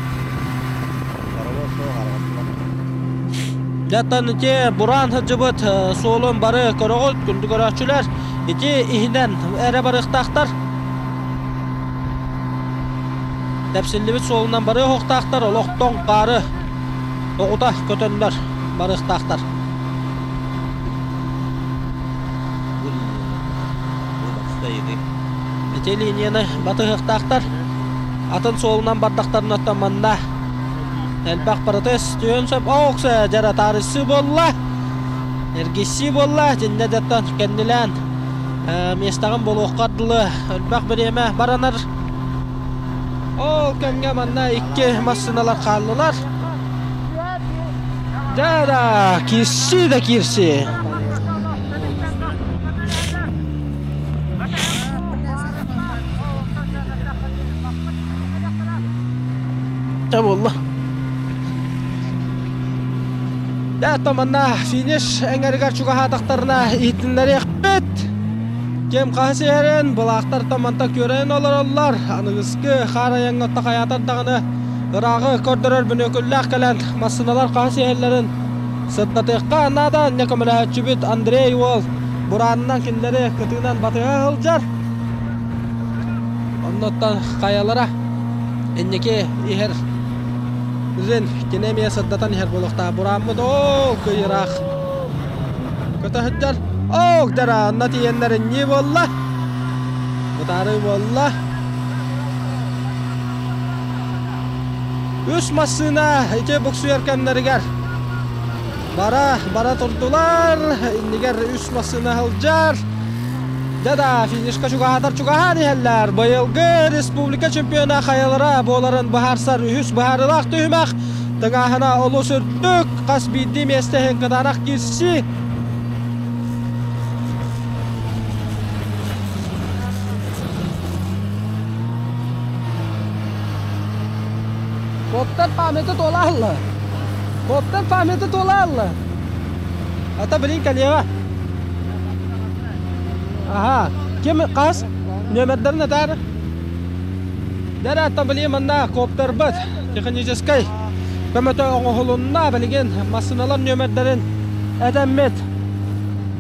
Дьэ, ити бураан сылдьыбыт суолун бары көрөҕүт, күндү көрөөччүлэр. Ити иһинэн эрэ барыахтаахтар. Тэпсиллибит суолунан бары оһохтаахтар, олохтон хаары оҕута көтөннөр барыахтаахтар. Кыайыылыы. Ити линияны батыһыахтаахтар. Атын суолунан бардахтарына манна элбэх протест түһүөн сөп. Оокса дьара таарыйсыы буолла. Эргиссии буолла. Итиннэ дьаттан кэннилээн миэстэҕин буолуохха дылы элбэх бириэмэ баранар. Ол кэмҥэ манна икки массыыналар хааллылар. Да-да, киирсии да киирсии. Та буолла. Да, манна финиш эҥэригэр чугаһаатахтарына иһитиннэриэхпит. Ким хаһыс иһэрин, былаахтар таманта күөрэн олороллор. Аныгыскы хаар айаҥҥа хайаатар даҕаны ырааҕы көрдөрөр бүнүөкүллээх кэлэн массыыналар хаһыс иһэллэрин сырдатыахха наада. Инньэ көмөлөһөөччүбүт Андрей уол бураанынан кинилэри кытыынан батыһа сылдьар. Оннуттан хайалара инники иһэр рин кини эмиэ сырдатан иһэр буолуохтаах. Бурааммыт оо кыйыраах көтө сылдьар. Оок дара онно тиийэннэр иннии буолла. Бытаарыы буолла. Үс массыына ити буксуйар кэмнэригэр бара бара турдулар. Иннигэр үс массыына сылдьар. Да-да, финишка чугаһаатар чугаһаан иһэллэр. Быйылгы республика чемпиона хайалара буоларын быһаарсар үһүс быһаарыылаах түһүмэх. Тыҥааһына олус үрдүк, хас биирдии миэстэ иһин кытаанах киирсии. Коптар памяты туолаалла. Коптар памяты туолаалла. Ата билин кэлиэҕэ. Аха. Ким хас нүөмэрдэрин этээр? Дэрэ билин манна коптербыт техническэй көмөтө оҥоһулунна билигин массыыналар нүөмэрдэрин этэммит.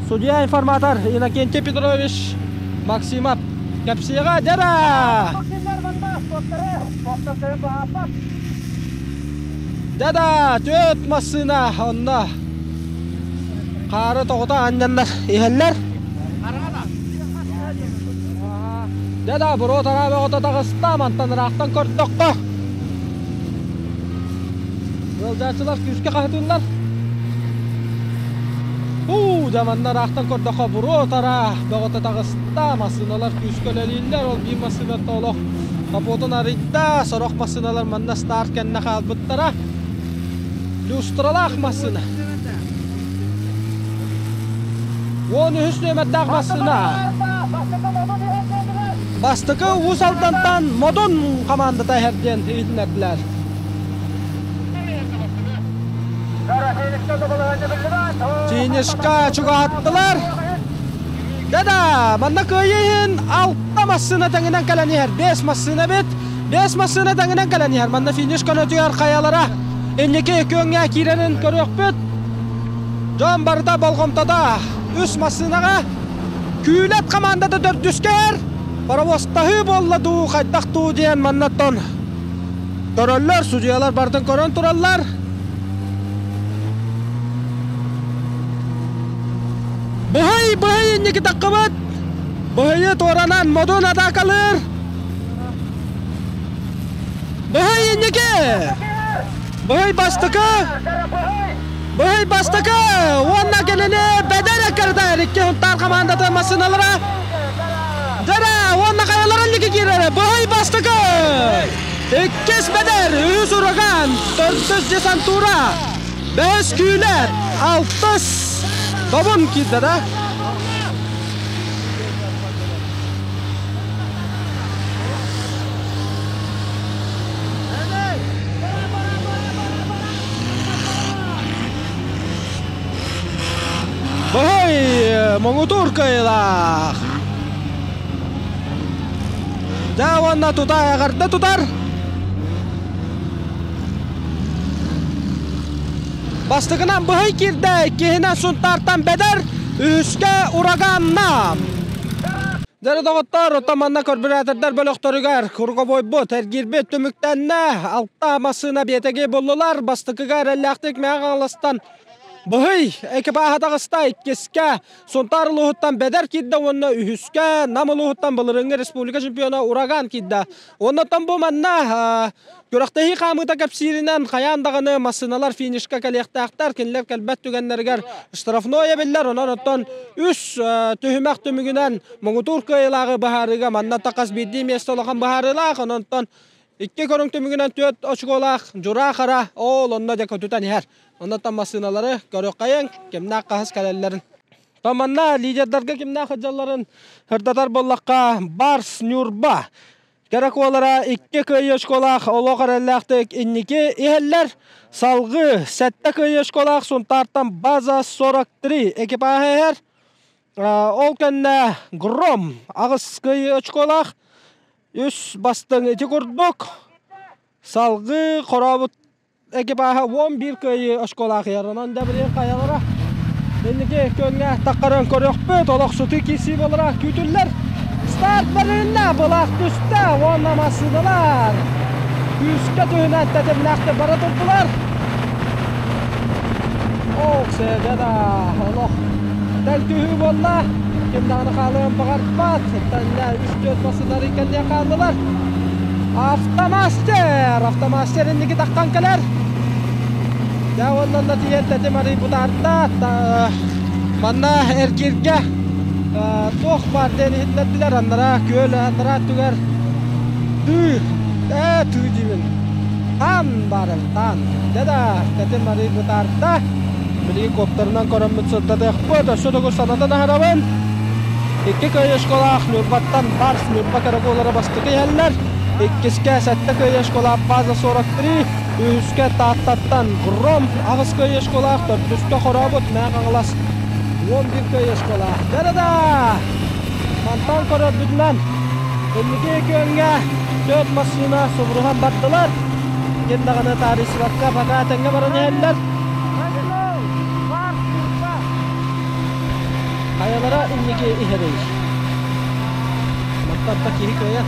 Судья информатор Иннокентий Петрович Максимов кэпсиэҕэ дьара! Дада, түөрт массыына онно хаары тоҕута анньаннар иһэллэр. Дада, буруо тараа бөҕөтө таҕыста, мантан ыраахтан көрдөххө. Ыалдьааччылар күүскэ хаһытыыллар. Уу, дьэ манна ыраахтан көрдөххө буруо-тараа бөҕөтө таҕыста, массыыналар күүскэ үлэлииллэр, ол биир массыынаттан олох капотун арыйда, сорох массыыналар манна старт кэннэ хаалбыттара. Люстралаах массыына. 13 нүөмэрдээх массыына. Бастакы Уус Алдантан Модун хамаандата иһэр диэн иһитиннэрдилэр. Финишка чугаһаттылар. Да-да, манна кыайыы иһин алта массыына тэҥинэн кэлэн иһэр. Биэс массыына бит. Биэс массыына тэҥинэн кэлэн иһэр. Манна финиш көнөтүгэр хайалара инники күөҥҥэ киирэрин көрүөхпүт. Дьон барыта болҕомтото үс массыынаҕа. Күүлэт хамаандата төрдүскэ иһэр. Паровозтаһыы буолла дуу, хайдах дуу диэн маннаттан Көрөллөр, судьуйалар барытын көрөн тураллар. Быһый, быһый инники таххыбыт. Быһыйы туоранан модун атаакалыыр. Быһый инники! Быһый бастакы! Быһый бастакы! Уонна кинини бэдэр эккирэтэр икки Сунтаар хамаандатын массыыналара. Дьэрэ, уонна хайаларын инники киирэрэ. Быһый бастакы! Иккис бэдэр, үһүс ураган, төрдүс десантура, бэһис күүлэт, алтыс добун киирдэ да. Быһый, муҥутуур кыайыылаах. Дьэ уонна тута эҕэрдэ тутар. Бастакынан быһый киирдэ, иккиһинэн Сунтаартан Бэдэр, үһүскэ Ураганна. Дьэ доҕоттор, оттон манна көрбүрээтердэр бөлөхтөрүгэр круговойбут эргиирбит түмүктэннэ. Алта массыына биэтэги буллулар. Бастакыга эрэллээхтик Мэҥэ Хаҥаластан Быһый экипааһа таҕыста, иккискэ Сунтаар улууһуттан Бэдэр киирдэ уонна үһүскэ Нам улууһуттан былырыыҥҥы республика чемпиона Ураган киирдэ. Оннуттан бу манна күрэхтэһии хаамыыта кэпсииринэн хайаан даҕаны массыыналар финишка кэлиэхтээхтэр, кинилэр кэлбэт түгэннэригэр штрафной эбиллэр. Онон оттон үс түһүмэх түмүгүнэн муҥутуур кыайыылааҕы быһаарыыга манна хас биирдии миэстэ улахан быһаарыылаах. Онон икки көрүҥ түмүгүнэн түөрт очколаах Дьураа Хара ол онно дьэ көтүтэн иһэр. Оннуттан массыыналары көрүөххэйиҥ, кимнээх хаһыс кэлэллэрин. Манна лидердарга кимнээх сылдьалларын сырдатар буоллахха, Барс Ньурба кэрэ куолара икки кыайыы очколаах олох эрэллээхтик инники иһэллэр. Салгыы сэттэ кыайыы очколаах Сунтаартан База 43 экипааһа иһэр. Ол кэннэ Гром аҕыс кыайыы очколаах үс бастыҥ ити курдук. Салгыы хорообут экипааһа 11 кыайыы оскуолаах иһэр. Онон да билигин хайалара инники күөҥҥэ таххаран көрүөхпүт. Олох сытыы киирсии буолара күүтүллэр. Старт барылынна, былаах түстэ уонна массыыналар күүскэ түһүнэн тэтимнээхтик бара турдулар. Ох, да, олох дэл түһүү буолла. Ким даҕаны хаалыан баҕарбат. Танна үс-түөрт массыыналар кэнниэ хааллылар. Автомастер! Автомастер инники таххан кэлэр. Дьэ уонна тиийэн тэтим арый бутаарда. Манна эргииргэ туох баар диэн иһитиннэрдилэр. Аннараа күөл аннараа өттүгэр тыы, ээ тыы диибин. Таан баар эбит, таан. Дьэ да, тэтим арый бытаарда. Билигин коптерынан көрөммүт сырдатыахпыт. Өссө төгүл санатан аһарабын. Икки кыайыы Ньурбаттан Барс Ньурба караголара бастакы иһэллэр. Иккискэ сэттэ кыайыы База 43, үһүскэ Тааттаттан Гром аҕыс кыайыы төрдүскэ Хорообут Мэҥэ Хаҥалас 11 кыайыы Да-да-да! Мантан көрөрбүтүнэн инники күөҥҥэ төрт массыына субуруһан бардылар. Ким даҕаны таарыйсыбакка пока тэҥҥэ баран иһэллэр. Хайалара инники иһэрий? Мантан да киһи кыайан.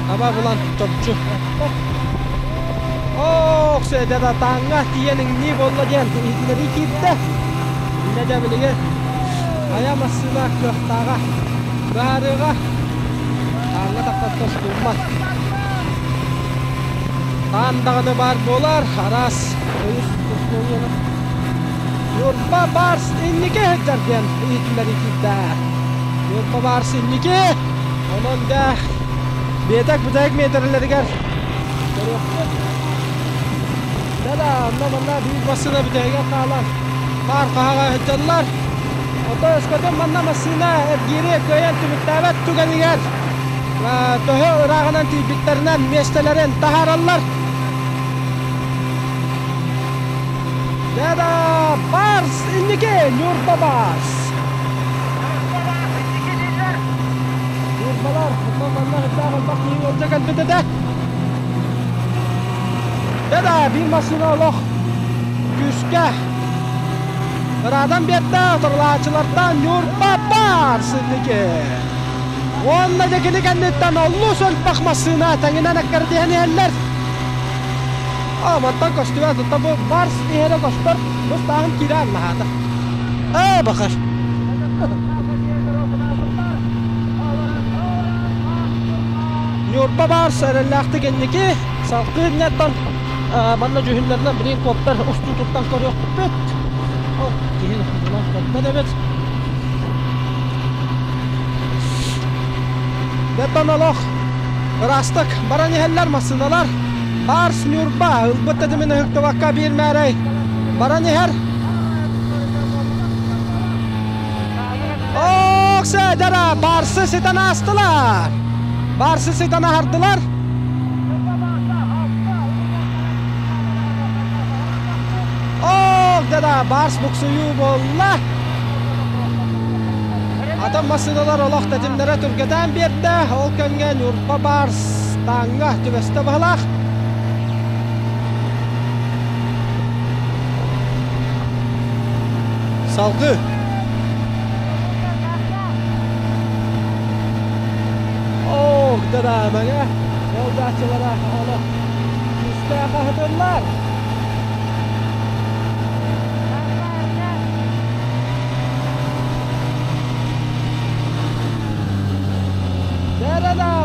Таба булан чопчу. Ох, сөдө тааҥҥа тиийэн иҥнии буолла диэн иһитиннэрии киирдэ. Иннэ дьэ билигин хайа массыына кыахтааҕа быһаарыаҕа. Тааҥҥа тахсан тостуммат. Таан даҕаны баар буолар, араас өйүс условияны Ньурба Барс инники сылдьар диэн иһитиннэрии киирдэ. Ньурба Барс инники, онон да биэтэк бүтэһик миэтэрэлэригэр көрүөхпүт. Да-да, онно манна биир массыына бүтэһигэр хаалан хаар хаһаҕа сылдьаллар. Оттон өскөтүн манна массыына эргиири кыайан түмүктээбэт түгэнигэр төһө ырааҕынан тиийбиттэринэн миэстэлэрин таһаараллар. Да-да, Барс инники, Ньурба Барс. Ньурбалар, манна сытаах элбэх киһи ыалдьа кэлбит этэ. Да-да, биир массыына олох күүскэ ыраатан биэрдэ, утарылааччылартан Ньурба Барс инники. Уонна дьэ кини кэнниттэн олус элбэх массыына тэҥинэн эккирэтиһэн иһэллэр. Аа, мантан көстүбэт, оттон бу барс иһэрэ көстөр, бу ыстааһын киирэ наһаата. Ээ, бакыр. Ньурба барс эрэллээхтик инники, салгыы иннеттон манна дьүһүннэринэн билигин коптар устуутуттан көрүөхпүт. Ол киһи булан көрбөт эбит. Бетон олох ыраастык баран иһэллэр массыыналар. Барс Ньурба ылбыт тэтимин ыһыктыбакка биир мээрэй баран иһэр. Ох, дара Барсы ситэн аастылар. Барсы ситэн аһардылар. Ох, дара Барс буксуйуу буолла. Атын массыыналар олох тэтимнэрэ түргэтээн биэрдэ. Ол кэмҥэ Ньурба Барс тааҥҥа түбэстэ баһылаах. Салгыы. Ох, да мэҥэ ыалдьааччылара олох күүстээх аһытыллар.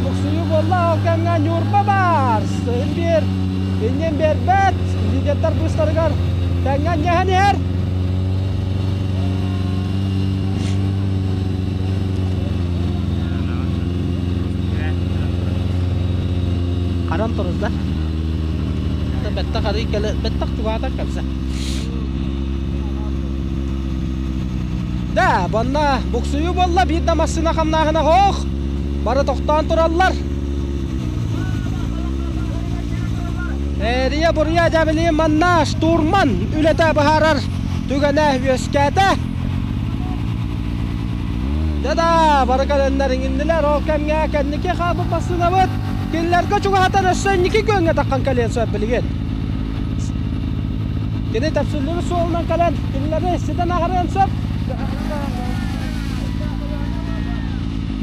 буксуйуу буолла, ол кэмҥэ Ньурба Барс биир иннин биэрбэт, лидердэр быыстарыгар тэҥҥэ анньыһан иһэр. Харан турузда. Бэттэх арый кэлэ, бэттэх чугаатар кэлсэ. Да, банна буксуйуу буолла, биир да массыына хамнааһына хоох. Бары тохтоон тураллар. Эрия буруйа дьабили манна штурман үлэтэ быһаарар түгэнэ үөскээтэ. Да-да, бары кэлэннэр иҥиннилэр. Ол кэмҥэ кэнники хаалбыт массыынабыт кинилэргэ чугаһатан өссө инники күөҥҥэ таххан кэлиэн сөп билигин. Кини тэпсиллибит суолунан кэлэн кинилэри ситэн аҕарыан сөп.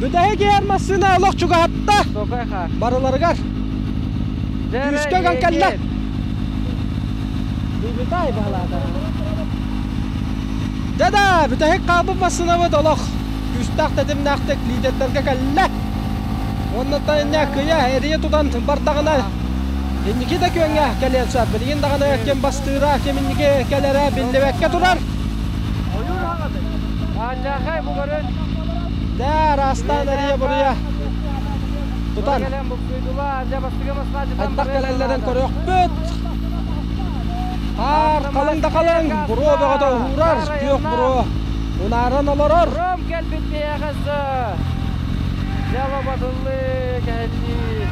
Бүтэһик иһэр массыына олох чугаһатта. Барыларыгар. Күүскэ ыган кэллэ. Бүтай баһылаата. Дьэ-да, бүтэһик хаалбыт массыынабыт олох күүстээх тэтимнээхтик лидердэргэ кэллэ. Уонна инньэ кыйа эрийэ тутан бардаҕына инники да күөҥҥэ кэлиэн сөп. Билигин даҕаны ким бастыыра, ким инники кэлэрэ биллибэккэ турар. Дэ, араастаан эрийэ-буруйа тутан хайдах кэлэллэрин көрүөхпүт. Хаар халыҥ да халыҥ, буруо бөҕөтө уһуурар, күөх буруо унааран олорор. Ром кэлбит биһиэхэ Дьэ батыллыы кэһиллии.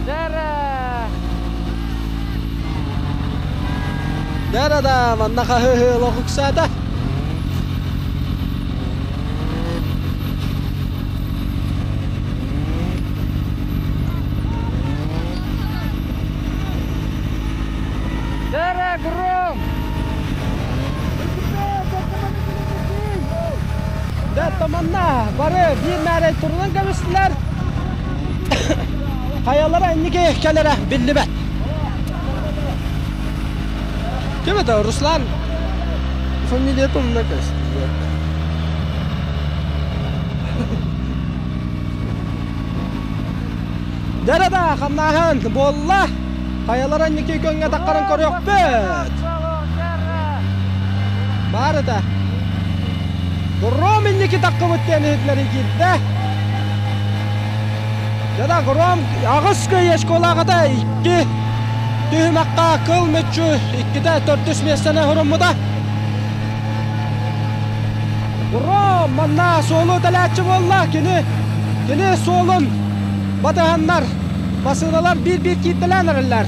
Дэрэ! Дэрэ да, манна хаһыы олох ыксаата. Дэрэ, Гром! Дэ томанна бары биир мээрэй турунан кэбистилэр. Хайалара инники кэлэрэ биллибэт. Ким это? Руслан? Фамилия умна көстүбэт. Дэрэ-да, хамнааһын буолла. Хайалара инники көҥҥэ таххарын көрүөхпүт. Баар этэ. Гром инники таххыбыт диэн иһитиннэрии киирдэ. Дьэ Гром аҕыс кый школаҕата икки түһүмэххэ кыл мүччү иккитэ төрдүс миэстэни хуруммута. Гром манна суолу тэлээччи буолла. Кини кини суолун батыһаннар массыыналар биир-биир кииртэлээн эрэллэр.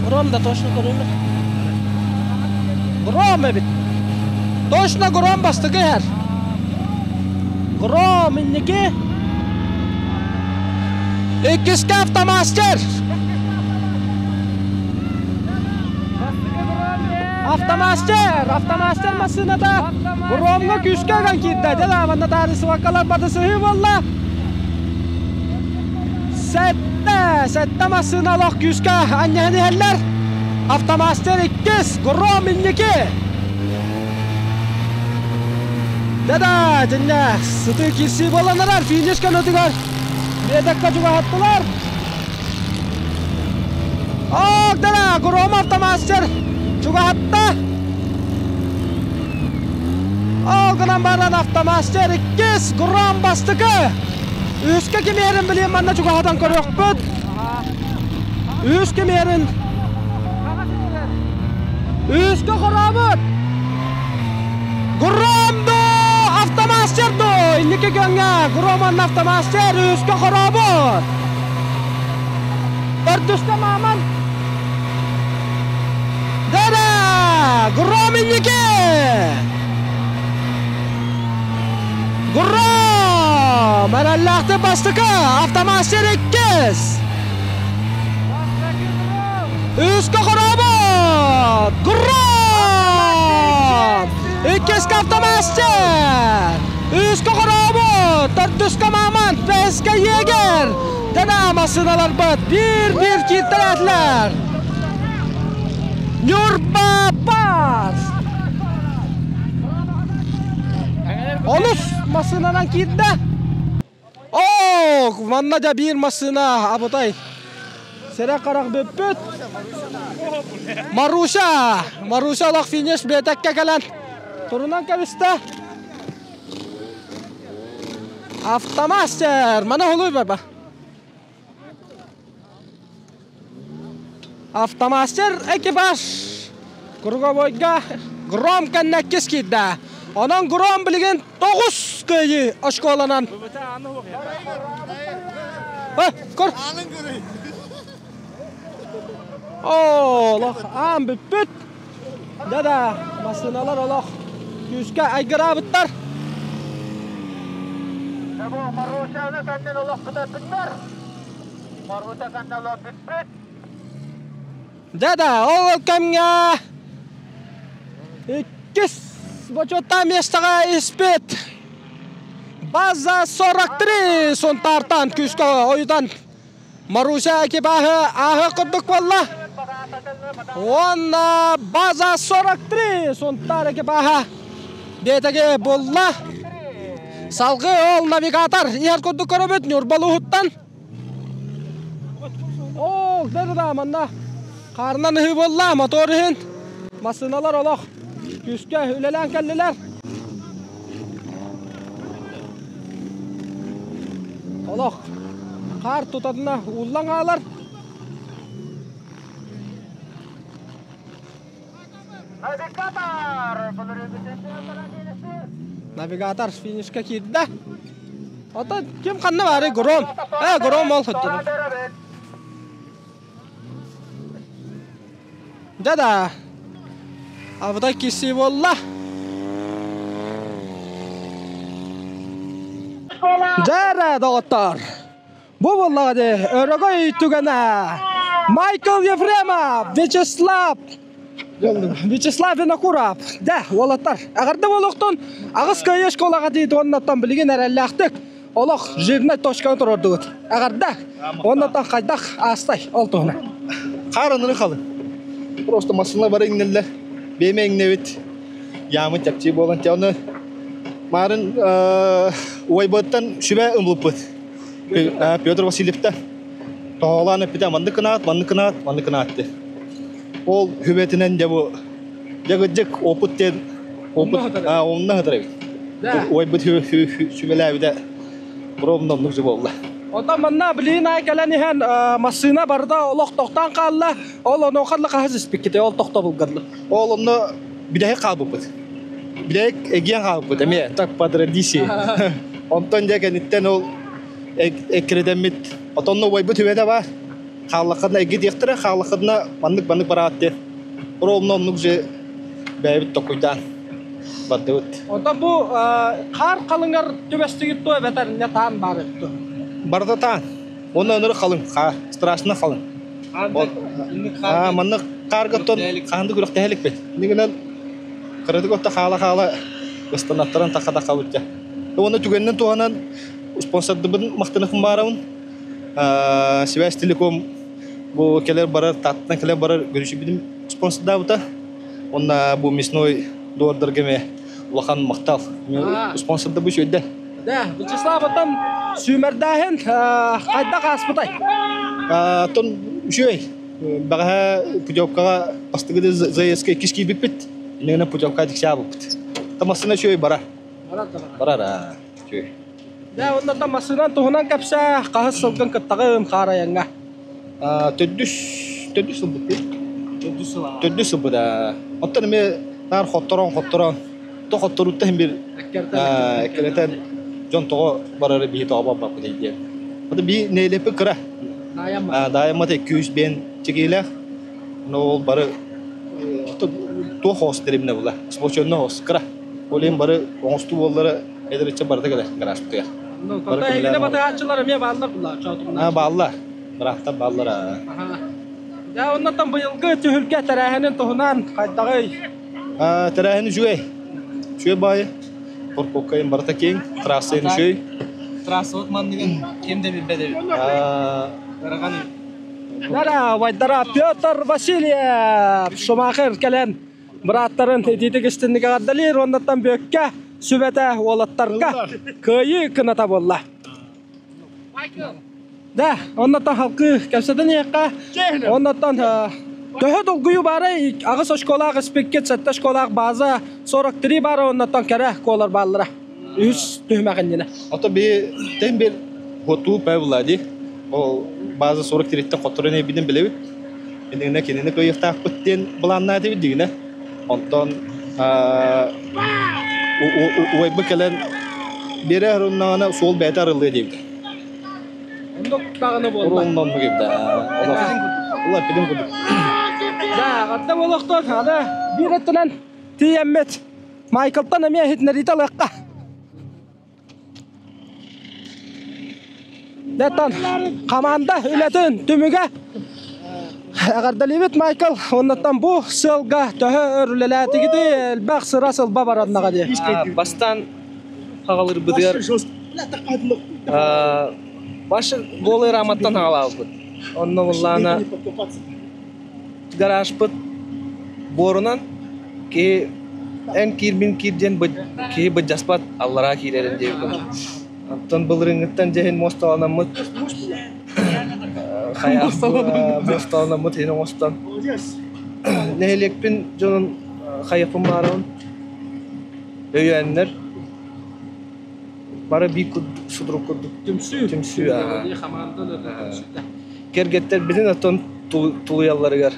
Гром да точно көрүллэр. Гром эбит. Точно Гром бастакы иһэр. Гром инники. Иккискэ автомастер. Автомастер! Автомастер массыыната Громҥа күүскэ ыган киирдэ. Дьэ манна таарысыбаккалар батысыһыы буолла. Сэттэ! Сэттэ массыына олох күүскэ анньаһан иһэллэр. Автомастер иккис, Гром инники. Да-да, итиннэ сытыы киирсии буолан эрэр. Финиш көнөтүгэр биэтэккэ чугаһаттылар. Ок, да, Гром автомастер чугаһатта. Ол гынан баран автомастер иккис, Гром бастакы. Үскэ кимиэрин билиэн манна чугаһатан көрүөхпүт. Үс кимиэрин. Үскэ хорообут. Гром до автомастер до инники көҥҥэ Громан автомастер үскэ хорообут. Төрдүскэ Маман. Да-да! Гром инники! Гром! Эрэллээхтик бастакы, автомастер иккис! Үскэ хорообут! Гром! Иккискэ автомастер! Үскэ хорообут! Төрдүскэ Мамонт, бэһискэ Егер! Дана массыыналарбыт биир-биир кииртэлээтилэр! Ньурба Барс! Онус массыынанан киирдэ. Оо, манна да биир массыына абытай. Сэрэ харах бүппүт. Маруся! Маруся олох финиш биэтэккэ кэлэн турунан кэбистэ. Автомастер! Мана холуй барба. Автомастер экипаж круговойга Гром кэннэккис киирдэ. Онон Гром билигин 9 кыайыы оскуоланан. Көр. Олох аан бүппүт. Да-да, массыыналар олох күүскэ айгыраабыттар. Марусяны кэннин олох кытарбыттар. Маруся кэннин олох бүппүт. Да-да, ол кэмҥэ иккис бочуоттаах миэстэҕэ испит. База 43 Сунтаартан күүскэ ойутан Маруся экипаһы ааһыах курдук буолла. Уонна база 43 Сунтаар экипаһа биэтэги булла. Салгыы ол навигатор иһэр курдук көрөбүт Ньурба улууһуттан. Оо, да манна хаарынан ыһыы буолла, мотор иһин. Массыыналар олох күүскэ үлэлээн кэллилэр. Олох хаар тутатына ууллан хаалар. Навигатор финишка киирдэ. Ото ким ханна баарый Гром. Э, Гром ол хоттуну. Да-да. Абытай киси буолла. Дьэ доҕоттор. Бу буоллаҕа дии өрөгөй түгэнэ. Майкл Ефремов, Вячеслав Вячеслав Винокуров. Дэ, уолаттар, эҕэрдэ буолуохтун. Аҕыс кыайыы школаҕа дии уоннаттан билигин эрэллээхтик олох жирнай точканы туруордугут. Эҕэрдэ. Уоннаттан хайдах аастай ол туһунан. Хаар ыныры халы. Просто массыына бары иҥнэллэр. Бэйэм иҥнэбит. Яамы чэпчии буолан те оны марын уайбыттан сүбэ ымлыппыт. Петр Васильевтан тоһоҕолоон эппитэ маннык кынаат, маннык кынаат, маннык кынаат диэн. Ол хүбэтинэн дьэ бу дьэ кырдьык опыт диэн опыт онно сытар эбит. Уайбыт сүбэлээбитэ ровно оннук же буолла. Онтон манна билигин аай кэлэн иһэн массыына барыта олох тохтоон хаалла. Ол онуоха хаһыс испиккитий ол тохтобулга Ол онно бүтэһик хаалбыппыт. Бүтэһик эгиэн хаалбыппыт эмиэ так по традиции. Онтон дьэ кэнниттэн ол эккирэтэммит отонно убайбыт үбэтэ баар. Хааллаххытына эгги диэхтэрэ, хааллаххытына маннык-маннык бараат диэн. Ровно оннук же бэйэбит токуйдаан бардыбыт. Онтон бу хаар халыҥар түбэстигит дуо эбэтэр не таан баар эбит дуо? Барыта таан. Уонна ынырык халыҥ, хаар, страшно халыҥ. Манна хаарга оттон хаанды күрэхтэһэ иликпит. Иннигинэн кыратык отто хаала-хаала ыстанаттаран таха-таха бутта. Уонна түгэнинэн туһанан спонсордыбын махтанахпын баарабын. Связь телеком бу кэлэр барар Тааттан кэлэр барар көрүсүбүтүм спонсордаабыта. Уонна бу мясной дуордарга эмиэ улахан махтал. Спонсорда бу үчүгэйдэр. Да, Вячеслав, оттон сүүмэрдээһин хайдах ааспытай? Оттон үчүгэй. Бэҕэһээ путевкаҕа бастакы заездка иккис киирбиппит. Иннигинэ путевка тиксээбиппит. Массыына үчүгэй барар. Барар, үчүгэй. Дьэ, онно массыынан туһунан кэпсээ, хаһыс сылгын кыттаҕын хаарайаҥҥа? Төрдүс төрдүс сылбыт дии. Төрдүс сыл. Төрдүс сылбыт Оттон эмиэ наар хотторон хотторон то хотторууттан иһин биир эккирэтэн дьон тоҕо барары биһи тоҕо барбаппыт диэн. Ото би нэһилиэкпит кыра. Даайаммат күүс биэн чигиилээх. Но ол бары туох хоос деревня була. Сплоченный хоос кыра. Ол иһин бары оҥостуу буоллара эдэр ыччат барыта кэлэр гаражпытыгар. Бары эһигини батыһааччылар эмиэ бааллар булла. Бааллар. Бырааттар бааллар. Дьэ, оннуттан быйылгы түһүлгэ тэрээһинин туһунан хайдаҕый? Тэрээһин үчүгэй. Үчүгэй баайы. Парковкайын барыта киэҥ, трассайын үчүгэй. Трассабыт манныгын ким да билбэт эбит. Ырахан Дара, убайдара Петр Васильев Шумахер кэлэн бырааттарын итиитик истинник эҕэрдэлиир уоннаттан Бүөккэ. сүбэтэ уолаттарга кыайыы кыната буолла. Да, оннотон халкы кэпсэтэн иһиэххэ. Оннотон төһө долгуйуу баарай аҕыс очколаах испиккит, сэттэ очколаах база 43 баара оннотон кэрэ куолар бааллара. Үһүс түһүмэх иннинэ. Ото би тен бир хотуу Павлади ол база 43-тен хотторон эбидин билэбит. Иннинэ кинини кыайыахтаахпыт диэн былааннаатыбыт дигинэ. Онтон уойбу кэлэн биэрэ арылыннаҕына суол бэйэтэ арыллыа диэбитэ. Оннук даҕаны буолла. Оннук да. Улар билим курдук. Да, атта болохтон аны биир өттүнэн тиийэммит Майклтан эмиэ иһитиннэриитэ ылыахха. Деттан команда үлэтин түмүгэ эҕэрдэлиибит Майкл. Оннуттан бу сыалга төһө өр үлэлээтигити элбэх сыра сылба бараннаҕа дии. Бастаан хаҕалырбытыгар баш голый раматтан хаҕалаабыппыт. Онно буллаана гаражпыт буорунан киһи эн киирбин киир диэн киһи быдьаспат аллараа киирэрин диэбит. Оттон былырыыҥҥыттан дьэһин муосталанаммыт хайа муосталанаммыт иһин оҥостон нэһилиэкпин дьонун хайаппын баарабын өйөөннөр бары биир судурук курдук түмсүү түмсүү кэргэттэрбитин оттон тулуйалларыгар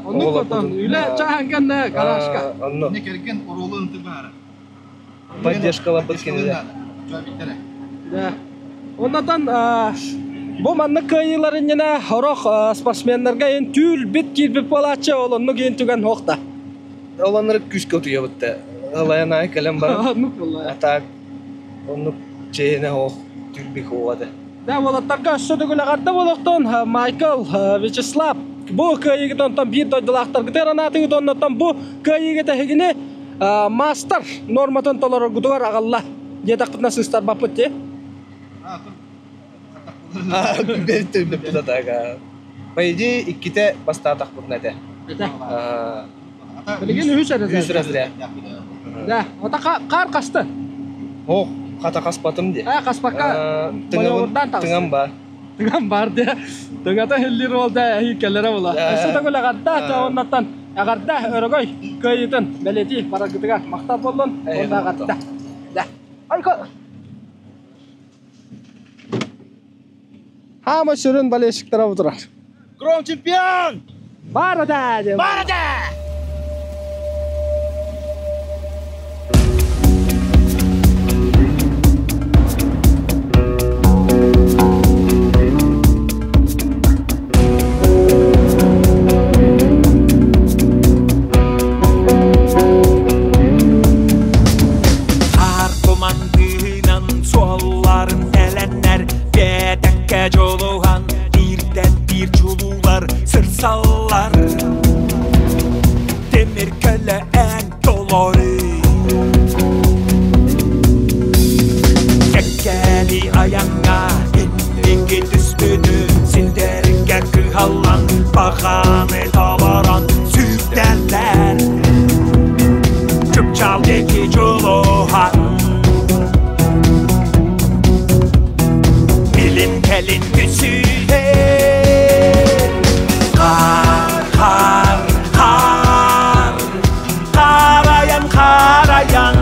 Оннук отон үлэ чааһан кэннэ гаражка. Онно. Кэргэн оруолун ытык баара. Поддержкаларбыт кинилэр. Да. Оннотон бу маннык кыайыылар иннинэ орох спортсменнарга ин түүл бит киирбит буолааччы ол оннук иин түгэн суох да. Ол оннук күүскэ утуйабыт да. Ылайан аайы кэлэн баран. Оннук буолла. А так оннук чэйинэ оох түүл бит да. Да, уолаттарга өссө төгүл эҕэрдэ буолуохтун Майкл, Вячеслав бу кыайыыгыт онтон биир дойдулаахтаргытыгар анаатыгыт оннуттан бу кыайыыгыт эһигини маастар норматын толороргутугар аҕалла диэтэхпитинэ сыыстарбаппыт дии. По идее, иккитэ бастаатахпытына этэ. Билигин үһүс разряд. Үһүс разряд. Да, ата хаар хаста? Ох, хата хаспатым дии. А, хаспакка тыҥам бар. Тыҥам бар дии. Тыҥата хиллир ол да эһи келлере була. Өссө төгүл эҕэрдэ оннаттан эҕэрдэ өрөгөй кыайыытын бэлиэтии бараргытыгар махтал буоллун. Уонна эҕэрдэ. Да. Айко. Хаама сүрүн болельщиктара бутурар. Гром чемпион! Барада! Барада! Хаар туман тыынан суолларын тэлэннэр Биэтэккэ дьулуһан бииртэн биир чулуулар сырсаллар Тимир көлө эн толору Кэккэли айаҥҥа инники түспүтү Сирдэргэ кыһаллан баҕаны толорон сүүрдэллэр Чыпчаал диэки дьулуһан Илин кэлин түсүһэ Хаар, хаар, хаар Харайан, харайан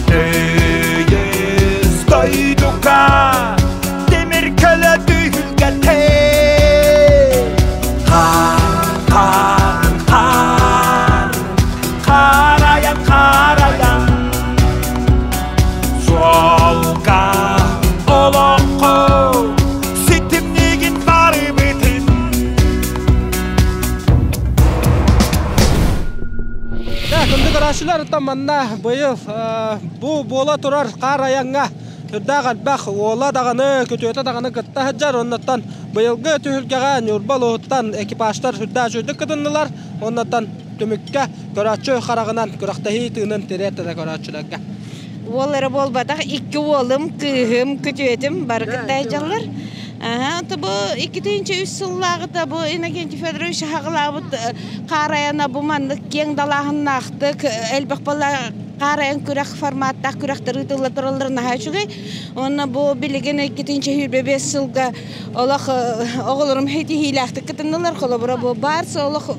Тыйыс дойдуга Тимир көлө түһүлгэтэ Хаар, хаар, хаар Харайан, харайан Суолга олоҥхо ситимнигин барыбытын Да, күндү көрөөччүлэр, оттон манна быйыл бу буола турар хаар айаҥҥа сүрдээх элбэх уола даҕаны, күтүөтэ даҕаны кытта сылдьар. Оннуттан быйылгы түһүлгэҕэ Ньурба улууһуттан экипажтар сүрдээх үчүгэйдик кытыннылар. Оннуттан түмүккэ көрөөччү хараҕынан күрэхтэһии тыынын тириэртэрэ көрөөччүлэргэ. Уол эрэ буолбатах, икки уолум, кыыһым, күтүөтүм бары кытта сылдьаллар. Аха, бу 2003 сыллааҕыта бу Иннокентий Федорович хаҕылаабыт хаарайана бу маннык киэҥ далааһыннаахтык элбэх балла Хаар айан күрэх форматтаах күрэхтэр ыытылла тураллар наһаа үчүгэй. Уонна бу билигин 225 сылга олох оҕолорум ситиһиилээхтик кытыннылар. Холобура бу барс олох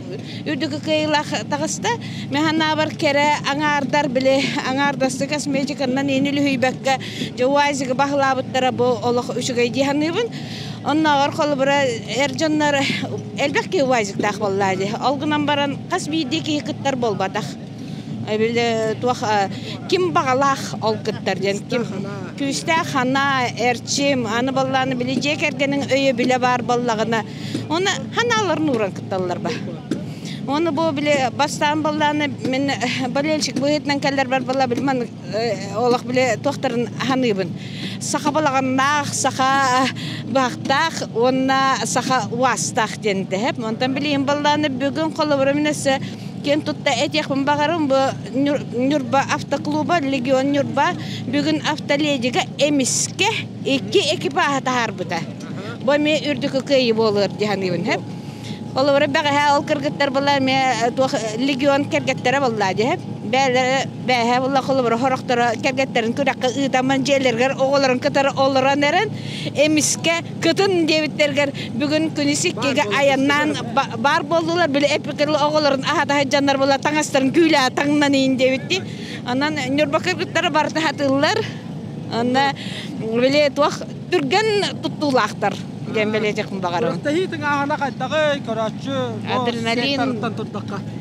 үрдүкү кыайыылаах таҕыста. Мин санаабар кэрэ аҥаардар били аҥаардасты косметиканнан иин үлүһүйбэккэ дьэ УАЗигы баһылаабыттара бу олох үчүгэй дии саныыбын. Оннооҕор холобура эр дьоннор элбэх киһи УАЗиктаах буоллаа дии. Ол гынан баран хас биирдии киһи кыттар буолбатах. Били туох ким баҕалаах ол кыттар диэн ким күүстээх ханаа эрчим аны баллааны били дьиэ кэргэниҥ өйөбүлэ баар буоллаҕына уонна ханааларын ууран кытталлар ба. Уонна бу били бастаан баллааны мин болельщик быһыытынан кэллэрбэр балла били маннык олох били туохтарын ханыыбын. Саха балаҕаннаах, саха баахтаах уонна саха уастаах диэн тэһэп. Онтон билигин баллааны бүгүн холобура мин өссө киэн тутта этиэхпин баҕарым бу Ньурба автоклуба Легион Ньурба бүгүн автоледига эмискэ икки экипаһы таһаарбыта. Бу эмиэ үрдүкү кыайыы буолуор дии саныыбын. Холобура бэҕэһээ ол кыргыттар була эмиэ туох легион кэргэттэрэ буолла дии. Бээлэрэ бээһээ була холобура хорохторо кэргэттэрин күрэххэ ыытаммын дьиэлэригэр оҕолорун кытары олорон эрэн эмискэ кытын диэбиттэригэр бүгүн күнүс иккигэ айаннаан баар буоллулар били эпикэрл оҕолорун аһата сылдьаннар була таҥастарын күүлээ таҥнан иин диэбитти. Онон Ньурба кыргыттара барыта сатыыллар. Онно били туох түргэн туттуулаахтар диэн бэлиэтиэхпин баҕарабын. Күрэхтэһии тыҥааһына хайдаҕый, көрөөччү Адреналин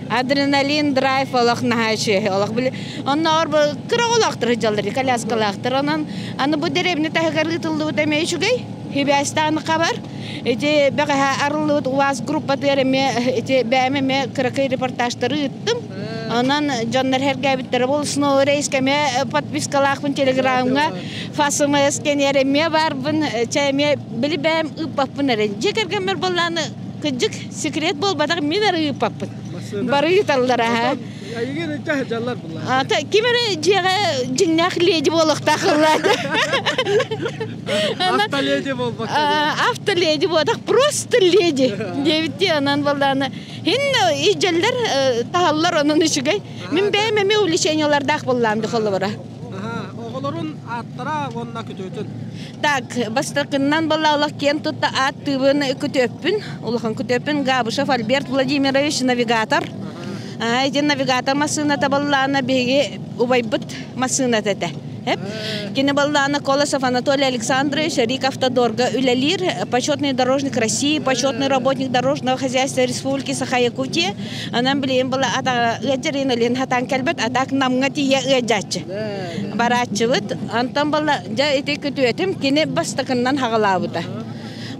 адреналин драйв олох наһаа үчүгэй олох били оннооҕор бу кыра оҕолоохтор сылдьаллар коляскалаахтар онон аны бу дэриэбинэ таһыгар ыытыллыбыта эмиэ үчүгэй хибээстээн хабар ити бэҕэһээ арыллыбыт УАЗ группатыгар эмиэ ити бэйэм эмиэ кыракый репортажтары ыыттым онон дьоннор сэргээбиттэрэ бол снова рейскэ эмиэ подпискалаахпын телеграмҥа ФСМС кэнээр эмиэ баарбын чэ эмиэ били бэйэм ыыппаппын эрэ дьиэ кэргэммэр буоллааны кырдьык секрет буолбатах мин эрэ ыыппаппын бары ыыталлар аха ким эрэ дьиэҕэ дьиҥнээх леди буолуохтаах ыллаата автоледи буолбакка автоледи буолбатах просто леди диэбиттии онон буоллаана хин идьэллэр таһаллар онон үчүгэй мин бэйэм эмиэ увлечениелардаах буоллаам дихоллобора Оҕолорун ааттара уонна күтүөтүн. Так, бастакыннан балаалах киэн тутта ааттыыбын күтүөппүн, улахан күтүөппүн Габышев Альберт Владимирович навигатор. Ити навигатор массыыната баллаана биһиги убайбыт массыыната этэ. Кини баллаана Колосов Анатолий Александрович Рик Автодорга үлэлиир, почетный дорожник России, почетный работник дорожного хозяйства Республики Саха-Якутия. Онон билигин была ата ыадьарыын илин хатаан кэлбит, а так Намҥа тиийэ ыадьааччы. Барааччыбыт. Онтон была дьэ ити күтүөтүм кини бастакыннан хаҕалаабыта.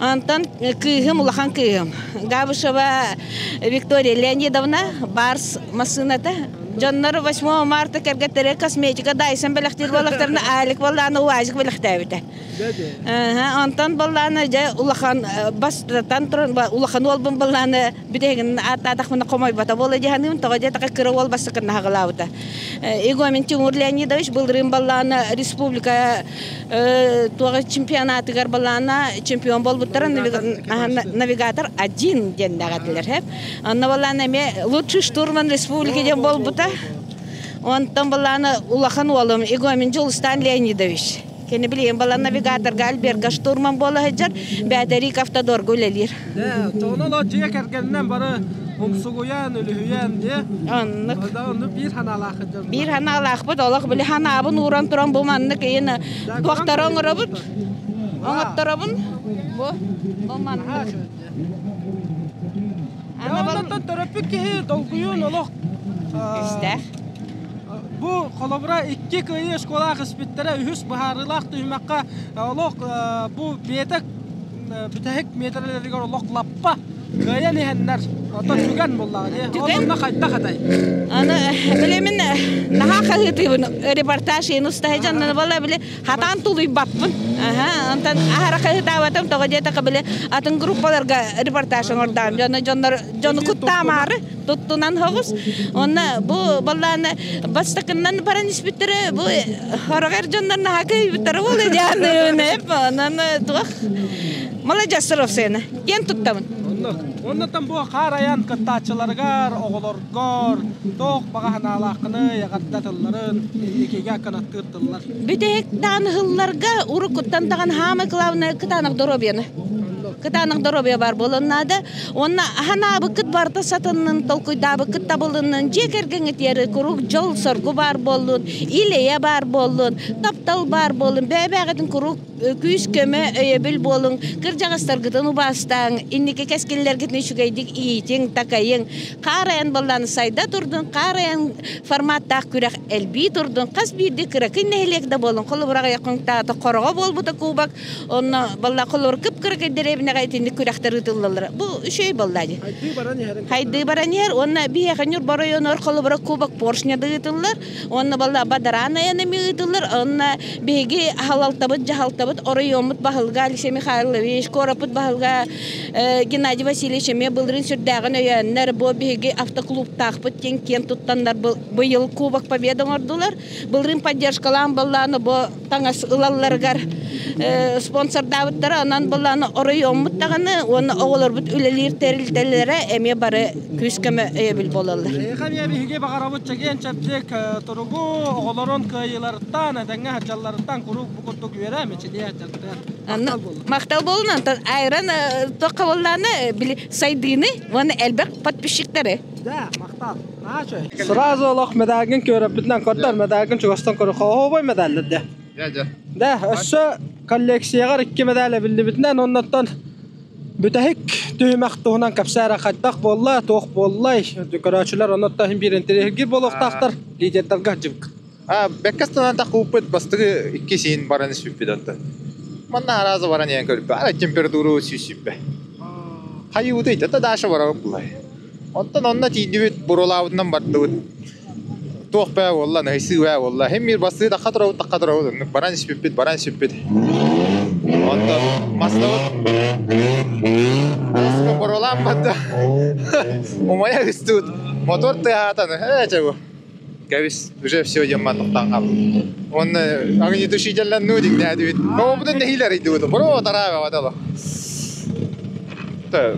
Онтон кыыһым, улахан кыыһым Габышева Виктория Леонидовна Барс массыыната. Дьоннор 8 марта кэргэттэри косметика Дайсон бэлэхтиир буоллахтарына Алик буоллаана УАЗик бэлэхтээбитэ. Онтон буоллаана дьэ улахан бастатан туран улахан уолбун буоллаана бүтэһигин ааттаатахпына хомойбото буола дии саныыбын тоҕо диэтэххэ кыра уол бастакынна хаҕылаабыта Егомин Тимур Леонидович былырыын баллаана республика туох чемпионатыгар баллаана чемпион буолбуттара навигатор один диэн даҕатылар онно баллаана эмиэ лучший штурман республики диэн буолбута онтон баллаана улахан уолум Егомин Дьулустан Леонидович Кини билигин балан навигаторга Альберга штурман буола сылдьар, Бээдэрик автодорга үлэлиир. Дэ, тоҕоно олоо дьиэ кэргэнинэн бары умсугуйан, үлүһүйэн, дии. Оннук. Оннук биир ханаалаах сылдьар. Биир ханаалаахпыт, олох били ханаабын ууран туран бу маннык ыйын туохтары оҥоробут. Оҥотторобун. Бу, бу маннык. Онтон төрөппүт киһи долгуйуун олох Истээх. Бу холобура икки кыайыы школаах испиттэрэ үһүс быһаарыылаах түһүмэххэ олох бу биэтэк бүтэһик миэтэрэлэригэр олох лаппа кыайан иһэннэр оттон түгэн буоллаҕа дии. Ол онно хайдах этэй? Аны били мин наһаа хаһыытыыбын репортаж иһин устаһы дьонно буолла били хатаан тулуйбаппын. Аха, онтон аһара хаһыытаабатым тоҕо диэтэххэ били атын группаларга репортаж оҥордоом дьону дьоннор дьону куттаамаары. Туттунан хоҕус. Онно бу баллааны бастакыннан баран испиттэрэ бу хороҕор дьоннор наһаа кыйбыттара буолуо диэн онон туох маладьыастар овсена киэн туттабын. Оннуттан бу хаар айан кыттааччыларыгар, оҕолоргор туох баҕа санаалааххыный, эҕэрдэ тылларын, инникигэ кынаттыыр тыллар. Бүтэһик даҕаны сылларга уруккуттан даҕаны хаамай главное кытаанах доруобуйаны. Кытаанах доруобуйа баар буолуон наада. Уонна санаабыккыт барыта сатаннын, толкуйдаабыккыт табылыннын, дьиэ кэргэҥҥитигэр куруук дьол-соргу баар буоллун, ил-эйэ баар буоллун, таптал баар буоллун, бэйэ-бэйэҕитин куруук күүс-көмө, өйөбүл буолуҥ, кырдьаҕастаргытын убаастааҥ, инники кэскиллэргитин үчүгэйдик иитиҥ, такайыҥ. Хаар айан баллааны сайда турдун, хаар айан форматтаах күрэх элбии турдун, хас биирдии кыракый нэһилиэк да буолун, холобура аҕыйах хонуктааҕыта Хороҕо буолбута кубок, онно балла холобур кып-кыракый дэриэбинэҕэ итинник күрэхтэр ыытыллаллара. Бу үчүгэй буолла дии. Хайдыы баран иһэр уонна биһиэхэ Ньурба оройуонугар холобура кубок поршня да ыытыллар, Уонна балла бадараан айан эмиэ ыытыллар. Онно биһиги аһалалтабыт, дьаһалтабыт, оройуоммут баһылыга Алексей Михайлович, куораппыт баһылыга Геннадий Васильевич эмиэ былырыын сүрдээҕин өйөөннөр, бу биһиги автоклубтаахпыт диэн киэн туттаннар быйыл Кубок Победы оҥордулар. Былырыын поддержкалаан баллааны бу таҥас ылалларыгар спонсордаабыттара. Онон былааны оройуоммут даҕаны уонна оҕолорбут үлэлиир тэрилтэлэрэ эмиэ бары күүс-көмө өйөбүл буолаллар. Эйиэхэ биһиги баҕарабыт чэгиэн-чэбдик туругу, оҕолорун кыайыыларыттан, этэҥҥэ сылдьалларыттан куруук бу курдук үөрэ, мичилийэ сылдьаргытыгар махтал буоллун. Махтал буолун, онтон айран туохха буоллааны били сайдыыны уонна элбэх подписчиктары. Да, махтал. Сразу олох медалгын көрөппүтүнэн көрдөр, медалгын чугастан көрө хоһуобай медаллар дэ. Да, өссө коллекцияҕар икки медаль эбиллибитинэн оннуттан бүтэһик түһүмэх туһунан кэпсээрэ хайдах буолла, туох буоллай, көрөөччүлэр оннуттан иһин биир интэриэһиргиир буолуохтаахтар, лидердарга дьыбык. Бэккэ станан тахпыппыт бастакы икки сиин баран испиппит онтон. Манна араза баран иһэн көрбү, ара температура сүүсүппэ. Хайыбыты итата даша барабыт булай. Онтон онно тиийдибит, буруолаабытынан бардыбыт. Туох бээ буолла, ныһыйсыы бээ буолла. Һин биир бастыы тахха турабыт, тахха турабыт. Оннук баран испиппит, баран испиппит. Онтон маслабыт буруолаан барда. Умайа түстүбүт. Мотор тыаһаатан, ээ чэ бу. Кэбис, уже все диэн мантан хаалбыт. Уонна огнетушителлэннүү диҥнээтибит. Оҕобутун нэһиилэ арыйдыбыт. Бро тараабаҕа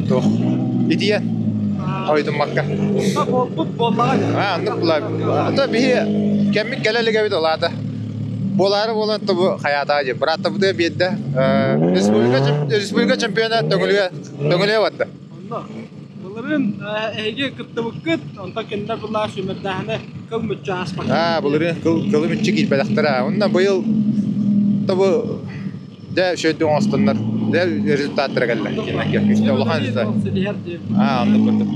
Туох итийэн хойутуммакка. Буолбут буоллаҕа. Аа, оннук була. Ото биһи кэммит кэлэ илик эбит олаата. Буолаары буолан тобу хайаатаа дии. Бырааттабытыгар биэрдэ. Республика республика чемпиона Төҥүлүгэ Төҥүлүгэ барда. Онно былырыын эһиги кыттыбыккыт, онтон кинилэр былаа сүүмэрдээһинэ кыл мүччү ааспакка. Аа, былырыын кыл кылы мүччү киирбэтэхтэрэ. Онно быйыл тобу Дьэ, үчүгэйдик оҥостоннор, дьэ, результаттара кэллэ. Күүстээх улахан результат. Аа, оннук курдук.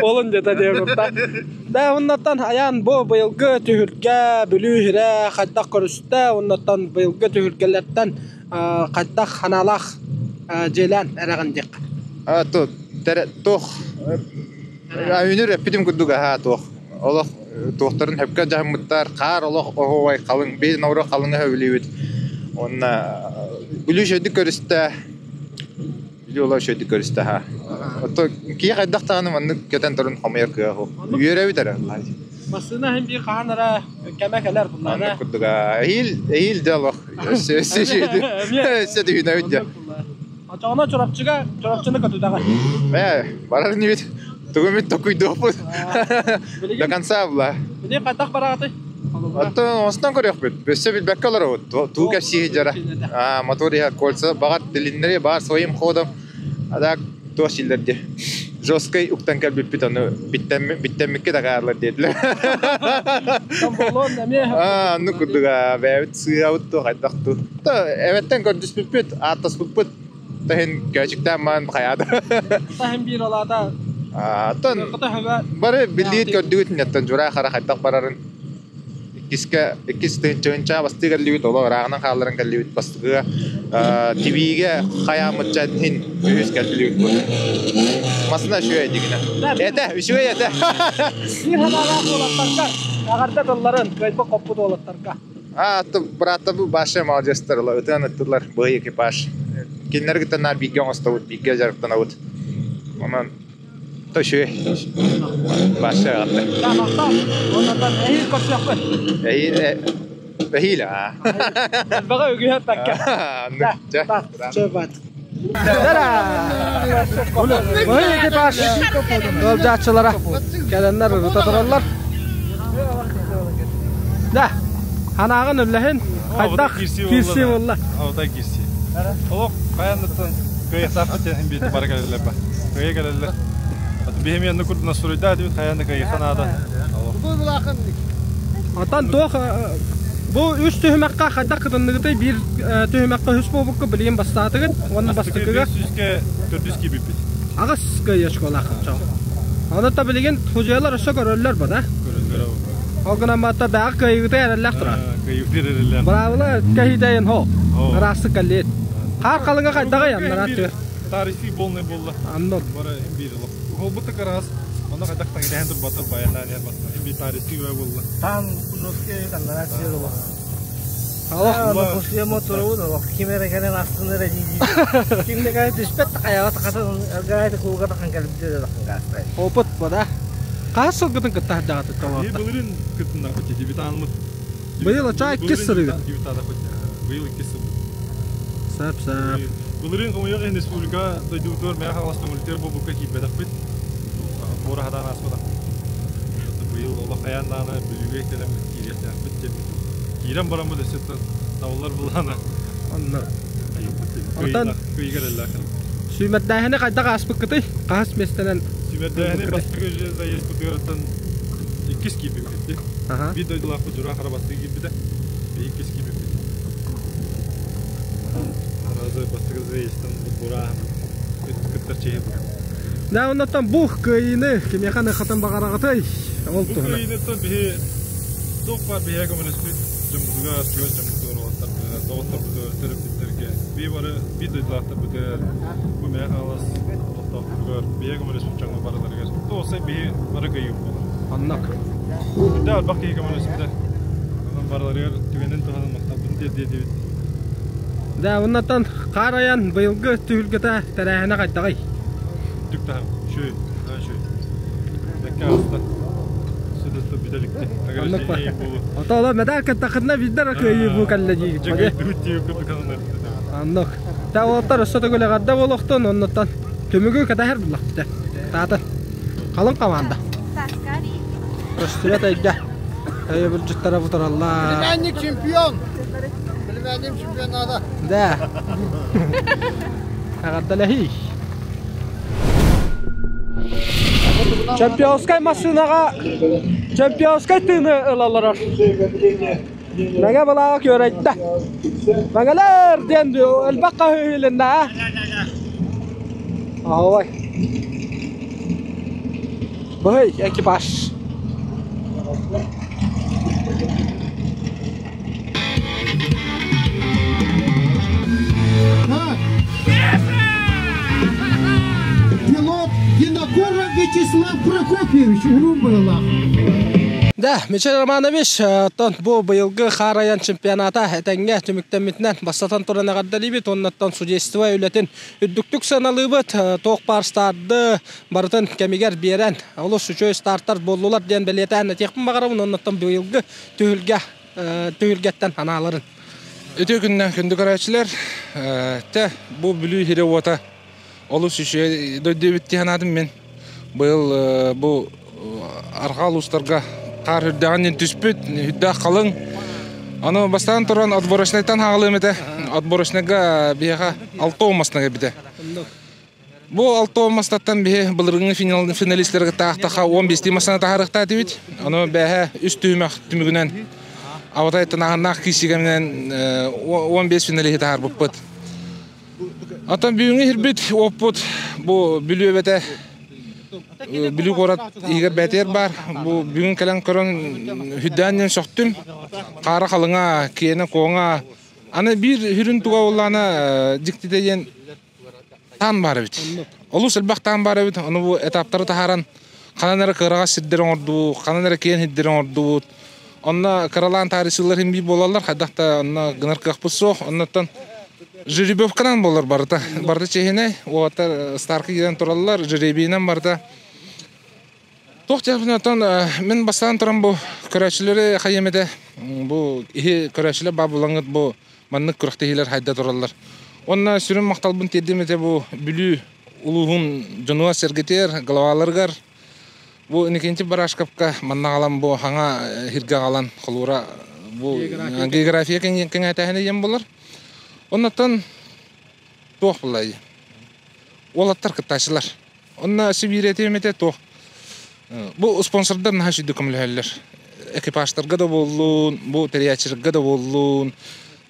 Болун дете диэбиппэ. Да, оннуттан айаан бу быйылгы түһүлгэ Бүлүү сирэ хайдах көрүстэ, оннуттан быйылгы түһүлгэлэртэн хайдах ханаалаах дьиэлээн эрэҕин диэххэ. А, туох үнүр эппитим курдук аһаа туох олох туохтарын хөпкө дьаһаммыттар хаар олох оһуобай халыҥ биир норуо халыҥа сөбүлүүбүт уонна Бүлүү үчүгэйдик көрүстэ Бүлүү олох үчүгэйдик көрүстэ аһаа Оттон киһи хайдах даҕаны маннык көтөн туран хомуйар кыаҕа суох үөрэбит эрэ Массыына иһин биир хаһан эрэ кэмэ кэлэр буллаҕына. Оннук курдук эһиил эһиил дьэ олох өссө өссө өссө түһүнэбит дьэ. Очоҕуна Чурапчыга Чурапчыны көтүтэҕин. Ээ, барар инибит. Тугу эмит токуйдуохпут. До конца була. Билигин хайдах бараҕытый? Оттон оҥостон көрүөхпүт. Өссө билбэккэ олоробут. Туу кэпсии дьара. Аа, мотор иһэр кольца баҕар тилиннэри баар своим ходом. А так туох силлэр дии. Жесткай уктан кэлбиппит ону биттэммиккэ дакаарлар диэтилэр. Аа, оннук курдук аа, бэйэбит сыыһабыт дуо хайдах дуу. Эбэттэн көрдөспүппүт, ааттаспыппыт. Таһын көөчүктээн маан хайаата. Таһын биир олаата. Оттон бары биллиит көрдүгүт иннеттэн Дьураа хара хайдах барарын. Иккискэ иккис тыһыынча бастыы кэллибит, олох ырааҕынан хаалларан кэллибит. Бастакыга тибиигэ хайааммытча иһин үһүс кэллибит. Масына үчүгэй дигинэ. Этэ, үчүгэй этэ. Биир санаалаах уолаттарга эҕэрдэ тылларын, кыайбыт хоппут уолаттарга. А, бырааттабы баша молодецтар, ытыан ыттылар, быһый экипаж. Кинилэр кытта наар бииргэ оҥостобут, бииргэ дьарыктанабыт. Онон Үчүгэй. Баша эҕэрдэ. Оннотон эһиил көрсүөхпүт. Эһиил эһиил аа. Элбэҕи үгүһэ эппэккэ. Чэ, Быһый экипаж ыалдьааччылара кэлэннэр ырыта тураллар. Да, ханаҕын үллэһин хайдах киирсии буолла? Алтай киирсии. Олох хайанныттан кыайыахтаахпыт диэн биирдэ бара кэлэллэр ба. Кыайа кэлэллэр. Биһими онну курдуна суруйдаа дибит хайаан да кыайыахха наада. Отон туох бу үс түһүмэххэ хайдах кытынныгытай биир түһүмэххэ үс буолбукка билигин бастаатыгыт уонна бастакыга сүүскэ төрдүс киирбиппит. Аҕыс кыайыы очколаах Ону та билигин худьуялар өссө көрөллөр ба да? Көрөллөр. Ол гынан батта бэҕэ кыайыыта эрэллээх турар. Кыайыыта эрэллээх. Браво кэһиидэйин хо. Ыраастык кэллиит. Хаар халыҥа хайдаҕай аннара Тарифи полный буолла. Аннор. Бара биир олох. Холбут кыраас. Онно хайдах тагыдаһан турбаттар баяннаан иһэр басма. Биир тарифи буолла. Там жесткий аннара сир олох. Алох. Кусуя мотору олох. Ким эрэ кэлэн астын эрэ дии. Ким да кэлэн түспэт хайаҕа тахатын ыргаайты кууга тахан кэлбит да тахан Опыт бада. Хас сылгытын кытта сылдьаҕыт Биир былырын кытыннахпыт дебютанмыт. Быйыл оча иккис сырыгыт. Дебютанахпыт. Быйыл иккис сыл. Сап сап. Былырыын хомойуох иһин республика дойдубутугар Мэҥэ Хаҥалас көҥүлтүөр буолбукка киирбэтэхпит. Буора хатаан ааспатах. Быйыл олох хайаан даҕаны Бүлүүгэ кэлэммит киириэхтээхпит диэммит. Киирэн бараммыт өссө табыллар былаана. Онно. Онтон кыйыгар эллээх. Сүүмэрдээһини хайдах ааспыккытый? Хаһыс миэстэнэн? Сүүмэрдээһини бастакы заездпытыгар иккис киирбиппит. Биир дойдулаахпыт Дьура Хара бастакы киирбитэ. Иккис киирбиппит. Аразы бастакы заездтан бурааһын кыттар чиһи Да, оннотон бу кыайыыны кимиэхэ ныхатын баҕараҕытый? Ол Бу туһунан. кыайыыныттан биһи туох баар биһиэхэ көмөлөспүт дьоммутугар, чугас дьоммутугар, уолаттарбытыгар, доҕотторбутугар, төрөппүттэргэ, бии бары биир дойдулаахтарбытыгар, бу Мэҥэ Хаҥалас олохтоохторугар, биһиэхэ көмөлөспүт дьоҥҥо барыларыгар туосай биһи бары кыайыы буолар. Оннук. Үрдээх элбэх киһи көмөлөспүтэ. Онон барыларыгар түгэнин туһанан махталбын тиэрдиэ Да, оннотон хаар айан быйылгы түһүлгэтэ тэрээһинэ хайдаҕый? Түк таһым, үчүгэй, наһаа үчүгэй. Бэккэ ааста. Сөдөттө бүтэликти. Оннук ба. Ото оло медаль кыттахытына биирдэр кыайыы бу кэллэ дии. Оннук. Та уолаттар өссө төгүл эҕэрдэ буолуохтун, оннуттан түмүгү кэтэһэр буллахпыт. Таата. Халыҥ команда. Көстүбэт эйгэ. Өйөбүлдьүттэрэ бутураллар. Племянник чемпион! Племянник чемпионата. Да. Эҕэрдэлэһии. Чемпионскай массыынаҕа чемпионскай тыыны ылаллар. Мэҥэ былааҕа күөрэйдэ. Мэҥэлэр диэн элбэх хаһыы иһилиннэ аа. Оһуобай. Быһый экипаж. Пилот Винокуров Вячеслав Прокопьевич уруу быһылаах. Да, Мичел Романович, оттон бу быйылгы хаар айан чемпионата этэҥҥэ түмүктэммитинэн бастатан туран эҕэрдэлиибит уоннаттан судейство үлэтин үрдүктүк сыаналыыбыт. Туох баар старды барытын кэмигэр биэрэн, олус үчүгэй стартар буоллулар диэн бэлиэтээн этиэхпин баҕарабын. Оннуттан быйылгы түһүлгэ түһүлгэттэн анааларын. Үтүө күннэн күндү көрөөччүлэр. Тэ бу Бүлүү сирэ уота олус үчүгэй дойду эбит дии санаатым мин. Быйыл бу арҕаа улуустарга хаар үрдэҕин түспүт, үрдээх халыҥ. Аны бастаан туран отборочнайтан хаалыам этэ. Отборочнайга биһиэхэ алта уон кэлбитэ. Бу алта мастаттан биһи былыргыҥы финалистарга таахтаха 15 массана таһаарыахтаа этибит. Ону бээһэ үс түһүмэх түмүгүнэн Абатай тынааһыннаах киисигэминэн 15 финалиһи таһаарбыппыт. Оттон бүгүҥҥү иһирбит уоппут бу Бүлүү эбэтэ. Бүлүү куорат иһигэр бээтигэр баар. Бу бүгүн кэлэн көрөн хүддээн диэн сөхтүм. Хаара халыҥа, киэнэ куоҥа. Аны биир хүрүн туга буоллаҕына дьиктитэ диэн таан баар эбит. Олус элбэх таан баар эбит. Ону бу этаптары таһааран ханан эрэ кыараҕас сирдэри оҥордубут, ханан эрэ киэн сирдэри оҥордубут. Онно кыралаан таарыйсыылар иһин биир буолаллар, хайдах да онно гынар кыахпыт суох. Оннуттан жеребьевканан буолар барыта. Барыта чиэһинэй, уолаттар старка киирэн тураллар, жеребийинэн барыта. Туох диэхпин оттон мин бастаан туран бу көрөөччүлэри хайыам этэ. Бу иһи көрөөччүлэр баа булаҥҥыт бу маннык күрэхтэһиилэр хайда тураллар. Уонна сүрүн махталбын тиэрдим этэ бу Бүлүү улууһун дьонугар-сэргэтигэр, главаларыгар Бу Никентий Барашковка манна аҕалан бу хаҥа хиргэ аҕалан холуура бу география кэҥэтээһинэ диэн буолар. Оннуттан туох булай уолаттар кыттааччылар. Онно Сибиирэтим этэ туох бу спонсордар наһаа сүдү көмөлөһөллөр. Экипажтарга да буоллун, бу тэрийээччилэргэ да буоллун.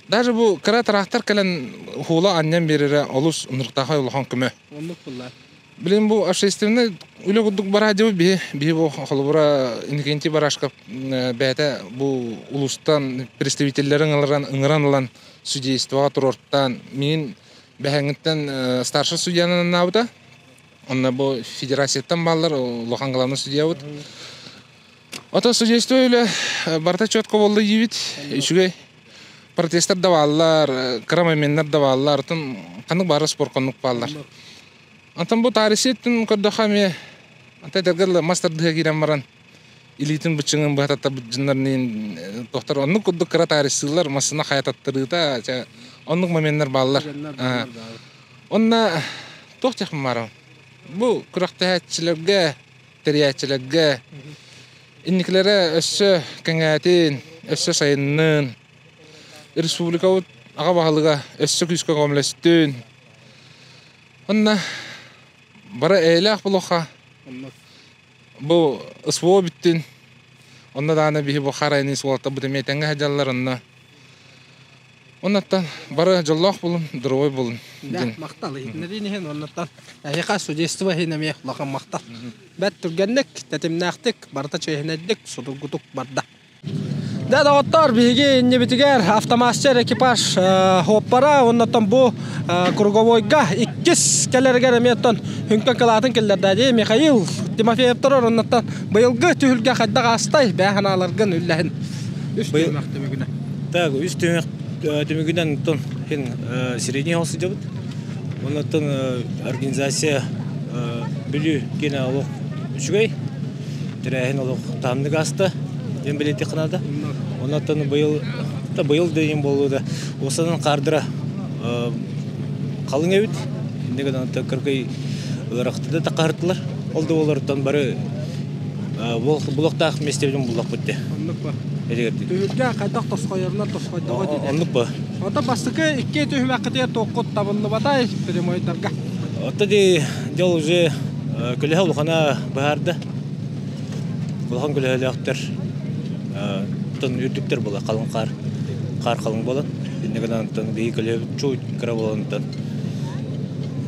Даже бу кыра тыраахтар кэлэн хула анньан биэрэрэ олус унуруктаахай улахан көмө. Оннук буллар. Билин бу общественный үлэ курдук бараа дьыбы биһи биһи бу холобура Иннокентий Барашков бэйэтэ бу улуустан представителлэрин ыҥыран ыҥыран ылан судействоҕа туруортаан миин бэһэҥҥиттэн старший судьянан анаабыта. Онно бу федерацияттан бааллар улахан главный судьябыт. Ото судейство үлэ барыта четко буолла диибит. Үчүгэй. Протестар да бааллар, кыра моменнар да бааллар. Атын ханнык баара спорт хоннук бааллар. Онтон бу таарыйсыыттан көрдөххө эмиэ anta этэргэ дылы мас тардыһа киирэн баран илиитин быччыҥын быһататтарбыт дьоннорныын тохтор оннук курдук кыра таарыйсыылар массыына хайататтарыыта чэ оннук моменнар бааллар. Онно туох диэхпин баарым бу күрэхтэһээччилэргэ тэрийээччилэргэ инникилэрэ өссө кэҥээтин, өссө сайыннын республикабыт аҕа баһылыга өссө күүскэ көмөлөстүн. Онно бары эйэлээх булуохха бу СВО бүттүн. Онно даҕаны биһи бу харайны суолтабыт эмиэ тэҥҥэ сылдьаллар онно. Оннуттан бары дьоллоох булун, здоровой булун диэн. Махтал иһитиннэриин иһин оннуттан эһиэхэ судейство иһин эмиэ улахан махтал. Бэрт түргэнник, тэтимнээхтик, барыта чиэһинэйдик, судургутук барда. Дьэ, доҕоттоор, биһиги иннибитигэр автомастер экипаж хоппара оннотон бу круговойга иккис кэлэригэр эмиэ оттон хүҥкэн кылаатын киллэрдэ дии Михаил Тимофеевтар оннуттан быйылгы түһүлгэ хайдах аастай бээ санааларгын үллэһин үс түһүмэх түмүгүнэн. Так, үс түһүмэх түмүгүнэн оттон хин средний хол сылдьабыт. Оннуттан организация Бүлүү киэнэ олох үчүгэй. Тэрээһин олох таһымнык ааста диэн бэлиэтиэххэ наада. Онон быйыл да быйыл да диэн буолуо да уосанан хаардара халыҥ эбит. Инньэ гынан кыргый ыарахты да таххаһыртылар. Ол да буоллар бары булуохтаах миэстэбитин буллахпыт дии. Оннук ба. Түһүлгэ хайдах тосхойорунан тосхойдоҕо дии. Оннук ба. Ото бастакы икки түһүмэххитигэр туоххут табыллыбатай прямойдарга? Ото ди дьол уже көлөһө улахана быһаарда. Улахан көлөһөлөөхтөр тон үрдүктэр була халыҥ хаар хаар халыҥ буолан иннэ гынан онтон биһи көлөһөбүт чуут кыра буолан онтон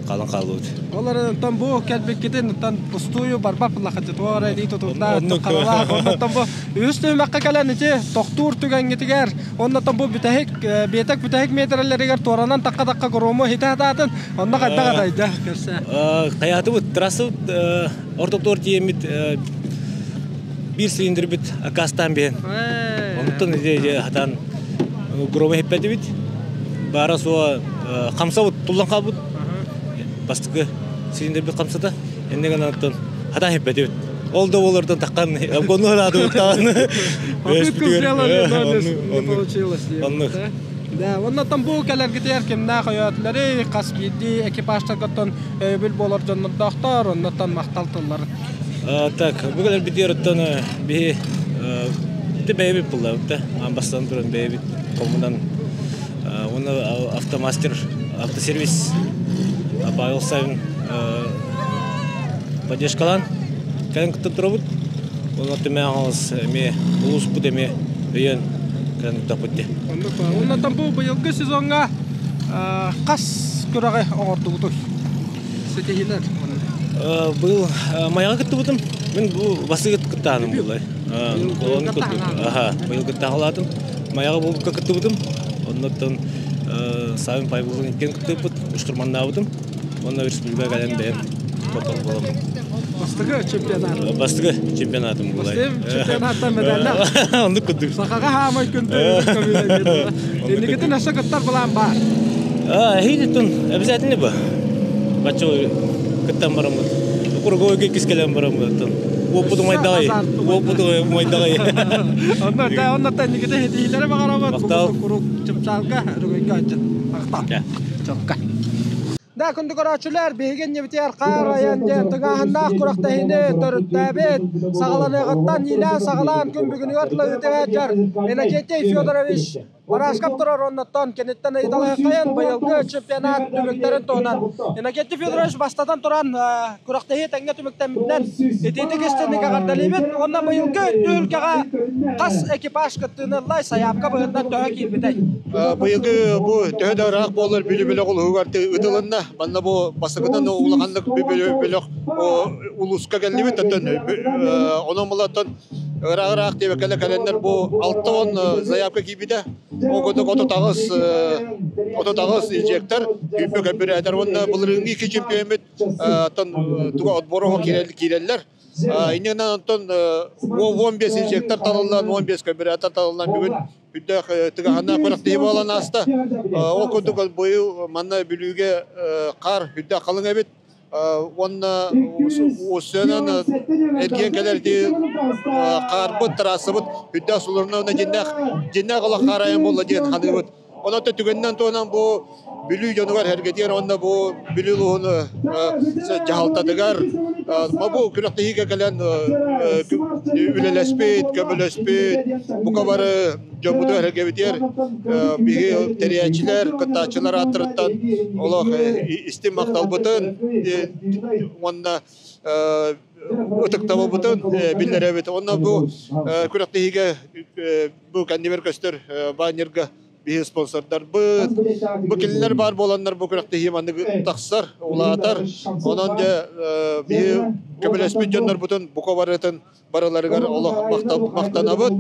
халыҥ хаалбыт. Ол эрэн онтон бу кэлбиккитин онтон пустую барбат буллаххыт туох эрэ илии тутурдаах харалаах онтон бу үһүс түһүмэххэ кэлэн ити тохтуур түгэҥҥитигэр оннотон бу бүтэһик биэтэк бүтэһик миэтэрэлэригэр туоранан тахха-тахха грому хитэ хатаатын онно хайдах атайда көрсө Хайаатыбыт трассабыт ортотугар тиийэммит биир цилиндрбит аккаастаан биһэн онтон ити хатаан грома хиппэтибит баара суоҕа хамсабыт туллан хаалбыт бастакы цилиндрбит хамсата иннэ гынан оттон хатаан хиппэтибит ол да буолартан таххан обгону хараатыбыт Попытку сделали, но не получилось. Да, оннотон бу кэлэргитигэр кимнээх өйөөтүлэрий, хас биирдии экипажтаргыттан өйөбүл буолар дьоннордоохтор, оннотон махтал тылларын. Так, бу кэлэрбитигэр оттон биһи бэйэбит буллабыт да, аан бастаан туран бэйэбит хомунан уонна автомастер, автосервис Павел Савин поддержкалаан кэлэн кытта турабыт. Онно түмээн хаалыс эмиэ улууспут эмиэ өйөөн кэлэн ыттахпыт дии. Оннотон бу быйылгы сезоҥҥа хас күрэҕи оҥордугутуй? Ситиһиилэр. Быйыл Майаҕа кыттыбытым. Мин бу бастакы кыттааным буоллай. Оны Аха, быйыл кыттаахалаатым. Майаҕа буолбукка кыттыбытым. Оннуттан Савин Павловын иккиэн кыттыбыппыт, штурманнаабытым. Уонна республика кэлэн бэйэм хотон буоламмын. Бастакы чемпионат. Бастакы чемпионатым буолай. Бастакы чемпионаттан медаллаах. Оннук курдук. Сахаҕа хаамай күндү Инникитин өссө кыттар былаан баар. Эһиилиттэн обязательно бы. Бачча кыттан бараммыт. Круговой кискэлэн бараммыттан. Уоппуту майдаҕай. Уоппуту майдаҕай. Онно та онно та инникитин хитиилэри баҕарабыт. Курук чыпчаалга өрөгөйгө аччыт. Махтал. Чокка. Да, күндү көрөөччүлэр, биһиги иннибитигэр хаар айан диэн тыҥааһыннаах күрэхтэһиини төрүттээбит, саҕаланыаҕыттан иилээн-саҕалаан күн бүгүнүгэр дылы ыытыһааччар Иннокентий Федорович Барашков турар оннуттан киниттэн ыйыталаһыаххайын быйылгы чемпионат түмүктэрин туһунан. Иннокентий Федорович бастатан туран күрэхтэһии тэҥҥэ түмүктэммитинэн итиитик истинник эҕэрдэлиибит уонна быйылгы түһүлгэҕэ хас экипаж кыттыыны ыллай сайаапка быһыытынан төһө киирбитэй? Быйылгы бу төһө да ыраах буоллар Бүлүү бөлөх улууһугар ытылынна. Манна бу бастакытын улаханнык бөлөх улууска кэллибит. Оттон онон булаттан ыраах-ыраах диэбэккэ кэлэннэр бу 60 заявка киирбитэ. Ол курдук 38 инжектор, күүппэ көбүрээтэр уонна былырыыҥҥы икки чемпиоммут оттон туга отбороһу киирэллэр. Иннинэн онтон 15 инжектор талыллан, 15 көбүрээтэр талыллан бүгүн үрдээх тыгаһына күрэхтэһии буолан ааста. Ол курдук быйыл манна Бүлүүгэ хаар үрдээх халыҥ эбит. Уонна уссуонан эргийэн кэлэр хаарбыт, трассабыт үрдээх сулурна уонна дьиннээх дьиннээх олох хаар айан буолла диэн саныыбыт. Онон түгэнинэн туһунан бу Бүлүү дьонугар эргэтигэр уонна бу Бүлүү улууһун дьаһалтатыгар бу күрэхтэһиигэ кэлэн үлэлэспит, көмөлөспүт, бука бары дьоммутугар эргэбитигэр биһиги тэрийээччилэр, кыттааччылар ааттарыттан олох истиҥ махталбытын уонна ытыктабылбытын биллэрэбит. Онно бу күрэхтэһиигэ бу кэннибэр көстөр баннерга биһи спонсордарбыт, бу кинилэр баар буоланнар бу күрэхтэһии маннык тахсар, улаатар. Онон дьэ биһи көмөлөспүт дьоннорбутун бука барытын барыларыгар олох махтанабыт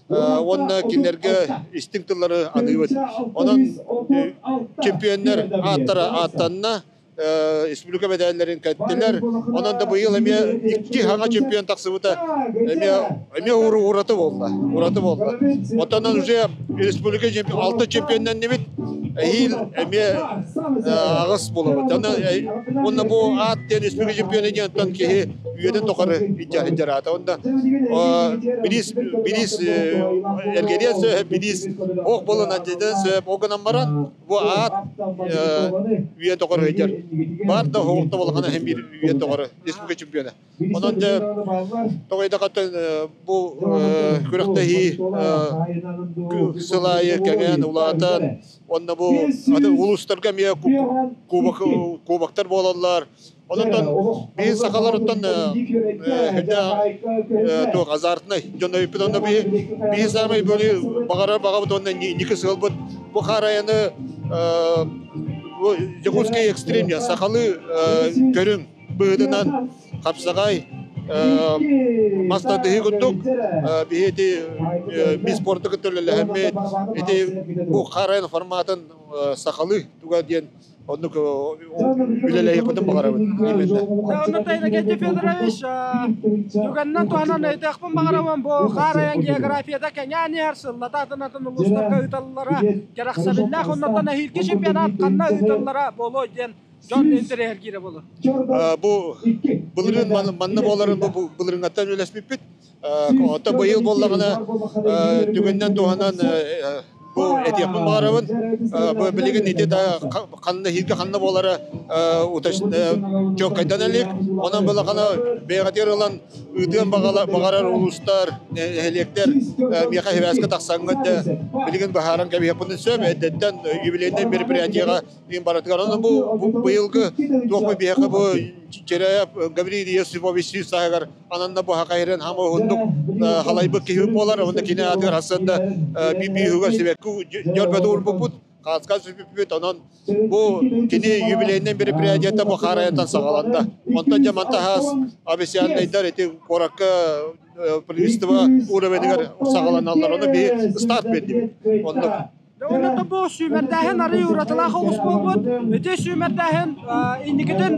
уонна кинилэргэ истиҥ тыллары аныыбыт. Онон чемпионнар ааттара ааттанна, республика мэдээллэрин кэттилэр. Онон да быйыл эмиэ икки хаҥа чемпион тахсыбыта эмиэ эмиэ ураты буолла. Ураты буолла. Оттон уже республика алта чемпионнанныбыт. Эһиил эмиэ аҕыс буолабыт. Онно бу аат диэн республика чемпиона диэн оттон киһи үйэтин тухары илдьараата. Онно бириис бириис эргириэн сөп, бириис ох буолан дьиэтин сөп, ол гынан баран Бу аат үйэ доҕор ыйдьар. Баар да оһоҕутта балаҕана иһин биир үйэ доҕоро республика чемпиона. Онон дьэ тоҕойдахаттан бу күрэхтэһии сыл аайы кэҥээн улаатан уонна бу атын улуустарга эмиэ кубоктар буолаллар. Онон биһи сахаларыттан туох азартнай дьон өйпүт онно биһи биһи саамай бөлү баҕарар баҕабыт уонна инники сыалбыт бу хаарайаны Якутский экстрим сахалыы көрүҥ быһыытынан хапсаҕай мас тардыһыы курдук биһи ити ми спорты кытта үлэлэһэммит ити бу хаарайан форматын сахалыы туга диэн оннук үлэлэһиэхпитин баҕарабын именно. Онно Иннокентий Федорович түгэнинэн туһанан ыйытыахпын баҕарабын бу хаар айан географията кэҥээн иһэр сыллата атын атын улуустарга ыыталлара кэрэхсэбиллээх оннуттан эһиилги чемпионат ханна ыытыллара буолуой диэн дьон интэриэһиргиирэ буолуо. Бу былырыын манна буоларын бу былырыыҥҥаттан үлэспиппит. Оттон быйыл буоллаҕына түгэнинэн туһанан бу этиэхпин баҕарабын. Бу билигин ити да ханна иһииргэ ханна буолара чуолкайдан илик. Онон былахана бэйэҕитигэр ылан ыытыан баҕарар улуустар, нэһилиэктэр миэхэ сибээскэ тахсаҥҥыт да билигин быһааран кэбиһиэхпитин сөп. Эрдэттэн юбилейнай мероприятиеҕа мин барытыгар. Онон бу быйылгы туох биһиэхэ бу Чиряев Гаврил Иосифович сүүс сааһыгар ананна бу хахайрын хама уһундук халайбыт киһи буолар. Онно кини аатыгар хассан да бүүһүгэр сибэкки дьөрбөтө урбуппут. Хааска сүппүппүт, онон бу кини юбилейнай мероприятиета бу хаарайантан саҕаланна. Онтон дьэ мантаһаас обесяннайдар ити куоракка правительство уровенигэр саҕаланаллар. Ону биһи старт биэрдибит. Оннук. Онон бу сүүмэрдээһин арый уратылаах оҕус буолбут. Ити сүүмэрдээһин инникитин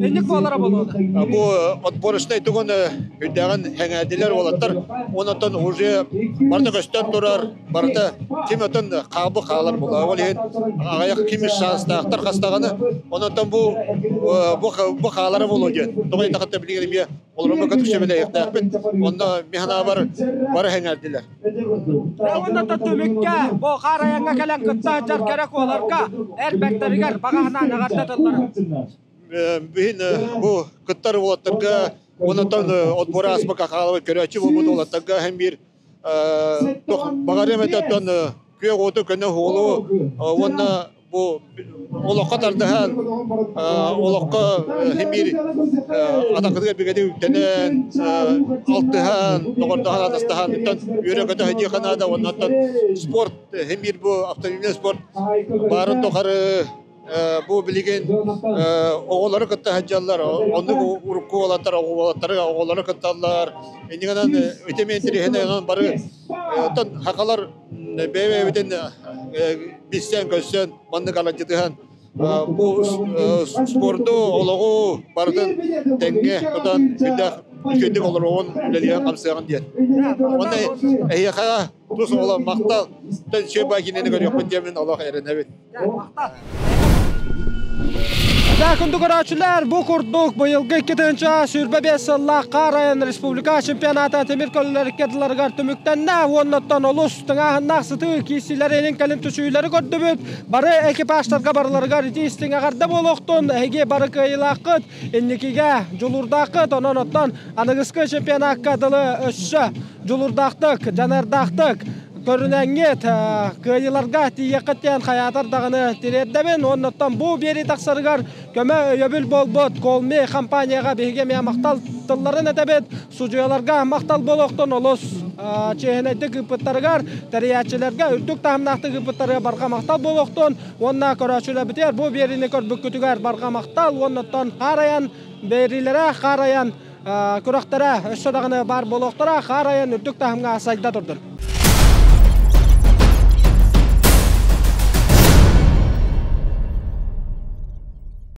инник буолара буолуо. Бу отборочнай тугун үрдээҕин хэҥээдилэр уолаттар. Онтон уже барыта көстөн турар, барыта ким отон хаалбы хаалар була. Ол иһин аҕыйах ким шанстаахтар хастаҕаны. Онтон бу бу хаалара буолуо диэн. Тоҕо диэтэххэ билигин эмиэ олоруммакка түксэбилэйиэхтээхпит. Онно механабар бары хэҥээрдилэр. Уонна да түмүккэ бу хаар айаҥҥа кэлэн кытта сылдьар кэрэ куоларга эр бэртэригэр баҕаһынаан эҕэрдэ тылларын. Биһин бу кыттар уолаттарга онтон отбора аспакка хаалабыт көрөөччү буолбут уолаттарга һэн биир баҕарыам этэ оттон күөх уоту көнө уолу уонна бу олоххо тардыһан, олоххо син атаххытыгар бигэтик үктэнэн, алтыһан, доҕордоһон, атастаһан, оттон үөрэ-көтө сылдьыахха наада уонна оттон спорт син биир бу автомобильный спорт баарын тухары бу билигин оҕолору кытта сылдьаллар, оннук урукку уолаттар уолаттары оҕолору кытталлар. Иннигинэн ити интэриэһинэй онон бары оттон сахалар бэйэ-бэйэбитин билсэн-көрсөн, маннык аладдьытыһан бу спорду, олоҕу барытын тэҥҥэ тутан сүрдээх үчүгэйдик олоруоҕун, үлэлиэҕин-хамсыаҕын диэн. Уонна эһиэхэ тус оҕолор махтал, үчүгэй баай киинэни көрүөхпүт диэммин олох эрэнэбин. Да, күндү көрөөччүлэр, бу курдук быйылгы 2025 сыллаах Хаар айан республика чемпионата тимир көлөлөр икки түмүктэннэ. Уоннаттан олус тыҥааһыннаах сытыы киирсиилэр кэлин түсүүлэри көрдүбүт. Бары экипажтарга барыларыгар ити истиҥ эҕэрдэ буолуохтун. Эһиги бары кыайыылааххыт, инникигэ дьулуурдааххыт. Онон оттон аныгыскы чемпионакка дылы өссө дьулуурдаахтык, дьаныардаахтык көрүнэҥҥит кыайыыларга тиийиэххит диэн хайаатар даҕаны тириэрдэбин. Уоннаттан бу биэрии тахсарыгар көмө өйөбүл буолбут Колми компанияҕа биһиги эмиэ махтал тылларын этэбит. Судьуйаларга махтал буолуохтун олус чиэһинэйдик ыыппыттарыгар, тэрийээччилэргэ үрдүк таһымнаахтык ыыппыттарыгар барҕа махтал буолуохтун. Уонна көрөөччүлэрбитигэр бу биэриини көрбүккүтүгэр барҕа махтал. Уоннаттан хаарайан биэриилэрэ хаарайан күрэхтэрэ өссө даҕаны баар буолуохтара. Хаарайан үрдүк таһымҥа сайда турдун.